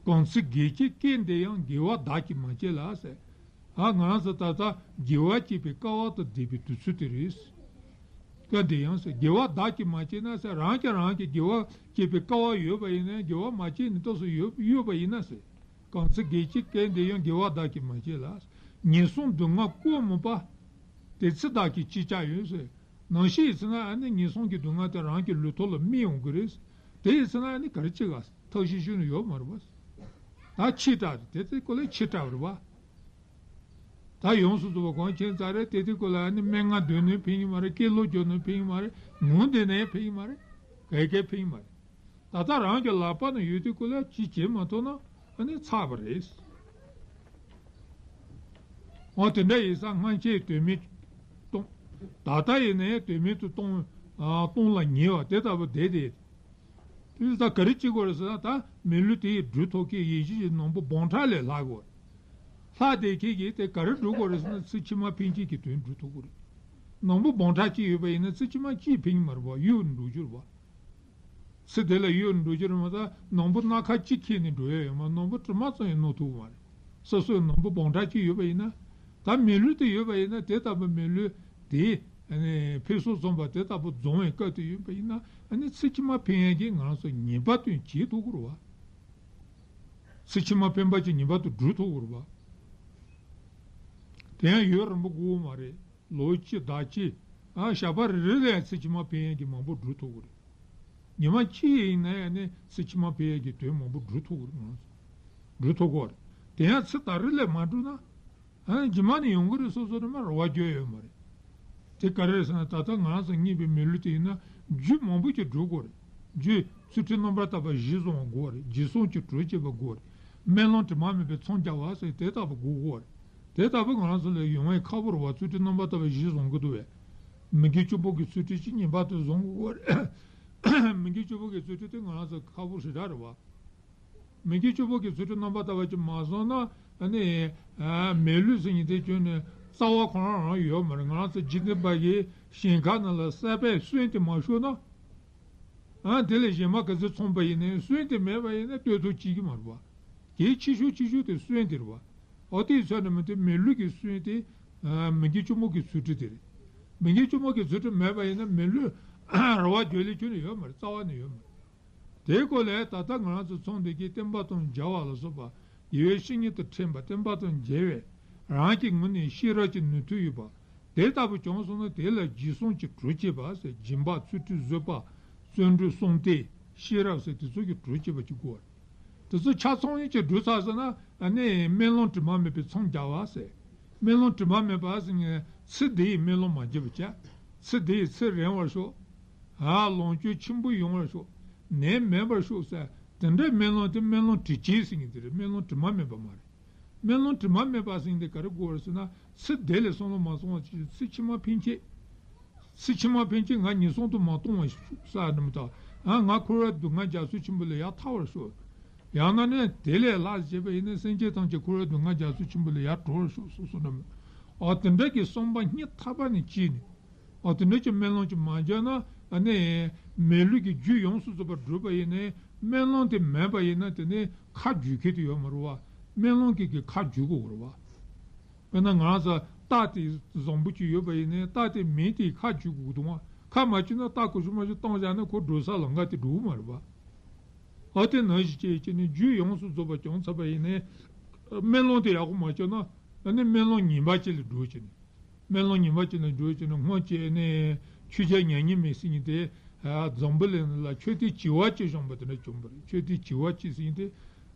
གང་ཚེ་དགེ་བྱེད་སྐལ་འདི་ཡང་། དགེ་བ་བདག་གིས་མ་བྱས་ལ་ཟེར། ཨ་ང་རང་ཚོ་ད་ལྟ་དགེ་བ་བྱེད་པའི་སྐལ་བ་དང་ལྡན་པའི་དུས་ཚོད་དེ་རེད། སྐལ་འདི་ཡང་ཟེར། དགེ་བ་བདག་གིས་མ་བྱས་ན་ཟེར། རང་གིས་རང་གི་དགེ་བ་བྱེད་པའི་སྐལ་བ་ཡོད་པ་ཡིན་ན། དགེ་བ་མ་བྱས་ནས་ཏོག་ཙམ་ཡོད་ཡོད་པ་ཡིན་ན་ཟེར། གང་ཚེ་དགེ་བྱེད་སྐལ་འདི་ཡང་། དགེ་བ་བདག་གིས་མ་བྱས་ལ། ངན་སོང་སྡུག་བསྔལ་ཀུན་མུད་པ། དེ་ཚེ་བདག་གིས་ཅི་བྱ་ཡོད་ཟེར། ནམ་ཞིག་ཡིན་ཚེ་ན་ཨ་ནི་ངན་སོང་གི་སྡུག་བསྔལ་དེ་རང་གི་ལུས་ཐོག་ལ་རྨིས་ཡོང་གི་རེད། དེ་ཡིན་ཚེ་ན་ཨ་ནི་ག་རེ་བྱེད་ག་ཐབས་ཤེས་ཤིག་ནི་ཡོད་མ་རེད་པ། ད་ཕྱིས་དྲགས་རེད། དེ་ཚེ་ཀོ་ལས་ཕྱིས་དྲགས་རེད་པ། ད་ཡོངས་སུ་རྫོགས་པ་གང་ཕྱིན་ཚར་རེད། དེ་དུས་ཀོ་ལ་ཨ་ནི་སྨན་ཁང་སྡོད་ནའི་ཕན་གྱི་མ་རེད། སྐྱེས་ལོ་རྒྱུག་ནའི་ཕན་གྱི་མ་རེད། ངུ་བསྡད་ནའི་ཕན་གྱི་མ་རེད། ག་གེ་ཕན་གྱི་མ་རེད། ད་ལྟ་རང་གི་ལག་པ་ན་ཡོད་དུས་ཀོ་ལ་ཅི་བྱེད་མ་ཐུབ་ན་ཨ་ནི་ཚར་བ་རེད། འོ་དེ་འདྲ་ཡིན་ཙང་སྔ་ཕྱིར་དོན་མེད་གཏོང་། ད་ལྟ་ཡིན་ནའི་དོན་མེད་དུ་གཏོང་། ཨ་གཏོང་ལ་ཉེ་བ་དེ་ལྟ་བུ་བསྡད་དེ། དེ་ད་ག་རེ་བྱེད་དགོས་རེད་ཟེར་ན། ད་མི་ལུས་དེ་ཡི་སྒྲུབ་ཐོག་གི་ཡེ་ཤེས་ཀྱི་ནང་པོ་སྦོམ་ཕྲ་ལས་ལྷག་དགོས། ལྷག་དེ་ཁྱེད་ཀྱིས་དེ་ག་རེ་སྒྲུབ་དགོས་རེད་ཟེར་ན། ཚེ་ཕྱི་མ་ཕན་ཆད་ཀྱི་དོན་སྒྲུབ་ཐུབ་དགོས་རེད། ནང་པོ་སྦོམ་ཕྲ་གཅིག་ཡོད་པ་ཡིན་ན་ཚེ་ཕྱི་མ་གཅིག་ཕན་གྱི་མ་རེད་པ། གཡུག་འགྲོ་རྒྱུ་རེད་པ། ཚེ་འདི་ལ་ཡོད་འགྲོ་རྒྱུ་རེད་མ་གཏོགས་སྣམ་བུ་སྣ་ཁ་གཅིག་ཁྱེར་ནས་འགྲོ་ཡ་ཡོད་མ། སྣམ་བུ་དྲི་མ་ཙམ་ཡང་ནོར་ཐུབ་ཀྱི་མ་རེད། སོ་སོའི་སྣམ་བུ་བང་ཁྲ་གཅིག་ཡོད་པ་ཡིན་ན། ད་མི་ལུས་དེ་ཡོད་པ་ཡིན་ན་དེ་ལྟ་བུ་མི་ལུས་དེ་ཨ་ནི་ཕུན་སུམ་ཚོགས་པ་དེ་ལྟ་བུ་འཛོམས་པའི་སྐབས་དེ་ཡོད་པ་ཡིན་ན། ཨ་ནི་ཚེ་ཕྱི་མ་འཕེན་ཡས་ཀྱི་ང་རང་ཚོ་ངེས་པ་དོན་བྱེད་ཐུབ་ཀྱི་རེད་བ། ཚེ་ཕྱི་མ་འཕེན་པ་ཅིག་ངེས་པར་དུ་སྒྲུབ་ཐུབ་ཀྱི་རེད་བ། དེ་ཡང་ཡུན་རིང་པོ་དགོས་མ་རེད། ལོ་གཅིག་ཟླ་གཅིག་ཨ་ཞག་པ་རེ་རེ་ལ་ཡང་ཚེ་ཕྱི་མ་འཕེན་ཡས་ཀྱི་མང་པོ་སྒྲུབ་ཐུབ་ཀྱི་རེད། ཉི་མ་གཅིག་ཡིན་ན་ཡང་ནི་ཚེ་ཕྱི་མ་འཕེན་ཡས་ཀྱི་དོན་མང་པོ་སྒྲུབ་ཐུབ་ཀྱི་རེད། ང་ཚོ་སྒྲུབ་ཐུབ་ཀྱི་རེད། དེ་ཡང་ཚེ་ད་རེས་ལས་མ་སྒྲུབ་ན། ཨ་རྗེས་མ་ནས་ཡོང་གི་རེད། སོ་སོ་རེད་མ་རེ་བ་རྒྱག་ཡོད་མ་རེད། དེ་ག་རེ་རེད་ཟེར་ན། ད་ལྟ་ང་རང་ཚོ་རྙེད་པའི་མི་ལུས་དེ་ཡིན་ན་རྒྱུ་མང་པོ་ཅིག་འགྲུབ་དགོས་རེད། རྒྱུ་ཚུལ་ཁྲིམས་རྣམ་པར་དག་པ་བཞི་བཟུང་བ་དགོས་རེད། བརྗེད་སོང་གི་གྲོགས་བྱེད་པ་དགོས་རེད། དམན་ལོང་དྲི་མ་མེད་པའི་ཚོམས་རྒྱག་པ་ཟེར་དེ་ལྟ་བུ་དགོས་དགོས་རེད། དེ་ལྟ་བུ་ང་རང་ཚོ་ལ་ཡོང་བའི་ཁག་པོ་རེད་བ། ཚུལ་ཁྲིམས་རྣམ་པར་དག་པ་བཞི་བཟུང་གི་འདུག་བས། མི་དགེ་བཅུ་པོ་གི་ཚུལ་ཁྲིམས་ཅིག་ངེས་པར་དུ་བཟུང་དགོས་རེད། མི་དགེ་བཅུ་པོ་གི་ཚུལ་ཁྲིམས་དེ་ང་རང་ཚོ་ཁག་པོ་ཞེ་དྲག་རེད་བ། མི་དགེ་བཅུ་པོ་གི་ཚུལ་ཁྲིམས་རྣམ་པར་དག་པ་ཅིག་མ་བཟུང་ན། ཨ་ནི་ཨ་མི་ལུས་ཟེར་མཁན་དེ་ཁྱོན་ནས་རྩ་བ་ཁོ་རང་རང་ཡོད་མ་རེད། ང་རང་ཚོ་འཇིག་རྟེན་པ་གི་ཞིང་ཁ་ནང་ལ་སྲེད་པའི་སོན་དེ་མ་ཤོར་ན། ཨ་དེ་ལས་གཞན་མ་ག་ཚོད་འཚོང་པ་ཡིན་ནའི་སོན་དེ་མེད་པ་ཡིན་ན་ལྟོས་ཐོག་སྐྱེ་གི་མ་རེད་བ། གལ་ཆེ་ཤོས་ཆེ་ཤོས་དེ་སོན་དེ་རེད་བ། འོ་དེའི་ཚོད་ནས་མི་དེ་མི་ལུས་ཀྱི་སོན་དེ་ཨ་མི་དགེ་བཅུ་པོ་གི་ཚུལ་ཁྲིམས་དེ་རེད། མི་དགེ་བཅུ་པོ་གི་ཚུལ་ཁྲིམས་མེད་པ་ཡིན་ན་མི་ལུས་རེ་བ་རྒྱག་ལས་ཁྱོན་ནས་ཡོད་མ་རེད། རྩ་བ་ནས་ཡོད་མ་རེད། དེའི་སྐོར་ལས་ད་ལྟ་ང་རང་ཚོ་ཚོགས་འདུ་གི་བསྟན་པ་དང་མཇལ་བ་ལ་སོགས་པ་དགེ་བའི་བཤེས་གཉེན་དང་འཕྲད་པ། བསྟན་པ་དང་མཇལ་བས་རང་གི་ངོས་ནས་ཤེས་རབ་ཀྱི་ནུས་མཐུ་ཡོད་པ་དེ་ལྟ་བུ་བྱུང་སོང་ན་དེ་ལ་བརྗེད་སོང་གི་གྲོགས་བྱེད་པ་ཟེར། སྦྱིན་པ། ཚུལ་ཁྲིམས། བཟོད་པ། བརྩོན་འགྲུས། གསུམ་སྟེ་ཤེས་རབ་ཟེར་དེ་ཚོ་གི་གྲོགས་བྱེད་པ་ཅིག་དགོས་པ་རེད། དེ་ཚོ་ཆ་ཚང་ཡིན་གྱི་སྒྲུབ་ཚར་ཟེར་ན་ཨ་ནི་དམན་ལོང་དྲི་མ་མེད་པའི་ཚོམས་རྒྱག་པ་ཟེར། དམན་ལོང་དྲི་མ་མེད་པ་ཟེར་ངས་ཚེ་འདི་ཡི་དམན་ལོང་མ་བརྗེད་པ་བྱས། ཚེ་འདི་ཡི་ཚེ་རིང་བར་ཤོག་ཨ་ལོངས་སྤྱོད་ཆེན་པོ་ཡོང་བར་ཤོག་ནད་མེད་པར་ཤོག་ཟེར། དེ་འདྲའི་དམན་ལོང་དེ་དམན་ལོང་དྲི་ཆེན་ཟེར་མཁན་དེ་རེད། དམན་ལོང་དྲི་མ་མེད་པ་མ་རེད། དམན་ལོང་དྲི་མ་མེད་པ་ཟེར་མཁན་དེ་ག་རེ་དགོས་རེད་ཟེར་ན། ཚེ་འདི་ལས་བསམ་བློ་མ་བཏང་བ་ཅིག་ཚེ་ཕྱི་མ་ཕན་ཆད། ཚེ་ཕྱི་མ་ཕན་ཆད་ང་ངན་སོང་དུ་མ་ལྟུང་བར་ཤོག་ཟེར་ནས་མ་གཏོགས། ཨ་ང་འཁོར་བའི་སྡུག་བསྔལ་རྒྱ་མཚོ་ཆེན་པོ་ལས་ཡར་ཐར་བར་ཤོག་ཡང་ན་ནི་དེ་ལས་ལྷག་བྱས་པ་ཡིན་ན་སེམས་ཅན་ཐམས་ཅད་འཁོར་བའི་སྡུག་བསྔལ་རྒྱ་མཚོ་ཆེན་པོ་ལས་ཡར་གྲོལ་བར་ཤོག་གསུངས་སོ་ནམ། ཨ་དེ་འདྲ་གི་བསམ་པ་སྙིང་ཐག་པ་ནས་བསྐྱེད་ནས། ཨ་དེ་འདྲ་གི་དམན་ལོང་ཅིག་མ་བརྒྱབ་ན། ཨ་ནི་མི་ལུས་ཀྱི་རྒྱུད་ཡོངས་སུ་རྫོགས་པར་གྲུབ་པ་ཡིན་ནའི་དམན་ལོང་དེ་མེད་པ་ཡིན་ན་དེ་ནི་ཁ་འཇུ་མཁན་དེ་ཡོད་མ་རེད་བ། དམན་ལོང་གི་གི་ཁ་འཇུ་དགོས་རེད་བ། དཔེར་ན་ང་རང་ཚོ་རྟ་དེ་བཟང་པོ་ཅིག་ཡོད་པ་ཡིན་ནའི་རྟ་དེ་མེད་དེ་ཁ་འཇུ་དགོས་འདུག་བ། ཁ་མ་འཇུས་ན་རྟ་གོ་ཤུ་མ་ཤུ་བཏང་བཞག་ན་ཁོ་འགྲོ་ས་ལམ་ཁ་དེ་འགྲོ་གི་མ་རེད་བ། ཨ་དེ་ནང་བཞིན་བྱས་བྱས་ནས་རྒྱུད་ཡོངས་སུ་རྫོགས་པ་བྱུང་ཚར་བ་ཡིན་ནའི་དམན་ལོང་དེ་ཡག་པོ་མ་བཅོས་ན། ཨ་ནི་དམན་ལོང་ངན་པ་ཅིག་ལ་འགྲོ་བྱས་ནས། དམན་ལོང་ངན་པ་ཅིག་ལ་འགྲོ་བྱས་ནས་སྔོན་ཆད་ནས་ཆོས་རྒྱལ་མྱ་ངན་མེད་ཟེར་མཁན་དེ་འཛམ་བུ་གླིང་ལ་མཆོད་རྟེན་བྱེ་བ་གཅིག་བཞེངས་པ་དེ་འདྲ་བྱུང་བ་རེད། མཆོད་རྟེན་བྱེ་བ་གཅིག་ཟེར་མཁན་དེ་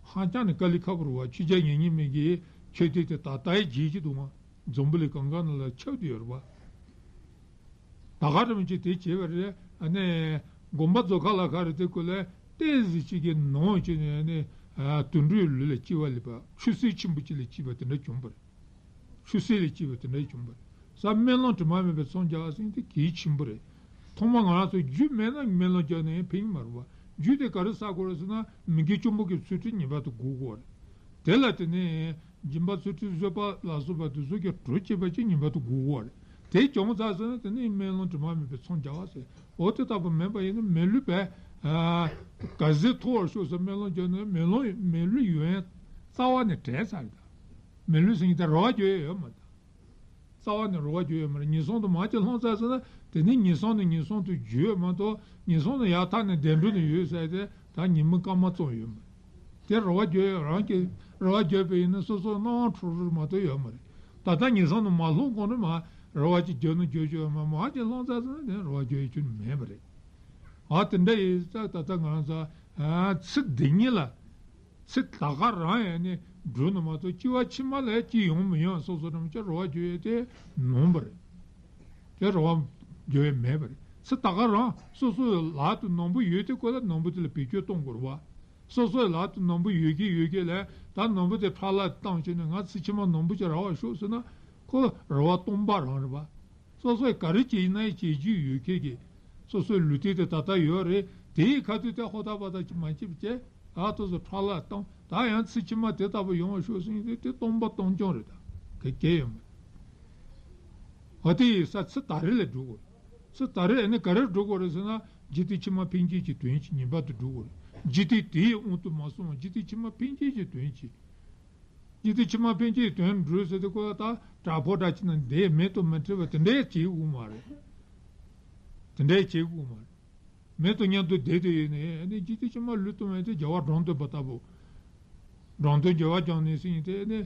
ཧ་ཅང་ནས་དཀའ་ལས་ཁག་པོ་རེད་བ། ཆོས་རྒྱལ་མྱ་ངན་མེད་ཀྱི་མཆོད་རྟེན་དེ་ད་ལྟའི་རྗེས་ཀྱི་འདུག་ང་། འཛམ་བུ་གླིང་གང་ག་ནང་ལ་ཁྱབ་བསྡད་ཡོད་རེད་བ། ད་ག་རིམ་གྱིས་དེ་བྱས་པ་རེད། ཨ་ནི་དགོན་པ་རྫོགས་ཁ་ལ་ཁ་རེད། དེ་ཀོ་ལ་ཏོག་ཙམ་ཅིག་གི་ནང་བྱས་ནས་ཨ་ནི་དུད་འགྲོའི་ལུས་ལ་སྐྱེ་བ་ལེན་པ། ཆུ་སྲིན་ཆེན་པོ་ཅིག་ལ་སྐྱེས་པ་དེ་འདྲ་བྱུང་བ་རེད། ཆུ་སྲིན་ལ་སྐྱེས་པ་དེ་འདྲ་བྱུང་བ་རེད། ས་དམན་ལོང་དྲི་མ་མེད་པའི་ཚོམས་རྒྱག་ཟེར་མཁན་དེ་གལ་ཆེན་པོ་རེད། ཐོག་མ་ང་རང་ཚོ་རྒྱུ་མེད་ན་དམན་ལོང་རྒྱག་ནས་ཕན་གྱི་མ་རེད་བ། རྒྱུ་དེ་ག་རེ་བསགས་དགོས་རེད་ཟེར་ན་མི་དགེ་བཅུ་པོ་གི་ཚུལ་ཁྲིམས་ངེས་པར་དུ་སྒྲུབ་དགོས་རེད། དེ་ལ་དེ་ནས་སྦྱིན་པ་ཚུལ་ཁྲིམས་བཟོད་པ་ལ་སོགས་པ་དེ་ཚོ་གི་གྲོགས་བྱེད་པ་ཅིག་ངེས་པར་དུ་དགོས་ཀྱི་ཡོད་རེད། དེ་བྱུང་ཚར་ཟེར་ན་དེ་ནི་དམན་ལོང་དྲི་མ་མེད་པའི་ཚོམས་རྒྱག་པ་ཟེར། འོ་དེ་ལྟ་བུ་མེད་པ་ཡིན་ན་མི་ལུས་པས་ཨ་ག་ཚོད་མཐོ་བར་ཤོག་ཟེར་དམན་ལོང་བརྒྱབ་ན་མི་ལུས་མི་ལུས་ཡོན་རྩ་བ་ནས་བྲལ་ཚར་རེད་ད། མི་ལུས་ཟེར་མཁན་དེ་རེ་བ་རྒྱག་ཡ་ཡོད་མ་རེད་ད། རྩ་བ་ནས་རེ་བ་རྒྱག་ཡོད་མ་རེད། ངན་སོང་དུ་མར་ཅིག་ལྷུང་ཚར་ཟེར་ན་དེ་ནི་ངན་སོང་ནས་ངན་སོང་དུ་འགྱུར་ཡོད་མ་གཏོགས་ངན་སོང་ནས་ཡར་ཐར་ནས་བདེ་འགྲོ་ནས་ཡོད་ཟེར་ཏེ་ད་ཉིན་མོ་སྐར་མ་ཙམ་ཡོད་མ་རེད། དེ་རེ་བ་རྒྱག་ཡོད། རང་གིས་རེ་བ་རྒྱག་པ་ཡིན་ན་སོ་སོ་སྣང་བ་འཁྲུལ་རེད་མ་གཏོགས་ཡོད་མ་རེད། ད་ལྟ་ངན་སོང་ནས་མར་ལྷུང་གོང་ནས་མར་རེ་བ་ཅིག་རྒྱག་ན་རྒྱག་རྒྱུ་ཡོད་མ་རེད། མར་ཅིག་ལྷུང་ཚར་ཟེར་ན་དེ་རེ་བ་རྒྱག་ཡ་ཁྱོན་ནས་མེད་པ་རེད། ཨ་དེ་འདྲ་ཡིན་ཙང་ད་ལྟ་ང་རང་ཚོ་ཚེ་འདི་ཉིད་ལ། ཚེ་ད་ག་རང་ཡང་ནི་འགྲུབ་ན་མ་གཏོགས་སྐྱེ་བ་ཕྱི་མ་ལ་སྐྱེ་ཡོང་མི་ཡོང་སོ་སོ་རང་ཅག་རེ་བ་རྒྱག་ཡས་དེ་ནོར་བ་རེད། དེ་རེ་བ་རྒྱག་ཡས་མེད་པ་རེད། ཚེ་ད་ག་རང་སོ་སོའི་ལག་ཏུ་ནོར་བུ་ཡོད་དེ་ཁོ་ལ་ནོར་བུ་དེ་ལ་བེད་སྤྱོད་གཏོང་དགོས་རེད་བ། སོ་སོའི་ལག་ཏུ་ནོར་བུ་ཡོད་ཀྱི་ཡོད་ཀྱི་ལས་ད་ནོར་བུ་དེ་ཕྲ་ལ་བཏང་བྱས་ནས་ང་ཚེ་ཕྱི་མ་ནོར་བུ་ཅིག་རག་པར་ཤོག་ཟེར་ན་ཁོ་རེ་བ་སྟོང་པ་རང་རེད་བ། སོ་སོས་ག་རེ་བྱེད་ན་ཡང་བྱེད་རྒྱུ་ཡོད་མཁན་གྱི། སོ་སོའི་ལུས་རྟེན་དེ་ད་ལྟ་ཡོད་རེད། དེའི་ཁ་ཐུག་དེ་ཧོ་ཐག་པ་ཐག་ཅིག་མ་བྱེད་པ་བྱས། ཨ་ཏོ་ཚོ་ཁྲག་ལ་བཏང་། ད་ཡང་ཚེ་ཕྱི་མ་དེ་ལྟ་བུ་ཡོང་བ་ཤོག་ཟེར་མཁན་དེ་དེ་སྟོང་པ་སྟོང་རྐྱང་རེད། ད་ག་གེ་ཡོད་མ་རེད། ཨ་དེ་ཡིན་ཙང་ཚེ་ད་རེས་ལ་སྒྲུབ་དགོས་རེད། ཚེ་ད་རེས་ཨ་ནི་ག་རེ་སྒྲུབ་དགོས་རེད་ཟེར་ན། འཇིག་རྟེན་ཕྱི་མ་འཕེན་བྱེད་ཀྱི་དོན་གྱིས་ངེས་པར་དུ་སྒྲུབ་དགོས་རེད། འཇིག་རྟེན་དེའི་དབང་དུ་མ་སོང་བར་འཇིག་རྟེན་ཕྱི་མ་འཕེན་བྱེད་ཀྱི་དོན་གྱིས། འཇིག་རྟེན་ཕྱི་མ་འཕེན་བྱེད་དོན་སྒྲུབ་ཟེར་དུས་ཁོ་ད་དྲག་པོ་འདྲ་ཅིག་ན་འདས་མེད་དུ་མི་འབྲལ་བ་དེ་འདྲས་བྱེད་དགོས་མ་རེད། དེ་འདྲས་བྱེད་དགོས་མ་རེད། མེད་དུ་མཉམ་དུ་བསྡད་དུ་ཡོད་ནས་ནི་འཇིག་རྟེན་ཕྱི་མ་བློས་གཏོང་བའི་དེ་རྒྱལ་བ་འགྲོ་འདོད་པ་ལྟ་བུ། འགྲོ་འདོད་རྒྱལ་བ་སྦྱངས་ནས་ཟིན་དེ་ནི་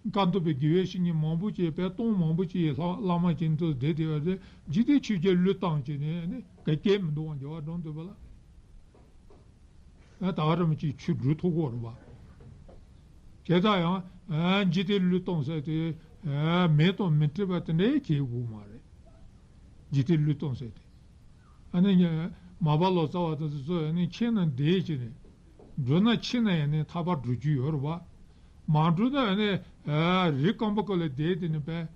བཀའ་འདུས་པའི་དགེ་བའི་བཤེས་གཉེན་མང་པོ་ཅིག་བས་སྟོང་མང་པོ་ཅིག་ཡི་བླ་མ་ཅན་དུ་བསྡད་དེ་ཡོད་དེ་འཇིག་རྟེན་ཆོས་བརྒྱད་བློས་བཏང་བྱས་ནས་ནི་ག་གེ་མི་འདུག་བ་རྒྱལ་བ་འགྲོ་འདོད་པ་ལ། ད་ག་རང་ཅིག་ཆོས་སྒྲུབ་ཐུབ་ཀྱི་ཡོད་རེད་བ། བྱས་ཙང་ཡང་འཇིག་རྟེན་བློས་གཏོང་ཟེར་དེ་མེད་དུ་མི་འབྲལ་བ་དེ་འདྲའི་བྱེད་དགོས་མ་རེད། འཇིག་རྟེན་བློས་གཏོང་ཟེར་དེ། ཨ་ནི་མར་པ་ལོ་ཙཱ་བ་དེ་ཚོ་ཨ་ནི་ཁྱེད་རྣམས་འདས་ཀྱི་ནས་འགྲོ་ན་ཁྱེད་རྣམས་ཡང་ནི་ཐར་པ་སྒྲུབ་རྒྱུ་ཡོད་རེད་བ། མ་འགྲོ་ན་ཨ་ནི་རི་སྐམ་པོ་ཀ་ལ་བསྡད་དེ་ནི་པས།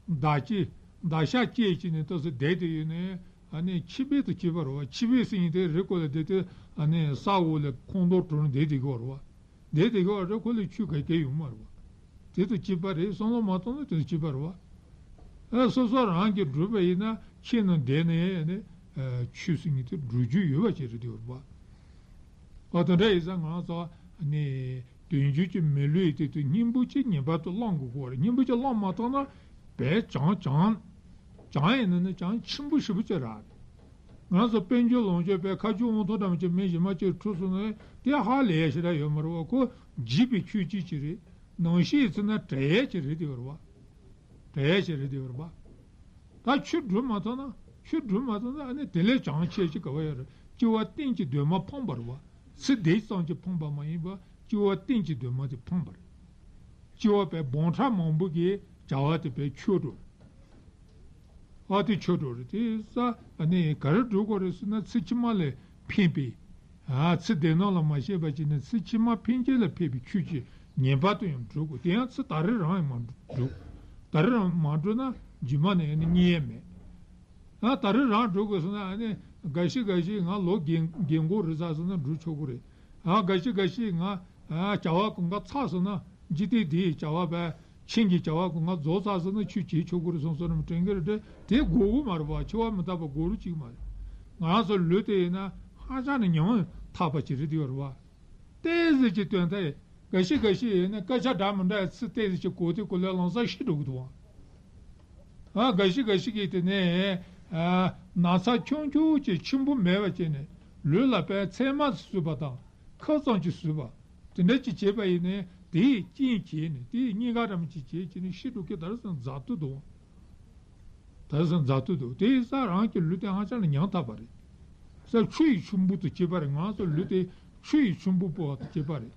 མདའ་གཅིག་མདའ་ཤག་གཅིག་བྱས་ནས་ཏོག་ཙམ་བསྡད་དེ་ཡོད་ནས་ཨ་ནི་འཆི་བས་དུ་སྐྱེས་པ་རེད་བ། འཆི་བས་ཟེར་ཡིན་དེ་རི་སྐོར་ལ་བསྡད་དེ་ཨ་ནི་ས་འོག་ལ་ཁོང་ཏོག་གྲོལ་ནས་བསྡད་དེ་གི་བ་རེད་བ། བསྡད་དེ་གི་བ་རེད་ཁོ་ལ་ཆོས་ག་གེ་ཡོང་མ་རེད་བ། དེ་དུ་སྐྱེས་པ་རེད་བསམ་བློ་མ་བཏང་ན་དེ་དུ་སྐྱེས་པ་རེད་བ། ཨ་སོ་སོ་རང་གིས་བསྒྲུབས་པ་ཡིན་ན་ཁྱེད་རྣམས་འདས་ནས་ཨ་ནི་ཆོས་ཟེར་ཡིན་དེ་སྒྲུབ་རྒྱུ་ཡོད་པ་ཅིག་རེད་དེ་བ་རེད་བ། ཨ་དེ་འདྲ་ཡིན་ཙང་ང་ཚོ་ནི་དོན་བརྒྱུད་ཀྱི་མི་ལུས་དེ་དུས་སྙིང་པོ་གཅིག་ངེས་པར་དུ་བླང་དགོས་ཀྱི་རེད། སྙིང་པོ་གཅིག་བླང་མ་ཐུབ་ན་བས་གྱང་གྱང་གྱང་ཡིན་ན་ནི་གྱང་ཆེན་པོ་ཞེ་པོ་ཅིག་རག་རེད། ང་ཚོ་དཔལ་འབྱོར་ལོངས་སྤྱོད་པའི་ཁ་རྒྱུན་དབང་ཐང་འདྲ་མི་ཅིག་མི་གཞན་མ་ཅིག་འཁྲུག་སོང་ན་དེ་ཧ་ལས་ཡ་ཞེ་དྲག་ཡོད་མ་རེད་བ། ཁོ་བགྱིས་པའི་ཆོས་གཅིག་ཅིག་རེད། ནང་བཞིན་ཡིན་ཚུལ་ན་བྲལ་ཡ་ཅིག་རེད་དེ་ཡོད་རེད་བ། བྲལ་ཡ་ཅིག་རེད་དེ་ཡོད་རེད་བ། ད་ཆོས་སྒྲུབ་མ་ཐུབ་ན་ཆོས་སྒྲུབ་མ་ཐུབ་ན་ཨ་ནི་དེ་ལས་བྱང་ཆེ་ཞིག་ག་བ་ཡོད་རེད། སྐྱེ་བ་གཏན་གྱི་འདོད་མ་ཕོངས་པ་རེད་བ། ཚེ་འདི་ཙམ་གྱིས་ཕོངས་པ་མ་ཡིན་པ་སྐྱེ་བ་གཏན་གྱི་འདོད་མ་དེ་ཕོངས་པ་རེད། སྐྱེ་བ་པའི་སྦོམ་ཕྲ་མང་པོ་གི་བྱ་བ་དེ་པའི་ཆོས་སྒྲུབ། ཨ་དེ་ཆོས་སྒྲུབ་རེད་དེ་ས་ཨ་ནི་ག་རེ་སྒྲུབ་དགོས་རེད་ཟེར་ན་ཚེ་ཕྱི་མ་ལ་ཕན་པའི། ཨ་ཚེ་འདས་ནམ་ལ་མ་ཤེས་པ་ཅིག་ནི་ཚེ་ཕྱི་མ་ཕན་ཆད་ལ་ཕན་པའི་ཆོས་ཅིག་ངེས་པར་དུ་ཡང་སྒྲུབ་དགོས། དེ་ཡང་ཚེ་ད་རེས་རང་ཡང་མ་སྒྲུབ། ད་རེས་རང་མ་སྒྲུབ་ན་རྗེས་མ་ནས་ཨ་ནི་རྙེད་ཡས་མེད། ཨ་ད་རེས་རང་སྒྲུབ་དགོས་ཟེར་ན་ཨ་ནི་འགའ་ཞིག་འགའ་ཞིག་ང་ལོ་རྒན་རྒན་གོག་རེད་ཟེར་ཟེར་ན་སྒྲུབ་ཆོག་གི་རེད། ཨ་འགའ་ཞིག་འགའ་ཞིག་ང་ཨ་བྱ་བ་གང་ག་ཚར་ཟེར་ན་འཇིག་རྟེན་འདིའི་བྱ་བ་པས་ཆིང་གི་བྱ་བ་གང་ག་རྫོགས་ཚར་ཟེར་ན་ཆོས་བྱེད་ཆོག་གི་རེད་སོང་ཟེར་ན་དྲན་གི་རེད་དེ་དེ་དགོས་གི་མ་རེད་བ། འཆི་བ་མི་རྟག་པ་དགོས་རུ་ཅིག་མ་རེད། ང་རང་ཚོ་ལུས་དེ་ཡིན་ན་ཧ་ཅང་ནས་ཉམ་ཐག་པ་ཅིག་རེད་དེ་ཡོད་རེད་བ། ཏོག་ཙམ་གྱི་དོན་དག་འགའ་ཞིག་འགའ་ཞིག་ཡིན་ན་སྐད་ཆ་འདྲ་མི་འདྲ་ཡི་ཚིག་ཏོག་ཙམ་གྱི་གོ་དུས་གོ་ལས་ལམ་སང་ཤི་འགྲོ་གི་འདུག་བ། ཨ་འགའ་ཞིག་འགའ་ཞིག་གིས་དེ་ནས་ཨ་ན་ཚ་ཆུང་ཆུང་ཅིག་ཆེན་པོ་མེད་པ་བྱས་ནས་ལུས་ལ་དཔེ་མཚན་མ་ཟུག་པ་དང་ཁ་ཙམ་ཅིག་ཟུག་པ་དེ་འདྲ་ཅིག་བྱས་པ་ཡིན་ནའི་དེའི་རྐྱེན་བྱས་ནས་དེའི་གཉིས་ཀ་འདྲ་མོ་ཅིག་བྱས་བྱས་ནས་ཤི་འགྲོ་གི་ད་རེས་སང་མཛའ་དུ་འདུག་དེང་སང་མཛའ་དུས་འདུག་དེ་ཡིན་ཙང་རང་གི་ལུས་དེ་ཧ་ཅང་ནས་ཉམ་ཐག་པ་རེད། ས་ཆུ་ཡི་ཆུན་པོ་དང་བཅས་པ་རེད། ང་ཚོ་ལུས་དེ་ཆུ་ཡི་ཆུན་པོ་པོ་དང་བཅས་པ་རེད།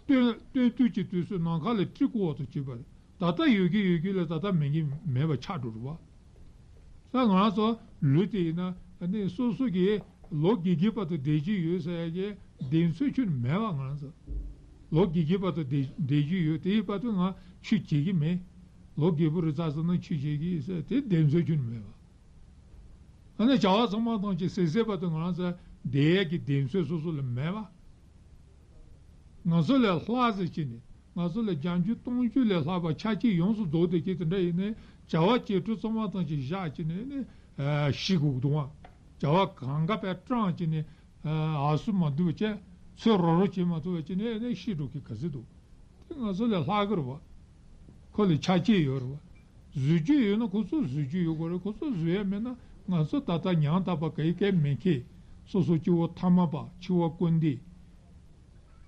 སྟོན་སྟོན་དུས་ཀྱི་དུས་སུ་ནམ་མཁའ་ལ་སྤྲིན་ཕོག་པ་དང་བཅས་པ་རེད། ད་ལྟ་ཡོད་ཀྱི་ཡོད་ཀྱི་ལ་ད་ལྟ་མེད་ཀྱི་མེད་པ་ཆགས་འགྲོ་རེད་བ། ས་ང་ཚོ་ལུས་དེ་ཡིན་ན་ཨ་ནི་སོ་སོ་གི་ལོ་བརྒྱད་ཅུ་བར་དུ་བསྡད་ཀྱི་ཡོད་ཟེར་ཡ་གི་གདེང་ཚོད་ཁྱོན་ནས་མེད་པ། ང་ཚོ་ལོ་བརྒྱད་ཅུ་བར་དུ་བསྡད་བསྡད་ཀྱི་ཡོད། དེའི་བར་དུ་ང་ཆོས་བྱེད་ཀྱི་མེད། ལོ་རྒས་པོ་རེད་ཙང་ཟེར་ན་ཆོས་བྱེད་ཀྱི་ཡིན་ཟེར་དེ་གདེང་ཚོད་ཁྱོན་ནས་མེད་པ། ཨ་ནི་བྱ་བ་ཚང་མ་ཐམས་ཅད་ཟད་ཟད་བར་དུ་ང་རང་ཚོ་བསྡད་ཡས་ཀྱི་གདེང་ཚོད་སོ་སོ་ལ་མེད་པ། ང་ཚོ་ལས་ལྷག་ཟེར་གྱི་ནི་ང་ཚོ་ལས་བརྒྱ་འགྱུར་སྟོང་འགྱུར་ལས་ལྷག་པ་ཆ་རྐྱེན་ཡོངས་སུ་རྫོགས་བསྡད་ཀྱི་དེ་འདྲ་ཡིན་ནའི་བྱ་བ་བྱེད་འཕྲོ་ཚང་མ་ཐམས་ཅད་བཞག་གྱི་ནི་ནི་ཤི་དགོས་འདུག་ཨ། བྱ་བ་གང་ག་པའི་སྐྲངས་ཀྱི་ནི་ཨ་སུ་མ་འདུག་བྱས་ཚོད་རོ་རོ་བྱེད་མ་ཐུབ་པ་བྱས་ནས་ནི་ཤི་འགྲོ་གི་ག་ཚོད་འདུག་དེ་ང་ཚོ་ལས་ལྷག་གི་རེད་བ། ཁོ་ལ་ཆ་རྐྱེན་ཡོད་རེད་བ། བཟོ་རྒྱུ་ཡོད་ན་ཁོ་ཚོ་བཟོ་རྒྱུ་ཡོད་དགོས་རེད། ཁོ་ཚོ་བཟོ་ཡ་མེད་ན་ང་ཚོ་ད་ལྟ་ཉམ་ཐག་པ་ག་ཡི་གེ་མེད་མཁན། སོ་སོ་སྐྱེ་བོ་ཐ་མལ་པ་འཆི་བ་ཀུན་ལྡན།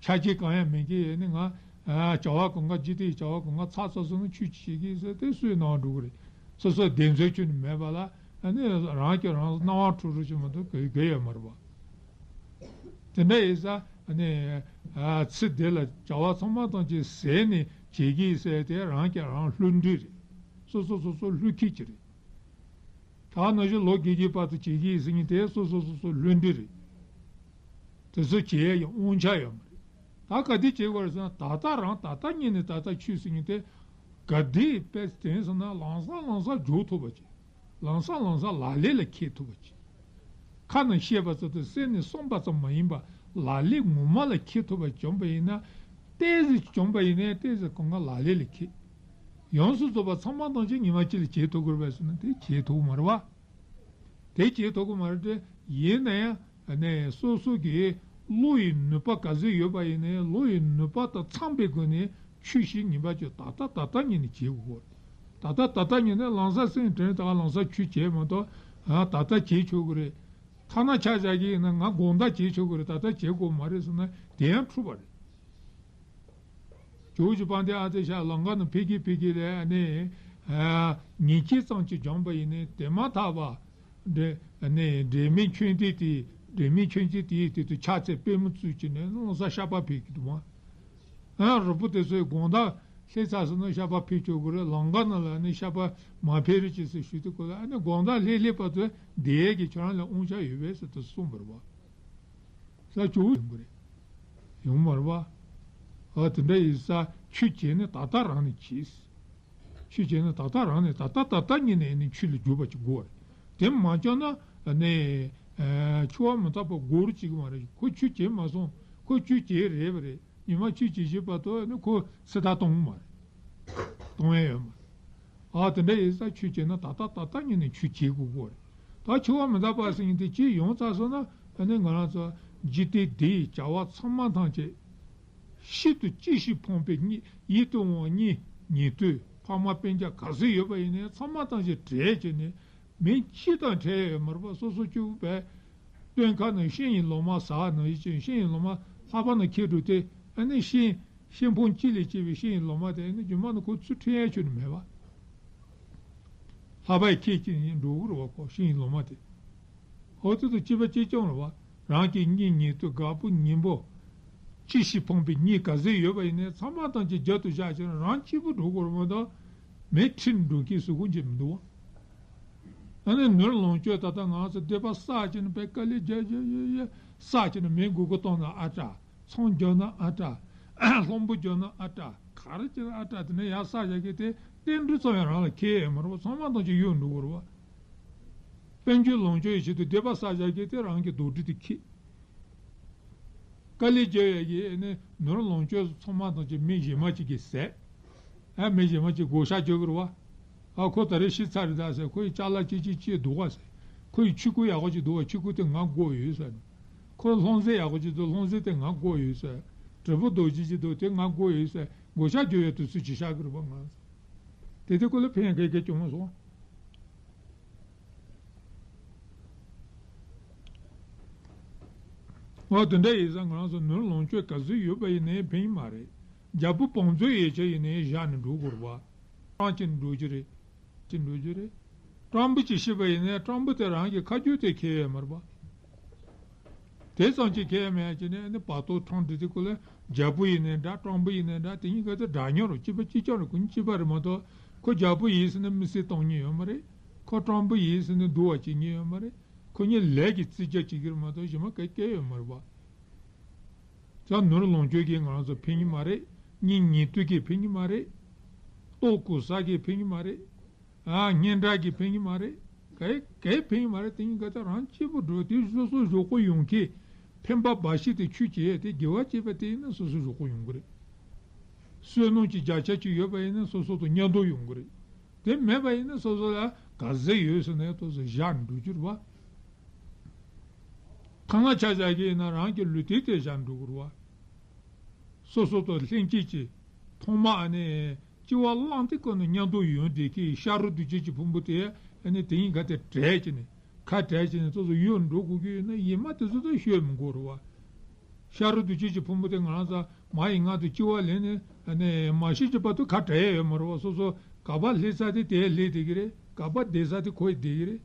ཆ་རྐྱེན་གང་ཡང་མེད་མཁན་ཡོད་ནི་ང་བྱ་བ་གང་ག་འཇིག་རྟེན་བྱ་བ་གང་ག་ཚར་ཚར་སོང་ན་ཆོས་ཅིག་བྱེད་ཀྱི་ཟེར་དེ་སུའི་ནང་འགྲོ་གི་རེད། སོ་སོ་བདེན་འཚོལ་ཁྱོན་ནས་མེད་པ་ལ་ཨ་ནི་རང་གིས་རང་སྣང་བ་འཁྲུལ་འཁྲུལ་བྱེད་མ་གཏོགས་ག་ཡི་གེ་ཡོད་མ་རེད་བ། དེ་འདྲ་ཡིན་ཙང་ཨ་ནི་ཨ་ཚེ་འདི་ལ་བྱ་བ་ཚང་མ་ཐམས་ཅད་ཟད་ནས་བྱེད་ཀྱི་ཡིན་ཟེར་དེ་རང་གིས་རང་བསླུ་འདྲེ་རེད། སོ་སོ་སོ་སོ་བསླུ་མཁན་ཅིག་རེད། ད་ནང་བཞིན་ལོ་བརྒྱད་ཅུའི་བར་དུ་བྱེད་ཀྱི་ཡིན་ཟེར་མཁན་དེ་སོ་སོ་སོ་སོ་བསླུ་འདྲེ་རེད། དེ་ཚོ་བྱེད་ཡ་ཡི་དབང་ཆ་ཡོད་མ་རེད། ད་ག་དེ་བྱེད་དགོས་རེད་ཟེར་ན་ད་ལྟ་རང་ད་ལྟ་ཉིད་ནས་ད་ལྟ་ཆོས་ཟེར་མཁན་དེ་ག་དེ་དཔེ་དེང་སང་ན་ལམ་སང་ལམ་སང་འཇོག་ཐུབ་པ་ཅིག་ལམ་སང་ལམ་སང་ལག་ལེན་ལ་འཁྱེར་ཐུབ་པ་ཅིག་ཁ་ནས་བཤད་པ་ཙམ་དང་སེམས་ནས་བསམ་པ་ཙམ་མ་ཡིན་པ་ལག་ལེན་ངོ་མ་ལ་འཁྱེར་ཐུབ་པ་བྱུང་པ་ཡིན་ན། ཏོག་ཙམ་བྱུང་པ་ཡིན་ནའི་ཏོག་ཙམ་གང་ག་ལག་ལེན་ལ་འཁྱེར། ཡོངས་སུ་རྫོགས་པ་ཚང་མ་ཐམས་ཅད་ཉི་མ་གཅིག་ལ་བྱེད་ཐུབ་དགོས་པས་ཟེར་ན་དེ་བྱེད་ཐུབ་ཀྱི་མ་རེད་བ། དེ་བྱེད་ཐུབ་ཀྱི་མ་རེད་དེ་ ཡིན་ན་ཡང་ནས་སོ་སོ་གི་བློ་ཡི་ནུས་པ་ག་ཚོད་ཡོད་པ་ཡིན་ནའི་བློ་ཡི་ནུས་པ་དང་འཚམས་པའི་སྒོ་ནས་ཆོས་བཤད་ངེས་པར་དུ་ད་ལྟ་ད་ལྟ་ཉིད་ནས་བྱེད་དགོས། ད་ལྟ་ད་ལྟ་ཉིད་ནས་ལམ་སང་སེམས་དྲན། ད་ག་ལམ་སང་ཆོས་བྱེད་མ་གཏོགས་ད་ལྟ་བྱེད་ཆོག་གི་རེད། ཐ་ན་ཆ་བཞག་གི་ཡིན་ན་ང་དགོང་དག་བྱེད་ཆོག་གི་རེད། ད་ལྟ་བྱེད་དགོས་མ་རེད་ཟེར་ན་དེ་ཡང་འཁྲུལ་པ་རེད། ཇོ་བོ་རྗེ་དཔལ་ལྡན་ཨ་ཏི་ཤ་ལམ་ཁ་ནས་ཕེབས་ཀྱི་ཕེབས་ཀྱི་ལས་ནས་ཉིན་ཕྱེད་ཙམ་ཅིག་སྦྱངས་པ་ཡིན་ནའི་དེ་མ་ཐག་པ་འདྲེ་ནས་འབྲལ་མེད་ཆོས་འདི་དེ་འབྲལ་མེད་ཆོས་འདི་དེའི་དེ་དུ་ཕྱག་འཚལ་པུས་མོ་བཙུགས་ཀྱི་ནས་ལམ་སང་ཤ་པགས་ཕུལ་གྱི་འདུག་མ། ཨ་རུ་པོ་དེ་ཚོས་དགོང་དག་སླེབས་ཚར་སོང་ན་ཤ་པགས་ཕུལ་ཆོག་གི་རེད། ལམ་ཁ་ནང་ལ་ནི་ཤ་པགས་མ་ཕུལ་རོགས་བྱེད་ཟེར་ཞུ་དུས་ཁོ་ལ་ཨ་ནི་དགོང་དག་ལྷོད་ལྷོད་བར་དུ་བསྡད་ཡས་ཀྱི་ཁྱོད་རང་ལ་དབང་ཆ་ཡོད་པས་ཟེར་དུ་གསུངས་པ་རེད་པ། ས་ཆུ་བོ་ཡོང་གི་རེད། ཡོང་མ་རེད་པ། ཨ་དེ་འདྲ་ཡིན་ས་ཆོས་བྱས་ནས་ད་ལྟ་རང་ནས་བྱེད། ཆོས་བྱས་ནས་ད་ལྟ་རང་ནས་ད་ལྟ་ད་ལྟ་ཉིད་ནས་ནི་ཆོས་ལ་འཇུག་པ་ཅིག་དགོས་རེད། དེ་མ་བྱུང་ན་ནི་ཨ་འཆི་བ་མི་རྟག་པ་སྒོར་གཅིག་མ་རེད། ཁོ་ཆོས་བྱས་མ་སོང་། ཁོ་ཆོས་བྱས་རེད་པ་རེད། ཉི་མ་ཆོས་བྱེད་བཞིན་པ་དོ་ནི་ཁོ་ཚེ་ཐར་གཏོང་གི་མ་རེད། གཏོང་ཡས་ཡོད་མ་རེད། ཨ་དེ་འདྲ་ཡིན་ས་ཆོས་བྱས་ན་ད་ལྟ་ད་ལྟ་ཉིད་ནས་ཆོས་བྱེད་དགོས་ཀྱི་རེད། ད་འཆི་བ་མི་རྟག་པ་ཟེར་མཁན་དེ་ཅིག་ཡོང་ཚར་སོང་ན་ཨ་ནི་ང་རང་ཚོ་འཇིག་རྟེན་འདི་ཡི་བྱ་བ་ཚང་མ་ཐམས་ཅད་ཤིན་ཏུ་ཅི་ཞིག་ཕངས་པའི་གཉིད། ཡིད་དུ་འོང་བ་གཉིད། ཉན་ཐོས་ཕ་མ་སྤུན་ཀྱག་ག་ཚོད་ཡོད་པ་ཡིན་ནའི་ཚང་མ་ཐམས་ཅད་བྲལ་བྱས་ནས་མི་གཅིག་དང་བྲལ་ཡོད་མ་རེད་པ། སོ་སོ་སྐྱེ་བོ་བས་སྟོན་ཁ་ནས་ཤིང་ཡི་ལོ་མ་ཟ་ནང་བཞིན་བྱས་ཤིང་ཡི་ལོ་མ་ལྷ་པ་ནང་ཁྱེར་འགྲོ་སྟེ་ཨ་ནི་ཤིང་ཤིང་ཕུང་གཅིག་ལས་སྐྱེས་པའི་ཤིང་ཡི་ལོ་མ་དེ་ཨ་ནི་རྒྱུ་མ་ནི་ཁོ་ཚུར་འཕྲོད་ཡས་ཁྱོན་ནས་མེད་པ། ལྷ་པ་ཡི་ཁྱེར་ཅིག་ཡིན་འགྲོ་གི་རེད་པ། ཁོ་ཤིང་ཡི་ལོ་མ་དེ། འོ་དེ་དང་གཅིག་པ་གཅིག་རྐྱང་རེད་པ། རང་གི་གཉིད་ཉལ་དུས་དགའ་པོ་ཉིན་པོ། ཅི་ཞིག་ཕངས་པའི་གཉིད་ག་ཚོད་ཡོད་པ་ཡིན་ནའི་ཚང་མ་ཐམས་ཅད་རྒྱབ་ཏུ་བཞག་བྱས་ན་རང་གཅིག་པུ་འགྲོ་དགོས་རེད་མ་གཏོགས་མི་ཁྲིད་འགྲོ་མཁན་སུ་གང་ཅིག་མི་འདུག་པ། ཨ་ནི་ནོར་ལོངས་སྤྱོད་ད་ལྟ་ང་ཚོ་སྡོད་པ་བསགས་བྱས་ནས་དཔེ་དཀའ་ལས་རྒྱག་རྒྱག་རྒྱག་རྒྱག་བསགས་བྱས་ནས་མི་མགོ་སྐོར་གཏོང་ན་ཨ་དྲག་ཚོང་རྒྱག་ན་ཨ་དྲག་སློང་བུ་རྒྱག་ན་ཨ་དྲག་ག་རེ་བྱས་ན་ཨ་དྲག་དེ་ནས་ཡར་བསགས་བཞག་མཁན་དེ་རྟེན་འབྲེལ་ཙམ་ཡང་རང་ལ་ཁེལ་ཡོད་མ་རེད་པ། ཚང་མ་ཐམས་ཅད་གཡོལ་འགྲོ་དགོས་རེད་པ། དཔལ་འབྱོར་ལོངས་སྤྱོད་ཡི་ཆེད་དུ་སྡོད་པ་བསགས་བཞག་མཁན་དེ་རང་གི་རྡོག་སྒྲིལ་དེ་ཁེལ། དཀའ་ལས་རྒྱག་ཡས་ཀྱི་ནི་ནོར་ལོངས་སྤྱོད་ཚང་མ་ཐམས་ཅད་མི་གཞན་མ་གཅིག་གིས་ཟས། ཨ་མི་གཞན་མ་གཅིག་བགོ་བཤའ་རྒྱག་གི་རེད་པ། ཨ་ཁོ་ད་རེས་ཤི་ཚར་རེད་ད་ཟེར། ཁོ་ཡི་ཅ་ལག་ཅི་ཅི་ཅི་འདུག་ག་ཟེར། ཁོ་ཡི་ཆས་གོས་ཡག་པོ་ཅིག་འདུག་ག་ཆས་གོས་དེ་ང་དགོས་ཡོད་ཟེར། ཁོ་ལྷུང་བཟེད་ཡག་པོ་ཅིག་འདུག་ལྷུང་བཟེད་དེ་ང་དགོས་ཡོད་ཟེར། དྲིལ་བུ་རྡོ་རྗེ་ཅིག་འདུག་དེ་ང་དགོས་ཡོད་ཟེར། བགོ་བཤའ་རྒྱག་ཡས་དུས་ཚོད་ཅིག་བཞག་གི་རེད་པ། ང་ཚོ་དེ་དེ་ཁོ་ལ་ཕན་ཡ་ག་གེ་བྱུང་མ་སོང་། འོ་དེ་འདྲ་ཡིན་ཙང་ང་རང་ཚོ་ནོར་ལོངས་སྤྱོད་ག་ཚོད་ཡོད་པ་ཡིན་ནའི་ཕན་གྱི་མ་རེད། རྒྱལ་པོ་བང་མཛོད་ཡོད་ཆ་ཡིན་ནའི་བཞག་ནས་འགྲོ་དགོས་རེད་པ། སྤྲང་ཅིག་འགྲོ་རྒྱུ་རེད། ཅིག་འགྲོ་རྒྱུ་རེད། སྤྲང་པོ་ཅིག་ཤི་བ་ཡིན་ནའི་སྤྲང་པོ་དེ་རང་གི་ཁ་རྒྱུན་དེ་ཁེལ་ཡོད་མ་རེད་པ། དེ་ཙམ་ཅིག་ཁེལ་ཡོད་མེད་ཅེ་ནས་ནི་བར་དོ་ཐང་འདི་དེ་ཁོ་ལ་རྒྱལ་པོ་ཡིན་ནའི་འདྲ་སྤྲང་པོ་ཡིན་ནའི་འདྲ་དེ་གཉིས་ཀ་དེ་འདྲ་མཉམ་རེད། གཅིག་པ་གཅིག་རྐྱང་རེད། ཁོ་གཉིས་གཅིག་པ་རེད་མ་གཏོགས་ཁོ་རྒྱལ་པོ་ཡིན་ཟེར་ནས་མི་སེར་གཏོང་མཁན་ཡོད་མ་རེད། ཁོ་སྤྲང་པོ་ཡིན་ཟེར་ནས་འདུལ་བ་བྱེད་མཁན་ཡོད་མ་རེད། ཁོ་གཉིས་ལས་ཀྱི་རྩིས་རྒྱག་བྱེད་ཀྱི་རེད་མ་གཏོགས་གཞན་མ་ག་གེ་ཡོད་མ་རེད་པ། ད་ནོར་ལོངས་སྤྱོད་ཀྱིས་ང་རང་ཚོ་ཕན་གྱི་མ་རེད། གཉེན་ཉེ་དུ་གིས་ཕན་གྱི་མ་རེད། ལྟོ་གོས་གསར་གྱིས་ཕན་གྱི་མ་རེད། ཨ་སྙན་གྲགས་ཀྱིས་ཕན་གྱི་མ་རེད། ག་ག་ཕན་གྱི་མ་རེད། དེ་གཉིས་ཀ་ད་རང་གཅིག་པུ་འགྲོ་དུས་སོ་སོ་གཞོགས་པོ་ཡོང་མཁན་ཕན་པ་འབའ་ཞིག་དེ་ཆོས་བྱེད་དེ་དགེ་བ་བྱེད་པ་དེ་ཡིན་ན་སོ་སོ་གཞོགས་པོ་ཡོང་གི་རེད། བསོད་ནམས་ཀྱི་བརྒྱ་ཆ་གཅིག་ཡོད་པ་ཡིན་ན་སོ་སོ་དང་མཉམ་དུ་ཡོང་གི་རེད། དེ་མེད་པ་ཡིན་ན་སོ་སོ་ལ་ག་ཚད་ཡོད་ཟེར་ན་ཡང་ཏོག་ཙམ་བཞག་འགྲོ་རྒྱུ་རེད་པ། ཐ་ན་ཆ་བཞག་གི་ཡིན་ན་རང་གི་ལུས་རྟེན་དེ་བཞག་འགྲོ་དགོས་རེད་པ། སོ་སོ་དང་ལྷན་སྐྱེས་ཀྱི་ཐོག་མ་ཨ་ནི་སྐྱེ་བ་བླངས་ཏེ་ཀུན་ནས་མཉམ་དུ་ཡོང་བསྡད་ཀྱི་ཤ་རུས་གདུལ་བྱ་གི་ཕུང་པོ་དེ་ཨ་ནི་དེ་གཉིས་ཀ་དེ་བྲལ་བྱས་ནས་ཁ་བྲལ་བྱས་ནས་སོ་སོ་གཡོལ་འགྲོ་དགོས་ཀྱི་ཡོད་ན་ཡིན་མ་དེ་ཚོ་དང་ཤོད་མི་དགོས་རེད་པ། ཤ་རུས་གདུལ་བྱ་གི་ཕུང་པོ་དེ་ང་རང་ཚོ་མ་ཡི་མངལ་དུ་སྐྱེ་བ་ལེན་ནས་ཨ་ནི་མ་ཤི་གི་བར་དུ་ཁ་བྲལ་ཡས་ཡོད་མ་རེད་པ། སོ་སོ་ག་པར་སླེབས་ས་དེ་དེར་སླེབས་བསྡད་ཀྱི་རེད། ག་པར་བསྡད་ས་དེ་ཁོ་ཡི་བསྡད་ཀྱི་རེད།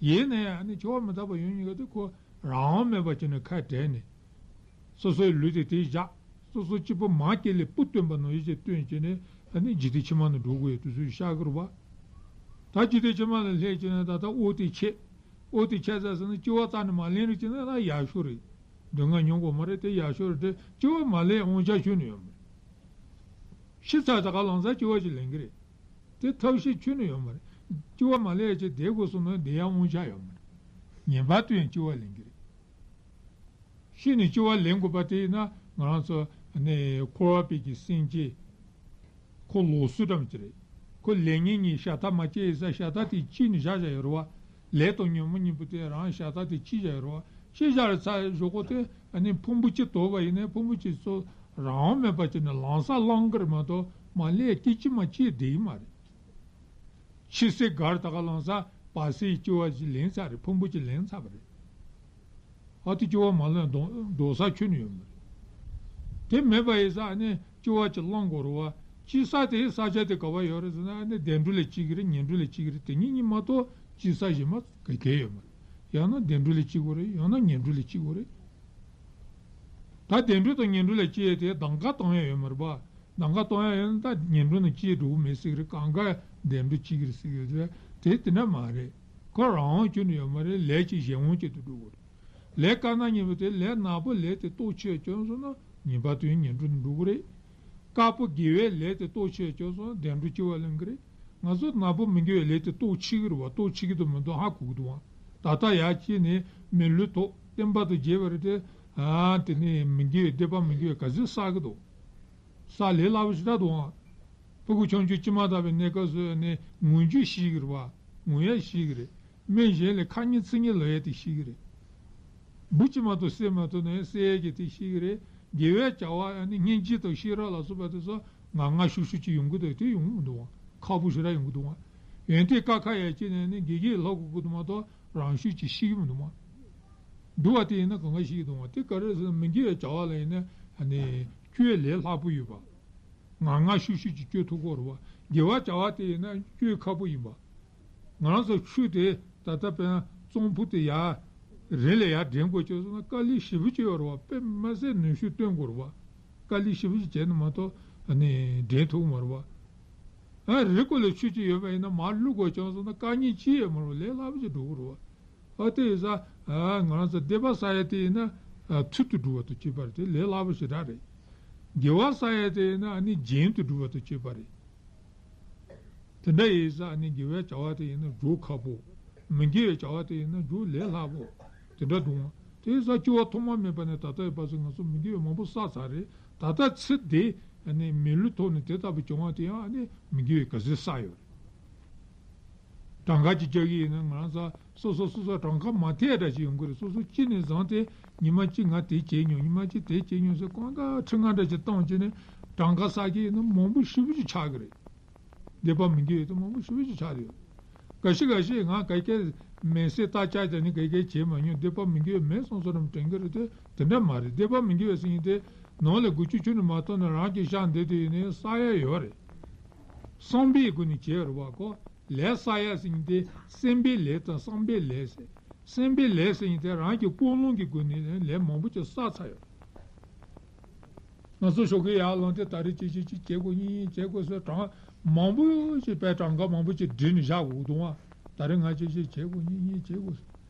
ཡིན་ན་ཡང་ཨ་ནི་འཆི་བ་མི་རྟག་པ་ཡོང་ཉེན་ཁ་དེ་ཁོ་རང་དབང་མེད་པ་བྱས་ནས་ཁ་བྲལ་ནས། སོ་སོའི་ལུས་དེ་དེ་བཞག་སོ་སོ་གཅིག་པུ་མ་སྐྱེས་ལས་སྤུ་བཏོན་པ་ནང་བཞིན་བཏོན་བྱས་ནས་ཨ་ནི་འཇིག་རྟེན་ཕྱི་མ་ནས་འགྲོ་དགོས་ཡོད་དུས་ཚོད་ཤར་གི་རེད་པ། ད་འཇིག་རྟེན་ཕྱི་མ་ལ་སླེབས་བྱས་ན་ད་ལྟ་དབུགས་དེ་ཆད། དབུགས་དེ་ཆད་ཚར་ཟིན་ན་སྐྱེ་བ་རྩ་ནས་མ་ལེན་རེད་བྱས་ན་ད་ཡག་ཤོས་རེད། སྡུག་བསྔལ་མྱོང་དགོས་མ་རེད། དེ་ཡག་ཤོས་རེད། དེ་སྐྱེ་བ་མ་ལེན་དབང་ཆ་ཁྱོན་ནས་ཡོད་མ་རེད། ཤི་ཚར་ད་ག་ལམ་སང་སྐྱེ་བ་ཞིག་ལེན་གི་རེད། དེ་ཐབས་ཤེས་ཁྱོན་ནས་ཡོད་མ་རེད། སྐྱེ་བ་མ་ལེན་ཡ་ཅིག་བསྡད་དགོས་སོང་ན་བསྡད་ཡ་དབང་ཆ་ཡོད་མ་རེད། ངེས་པར་དུ་ཡང་སྐྱེ་བ་ལེན་གི་རེད། ཤི་ནས་སྐྱེ་བ་ལེན་དགོས་པ་དེ་ཡིན་ན་ང་རང་ཚོ་ནས་འཁོར་བ་པའི་གི་སེམས་ཅན་ཁོ་ལོག་སུ་འགྲམ་གྱི་རེད། ཁོ་ལས་ངན་གཉིས་ཤ་སྟག་མ་སྐྱེས་ཡིན་ས་ཤ་སྟག་དེ་གཅིག་ནས་བཞག་བཞག་ཡོད་རེད་བ། ལས་དང་ཉོན་མོངས་གཉིས་པོ་དེ་རང་བཞག་ཐག་དེ་གཅིག་བཞག་ཡོད་རེད་བ། གཅིག་བཞག་རེད་ཚར་གཞུག་གུ་དེ་ཨ་ནི་ཕུང་པོ་གཅིག་དོར་བ་ཡིན་ནའི་ཕུང་པོ་གཅིག་ཚོ་རང་དབང་མེད་པ་བྱས་ནས་ལམ་སང་བླང་གི་རེད་མ་གཏོགས་མ་ལས་སྐད་ཅིག་མ་གཅིག་བསྡད་ཀྱི་མ་རེད། ཕྱི་གསལ་གར་ད་ག་ལམ་སང་བར་གསལ་གྱི་སྐྱེ་བ་ཞིག་ལེན་ཚར་རེད། ཕུང་པོ་གཅིག་ལེན་ཚར་བ་རེད། ཨ་དེ་སྐྱེ་བ་མ་ལེན་འགྲོ་འགྲོ་ས་ཁྱོན་ནས་ཡོད་མ་རེད། དེ་མེད་པ་ཡིན་ཙང་ཨ་ནི་སྐྱེ་བ་གཅིག་བླང་དགོས་རེད་བ། སྐྱེ་ས་དེ་ས་ཆ་དེ་ག་བ་ཡོད་རེད་ཟེར་ན་ཨ་ནི་བདེ་འགྲོ་ལ་སྐྱེ་གི་རེད། ངན་འགྲོ་ལ་སྐྱེ་གི་རེད། དེ་གཉིས་གཉིས་མ་གཏོགས་སྐྱེ་ས་གཞན་མ་ག་གེ་ཡོད་མ་རེད། ཡང་ན་བདེ་འགྲོ་ལ་སྐྱེ་དགོས་རེད། ཡང་ན་ངན་འགྲོ་ལ་སྐྱེ་དགོས་རེད། ད་བདེ་འགྲོ་དང་ངན་འགྲོ་ལ་སྐྱེ་ཡས་དེ་གདམ་ག་གཏོང་ཡ་ཡོད་མ་རེད་པ། གདམ་ག་གཏོང་ཡ་ཡོད་ན་ད་ངན་འགྲོ་ནང་སྐྱེ་འགྲོ་གི་མེད་ཟེར་གི་རེད། གང་ག་བདེ་འགྲོ་སྐྱེ་གི་རེད་ཟེར་གི་རེད། དེ་དེ་འདྲ་མ་རེད། ཁོ་རང་དབང་ཁྱོན་ནས་ཡོད་མ་རེད། ལས་ཀྱི་གཞན་དབང་ཅན་དུ་འགྲོ་གི་རེད། ལས་དཀར་ནག་གཉིས་པོ་དེ་ལས་ནག་པོ་ལས་དེ་སྟོབས་ཆེ་བ་བྱུང་སོང་ན་ངེས་པར་དུ་ངན་འགྲོ་ནང་འགྲོ་གི་རེད། དཀར་པོ་དགེ་བའི་ལས་དེ་སྟོབས་ཆེ་བ་བྱུང་སོང་ན་བདེ་འགྲོ་སྐྱེ་བ་ལེན་གི་རེད། ང་ཚོ་ནག་པོ་མི་དགེ་བའི་ལས་དེ་སྟོབས་ཆེ་གི་རེད་བ། སྟོབས་ཆེ་གི་འདུག་མི་འདུག་ཧ་གོ་གི་འདུག་ཨང་། ད་ལྟ་ཡར་སྐྱེས་ནས་མི་ལུས་ཐོབ་བསྟན་པ་དང་མཇལ་བ་རེད་དེ། ཨ་དེ་ནས་མི་དགེ་བའི་སྡིག་པ་མི་དགེ་བའི་ག་ཚོད་བསགས་གི་འདུག་བསགས་ལས་སླ་པོ་ཞེ་དྲག་འདུག་ཨང་། ཕྲུ་གུ་ཆུང་ཆུང་སྐྱེས་མ་ཐག་པའི་གནས་སྐབས་སུ་ནས་ངུ་རྒྱུ་ཤེས་གི་རེད་བ། ངུ་ཡ་ཤེས་གི་རེད། སྨན་གཞན་ལས་ཁ་ཉིན་ཚིག་ཉིན་ལབ་ཡ་དེ་ཤེས་གི་རེད། འབུ་ཅིག་མ་གཏོགས་བསད་མ་ཐུབ་ནའི་བསད་ཡས་ཀྱི་དེ་ཤེས་ཀྱི་རེད། དགེ་བའི་བྱ་བ་ཨ་ནི་སྙིང་རྗེ་དང་ཤེས་རབ་ལ་སོགས་པ་དེ་ཚོ་ངར་ངར་ཤུགས་ཤུགས་ཀྱིས་ཡོང་གི་འདུག་དེ་ཡོང་གི་མི་འདུག་བ། ཁག་པོ་ཞེ་དྲག་ཡོང་གི་འདུག་བ། ཡོན་ཏན་ཀ་ཁ་ཡར་སྐྱེས་ནས་ནི་དགེ་རྒན་ལྷབ་དགོས་ཀྱི་འདུག་མ་གཏོགས་རང་ཤུགས་ཀྱིས་ཤེས་ཀྱི་མི་འདུག་བ། འདུག་བ་དེ་ཡིན་ན་གང་ག་ཤེས་ཀྱི་འདུག་བ། དེ་ག་རེ་ཟེར་ན་མི་དགེ་བའི་བྱ་བ་ལ་ཡིན་ན་ཨ་ནི་སྐྱོན་ལས་ལྷག་པོ་ཡོད་པ། ངར་ངར་ཤུགས་ཤུགས་ཀྱིས་སྐྱོན་ཐུབ་ཀྱི་ཡོད་རེད་བ། དགེ་བའི་བྱ་བ་དེ་ཡིན་ན་སྐྱོན་ཁག་པོ་ཡིན་པ། ང་རང་ཚོ་ཆུ་དེ་ད་ལྟ་དཔེར་ན་གཙང་ཕུག་དེ་ཡར་རི་ལ་ཡར་འདྲེན་དགོས་ཀྱི་སོང་ན་དཀའ་ལས་ཞེ་པོ་ཅིག་ཡོད་རེད་བ། དཔེ་མི་སྲིད་ནུས་ཤུགས་བཏོན་དགོས་རེད་བ། དཀའ་ལས་ཞེ་པོ་ཅིག་བྱས་ན་མ་གཏོགས་ཨ་ནི་འདྲེན་ཐུབ་ཀྱི་མ་རེད་བ། ཨ་རི་སྐོར་ལ་ཆུ་ཅིག་ཡོད་པ་ཡིན་ན་མར་བླུག་དགོས་བྱུང་སོང་ན་དཀའ་ངལ་ཅི་ཡོད་མ་རེད་བ། ལས་སླ་པོ་ཅིག་འགྲོ་གི་རེད་བ། ཨ་དེ་ཡིན་ཙང་ཨ་ང་རང་ཚོ་སྡིག་པ་བསགས་ཡ་དེ་ཡིན་ན་ཨ་ཚུལ་དུ་སྒྲུབ་པ་དང་བཅས་པ་རེད། དེ་ལས་སླ་པོ་ཞེ་དྲག་རེད། དགེ་བ་བསགས་ཡ་དེ་ཡིན་ན་ཨ་ནི་རྒྱན་དུ་སྒྲུབ་པ་དང་བཅས་པ་རེད། དེ་འདྲ་ཡིན་ཙང་ཨ་ནི་དགེ་བའི་བྱ་བ་དེ་ཡིན་ན་འགྲོ་ཁག་པོ། མི་དགེ་བའི་བྱ་བ་དེ་ཡིན་ན་འགྲོ་ལས་སླ་པོ། དེ་འདྲ་འདུག་ཨང་། དེ་ཡིན་ཙང་སྐྱེ་བ་ཐོག་མ་མེད་པ་ནས་ད་ལྟ་ཡོད་པ་ཚོ་ང་ཚོ་མི་དགེ་བའི་མང་པོ་བསགས་ཚར་རེད། ད་ལྟ་ཚེ་འདི་ཨ་ནི་མི་ལུས་ཐོག་ནས་དེ་ལྟ་བུ་བྱུང་བ་དེ་ཡང་ཨ་ནི་མི་དགེ་བའི་ག་ཚོད་བསགས་ཡོད་རེད། གྲངས་ཀ་ཅིག་བརྒྱབ་ཀྱི་ཡིན་ན་ང་རང་ཚོ་སོ་སོ་སོ་སོ་གྲངས་ཀ་མ་མཐའ་འདྲ་ཞིག་ཡོང་གི་རེད། སོ་སོ་གཅིག་ནས་བཟུང་སྟེ་ཉི་མ་གཅིག་ང་དེ་བྱས་མྱོང་། ཉི་མ་གཅིག་དེ་བྱས་མྱོང་ཟེར་གང་ལྟར་ཁྲི་ལྔ་འདྲ་ཞིག་བཏང་བྱས་ནས་གྲངས་ཀ་བསགས་ཀྱི་ཡིན་ན་མང་པོ་ཞེ་པོ་ཅིག་ཆགས་ཀྱི་རེད། སྡིག་པ་མི་དགེ་བའི་དེ་མང་པོ་ཞེ་པོ་ཅིག་ཆགས་ཡོད། འགའ་ཞིག་འགའ་ཞིག་ང་ག་གེ་མེད་ཟེར་རྟ་ལྕག་རྒྱག་ནས་ག་གེ་བྱས་མ་མྱོང་། སྡིག་པ་མི་དགེ་བའི་མེད་སོང་སོང་རམ་དྲན་གྱི་རེད་དེ་དེ་འདྲ་མ་རེད། སྡིག་པ་མི་དགེ་བའི་ཟེར་མཁན་དེ་ནང་ལ་དགུ་བཅུ་ཆུ་ནས་མ་གཏོགས་ནས་རང་གི་ཤག་འདི་དེ་ཡིན་ནའི་བསགས་ཡ་ཡོད་རེད། བསམ་པའི་སྒོ་ནས་བྱས་རེད་བ་ཁོ། ལས་བསགས་ཡ་ཟེར་མཁན་དེ་སེམས་པའི་ལས་དང་བསམ་པའི་ལས་ཟེར། སེམས་པའི་ལས་ཟེར་མཁན་དེ་རང་གི་ཀུན་སློང་གི་སྒོ་ནས་ལས་མང་པོ་ཅིག་བསགས་ཚར་ཡོད། ང་ཚོ་ཞོགས་ཀས་ཡར་ལངས་ཏེ་ད་རེས་ཅི་ཅི་ཅི་བྱེད་དགོས་ཡིན་བྱེད་དགོས་ཟེར་གྲངས་མང་པོ་ཞིག་དཔེ་གྲངས་ཀ་མང་པོ་ཅིག་བསྒྲིལ་ནས་བཞག་དགོས་འདུག་བ། ད་རེས་ང་ཅི་ཅི་བྱེད་དགོས་ཡིན་བྱེད་དགོས།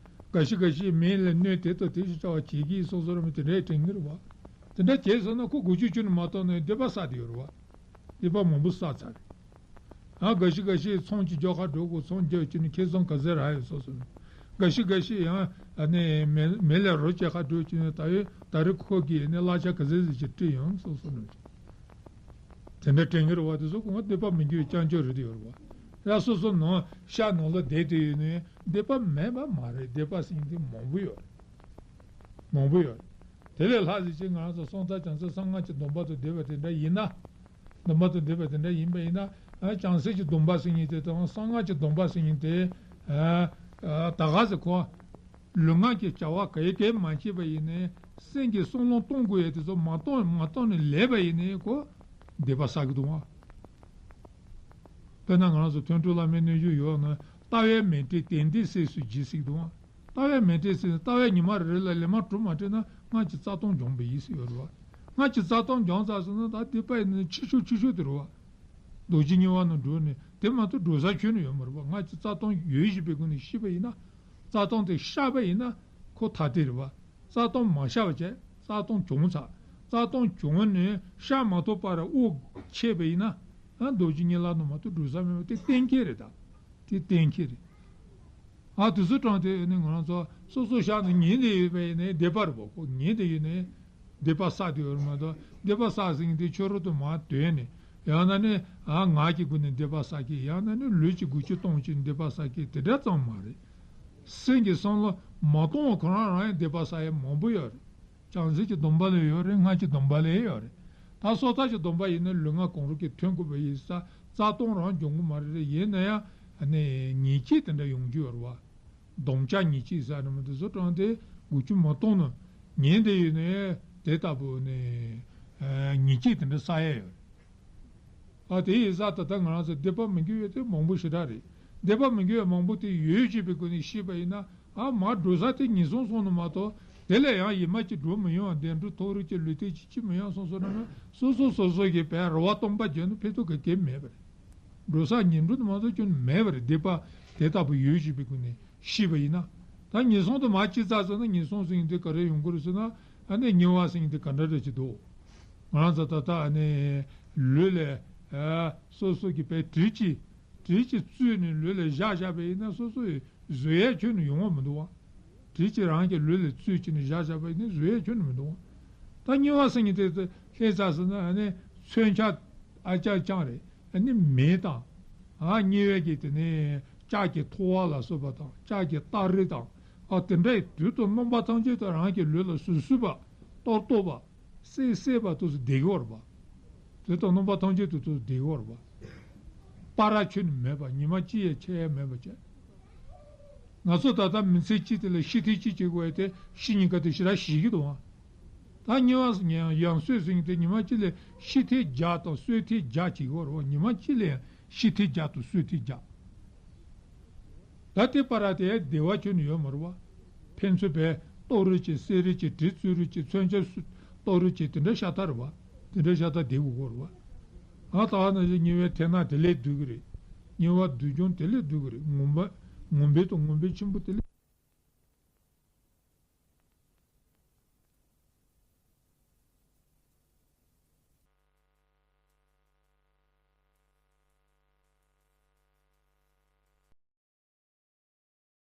འགའ་ཞིག་འགའ་ཞིག་མིང་ལ་གནོད་དེ་དང་དེ་ཞིག་བྱ་བ་བྱེད་ཀྱི་སོ་སོ་རང་དེ་འདྲའི་དྲན་གྱི་རེད་བ། དེ་འདྲ་བྱས་སོང་ན་ཁོ་དགུ་བཅུ་ཆུ་ནས་མ་གཏོགས་ནས་སྡིག་པ་བསགས་བསྡད་ཡོད་རེད་བ། སྡིག་པ་མང་པོ་བསགས་ཚར་རེད། ཨ་འགའ་ཞིག་འགའ་ཞིག་ཚོང་ཅིག་རྒྱག་ག་འགྲོ་དགོས། ཚོང་རྒྱག་བྱས་ནས་ཁེ་བཟང་ག་ཚད་རག་ཡོད་སོ་སོ་ནས། འགའ་ཞིག་འགའ་ཞིག་ཡང་ཨ་ནི་མེ་མེ་ལ་རོ་བཅད་ག་འགྲོ་བྱས་ནས་ད་ཡོད་ད་རེས་ཁོ་གིས་ནི་གླ་ཆ་ག་ཚད་ཟིག་ཅིག་སྤྲད་ཡོང་སོ་སོ་ནས། དེ་འདྲ་དྲན་གྱི་རེད་བ། དེ་ཚོ་ཁོང་སྡིག་པ་མི་དགེ་བའི་རྐྱང་ཕྱོགས་རེད་དེ་ཡོད་རེད་བ། ཡ་སོ་སོ་ནང་ཤག་ནང་ལ་བསྡད་དེ་ཡོད་ནས་སྡིག་པ་མེད་པ་མ་རེད། སྡིག་པ་ཟེར་མཁན་དེ་མང་པོ་ཡོད་རེད། མང་པོ་ཡོད་རེད། དེ་ལས་ལྷག་ཟེར་ཅིག་ང་རང་ཚོ་སངས་རྒྱས་བྱང་སེམས་གསང་སྔགས་ཀྱི་སྡོམ་པ་དང་ལྡན་པ་དེ་འདྲ་ཡིན་ན། སྡོམ་པ་དང་ལྡན་པ་དེ་འདྲ་ཡིན་པ་ཡིན་ན། ཨ་བྱང་སེམས་ཀྱི་སྡོམ་པ་ཟེར་མཁན་དེ་དང་གསང་སྔགས་ཀྱི་སྡོམ་པ་ཟེར་མཁན་དེ། ཨ་ཨ་ད་ག་ཟེར་ཁོ། ལུས་ངག་གི་བྱ་བ་ག་ཡེ་གེ་མ་བྱས་པ་ཡིན་ནའི་སེམས་ཀྱི་བསམ་བློ་གཏོང་དགོས་ཡ་དེ་ཚོ་མ་གཏོང་མ་གཏོང་ནས་ལས་པ་ཡིན་ནའི་ཁོ་སྡིག་པ་བསགས་ཀྱི་འདུག་ཨ། དཔེར་ན་ང་རང་ཚོ་ཐོན་སྤྲུལ་བླ་མའི་གནས་མཇུག་ཡོད་ན་ལྟ་བའི་མེ་འབྲས་དེ་འདི་སེལ་སོ་ཇི་སྲིད་དུའང་། ལྟ་བའི་མེ་འབྲས་སེལ་ལྟ་བའི་ཉི་མ་རེ་རེ་ལ་ལས་མ་གྲུབ་མ་བྲལ་ན་སྔར་གྱི་རྩ་ལྟུང་འཇོམས་པ་ཡིན་ཟེར་ཡོད་རེད་བ། སྔར་གྱི་རྩ་ལྟུང་འཇོམས་ཚར་སོང་ན་ད་དེ་པ་ཡིན་ན་ཕྱི་ཕྱོགས་ཕྱི་ཕྱོགས་དེ་རེད་བ། རྡོ་རྗེ་དམྱལ་བ་ནང་འགྲོ་ནས་དེ་མ་གཏོགས་འགྲོ་ས་ཁྱོན་ནས་ཡོད་མ་རེད་བ། སྔར་གྱི་རྩ་ལྟུང་ཡོད་བཞིན་པའི་སྒོ་ནས་ཤི་བ་ཡིན་ན། རྩ་ལྟུང་དེ་བཤགས་པ་ཡིན་ན་ཁོ་ཐ་དད་རེད་བ། རྩ་ལྟུང་མ་བཤགས་པ་བྱས་རྩ་ལྟུང་བྱུང་ཚར། རྩ་ལྟུང་བྱུང་ནས་བཤགས་མ་ཐུབ་པར་དབུགས་ཆད་པ་ཡིན་ན། ཨ་རྡོ་རྗེ་དམྱལ་བ་ནང་མ་གཏོགས་འགྲོ་ས་མེད་པ་དེ་གཏན་འཁེལ་རེད་ད། དེ་གཏན་འཁེལ་རེད། ཨ་དེ་ཚོ་དྲངས་ཏེ་ནི་ང་རང་ཚོ་སོ་སོ་བཤགས་ནས་ཉན་དེ་ཡོད་པ་ཡིན་ནའི་སྡིག་པ་རེད་པ། ཁོ་ཉན་དེ་ཡོད་ནའི་སྡིག་པ་བསགས་དེ་ཡོད་རེད་མ་གཏོགས་སྡིག་པ་བསགས་ཟིན་དེ་ཕྱི་རོལ་དུ་མར་དོན་ནས་ཡང་ན་ནི་ཨ་ངག་གི་སྒོ་ནས་སྡིག་པ་བསགས་ཀྱི་ཡང་ན་ནི་ལུས་ཀྱི་དགུ་བཅུ་གཏོང་བྱེད་སྡིག་པ་བསགས་ཀྱི་དེ་འདྲ་ཙམ་མ་རེད། སེམས་ཀྱི་བསམ་བློ་མ་གཏོང་བ་ཁོ་རང་རང་ཡང་སྡིག་པ་བསགས་ཡ་མང་པོ་ཡོད་རེད། བྱང་སེམས་ཀྱི་སྡོམ་པ་ལ་ཡོད་རེད། སྔགས་ཀྱི་སྡོམ་པ་ལ་ཡོད་རེད། ད་སོ་ཐར་གྱི་སྡོམ་པ་ཡིན་ན་ལུས་ངག་གང་རུང་གིས་མཐུན་དགོས་པ་ཡིན་ཙང་རྩ་སྟོང་རང་འབྱུང་གི་མ་རེད། ཡིན་ན་ཡང་ཨ་ནི་ཉེས་བྱས་དེ་འདྲ་ཡོང་རྒྱུ་ཡོད་རེད་བ། སྡོམ་བྱ་ཉེས་བྱས་ཟེར་ནི་མི་འདུག་བཟོ་དྲངས་ཏེ་དགུ་བཅུ་མ་གཏོང་ན་ཉེས་འདི་ཡོད་ནས་དེ་ལྟ་བུ་ནི་ཉེས་བྱས་དེ་འདྲ་བསགས་ཡ་ཡོད་རེད། ཨ་དེ་ཡིན་ཙང་ད་ལྟ་ང་རང་ཚོ་སྡིག་པ་མི་དགེ་བ་དེ་མང་པོ་ཞེ་དྲག་རེད། སྡིག་པ་མི་དགེ་བ་མང་པོ་དེ་ཡོད་ཅེས་པའི་སྒོ་ནས་ཤེས་པ་ཡིན་ན་ཨ་མར་འགྲོ་ས་དེ་ངན་སོང་སོང་ནི་མ་གཏོགས་དེ་ལས་ཡང་ཡིད་མ་སྐྱིད་འགྲོ་མི་ཡོང་བ། བདེ་འགྲོ་མཐོ་རིས་ཀྱི་ལུས་རྟེན་ཅིག་སྐྱིད་མི་ཡོང་སོང་སོང་ན་སོ་སོ་སོ་སོ་གི་བས་རེ་བ་སྟོང་པ་བརྗོད་ན་ཕན་ཐོགས་ག་གེ་མེད་པ་རེད། འགྲོ་ས་ངན་འགྲོ་དེ་མ་གཏོགས་སྐྱོན་མེད་པ་རེད། སྡིག་པ་དེ་ལྟ་བུ་ཡོད་ཅེས་པའི་སྒོ་ནས་ཤེས་པ་ཡིན་ན། ད་ངན་སོང་དུ་མར་ཅི་ཙག་ཟེར་ན་ངན་སོང་ཟེར་མཁན་དེ་ག་རེ་ཡོང་གི་རེད་ཟེར་ན་ཨ་ནི་དམྱལ་བ་ཟེར་མཁན་དེ་ག་འདྲ་རེད་ཅེས་འདུག་ང་རང་ཚོ་ད་ལྟ་ཨ་ནི་ལུས་ལས་ཨ་སོ་སོ་གི་བས་དྲི་ཅིག་དྲི་ཅིག་བཙོས་ནས་ལུས་ལ་བཞག་བཞག་པ་ཡིན་ན་སོ་སོ་ཡི་བཟོད་ཡས་ཁྱོན་ནས་ཡོང་བ་མི་འདུག་བ། དྲི་ཅིག་རང་གི་ལུས་ལ་བཙོས་བྱས་ནས་བཞག་བཞག་པ་ཡིན་ན་བཟོད་ཡས་ཁྱོན་ནས་མི་འདུག་བ། ད་དམྱལ་བ་ཟེར་མཁན་དེ་ལྷས་ཙག་ཟེར་ན་ཨ་ནི་མཚོན་ཆ་ཨ་ཅག་རྐྱང་རེད། ཨ་ནི་མེ་དང་ཨ་དམྱལ་བའི་གི་དེ་ནས་ལྕགས་ཀྱི་ཐོ་བ་ལ་སོགས་པ་དང་ལྕགས་ཀྱི་སྟ་རེ་དང་ཨ་དེ་འདྲའི་དུས་དང་རྣམ་པ་ཐམས་ཅད་དུ་རང་གི་ལུས་ལ་ཟུག་གསོག་པ་གཏོར་གཏོར་བ། བསད་བསད་པ་དེ་ཚོ་བསྡད་ཀྱི་ཡོད་རེད་པ། དེ་དང་རྣམ་པ་ཐམས་ཅད་དུ་དེ་ཚོ་བསྡད་ཀྱི་ཡོད་རེད་པ། པ་ར་ཁྱོན་ནས་མེད་པ། ཉི་མ་གཅིག་ཡང་ཆད་ཡ་མེད་པ་བྱས། ང་ཚོ་ད་ལྟ་མི་ཚེ་གཅིག་དེ་ལ་ཤི་ཐེངས་གཅིག་བྱེད་དགོས་ཡ་དེ་ཤི་ཉེན་ཁ་དེ་ཞེ་དྲག་ཞེ་གི་འདུག་ཨ། ད་དམྱལ་བ་ཡང་གསོད་ཟེར་མཁན་དེ་ཉི་མ་གཅིག་ལ་ཤི་ཐེངས་བརྒྱ་དང་གསོད་ཐེངས་བརྒྱ་བྱེད་ཀྱི་ཡོད་རེད་པ། ཉི་མ་གཅིག་ལ་ཡང་ཤི་ཐེངས་བརྒྱ་དང་གསོད་ཐེངས་བརྒྱ། ད་དེ་པ་ར་དེ་བདེ་བ་ཁྱོན་ནས་ཡོད་མ་རེད་པ། ཕན་ཚུན་བས་གཏོར་རེས་བྱེད། བསད་རེས་བྱེད། གྲི་བཙུགས་རེས་བྱེད། མཚོན་ཆ་སུ་གཏོར་རེས་བྱེད། དེ་འདྲ་ཤ་སྟག་རེད་པ། དེ་འདྲ་ཤ་སྟག་བསྡད་དགོས་ཀྱི་ཡོད་རེད་པ། ཨ་ད་ནང་བཞིན་དམྱལ་བའི་མཐའ་ན་དེ་ལས་སྡུག་གི་རེད། དམྱལ་བ་སྡུག་ཀྱང་དེ་ལས་སྡུག་གི་རེད། ངུ་འབོད་ངུ་འབོད་དང་ངུ་འབོད་ཆེན་པོ་དེ་ལས་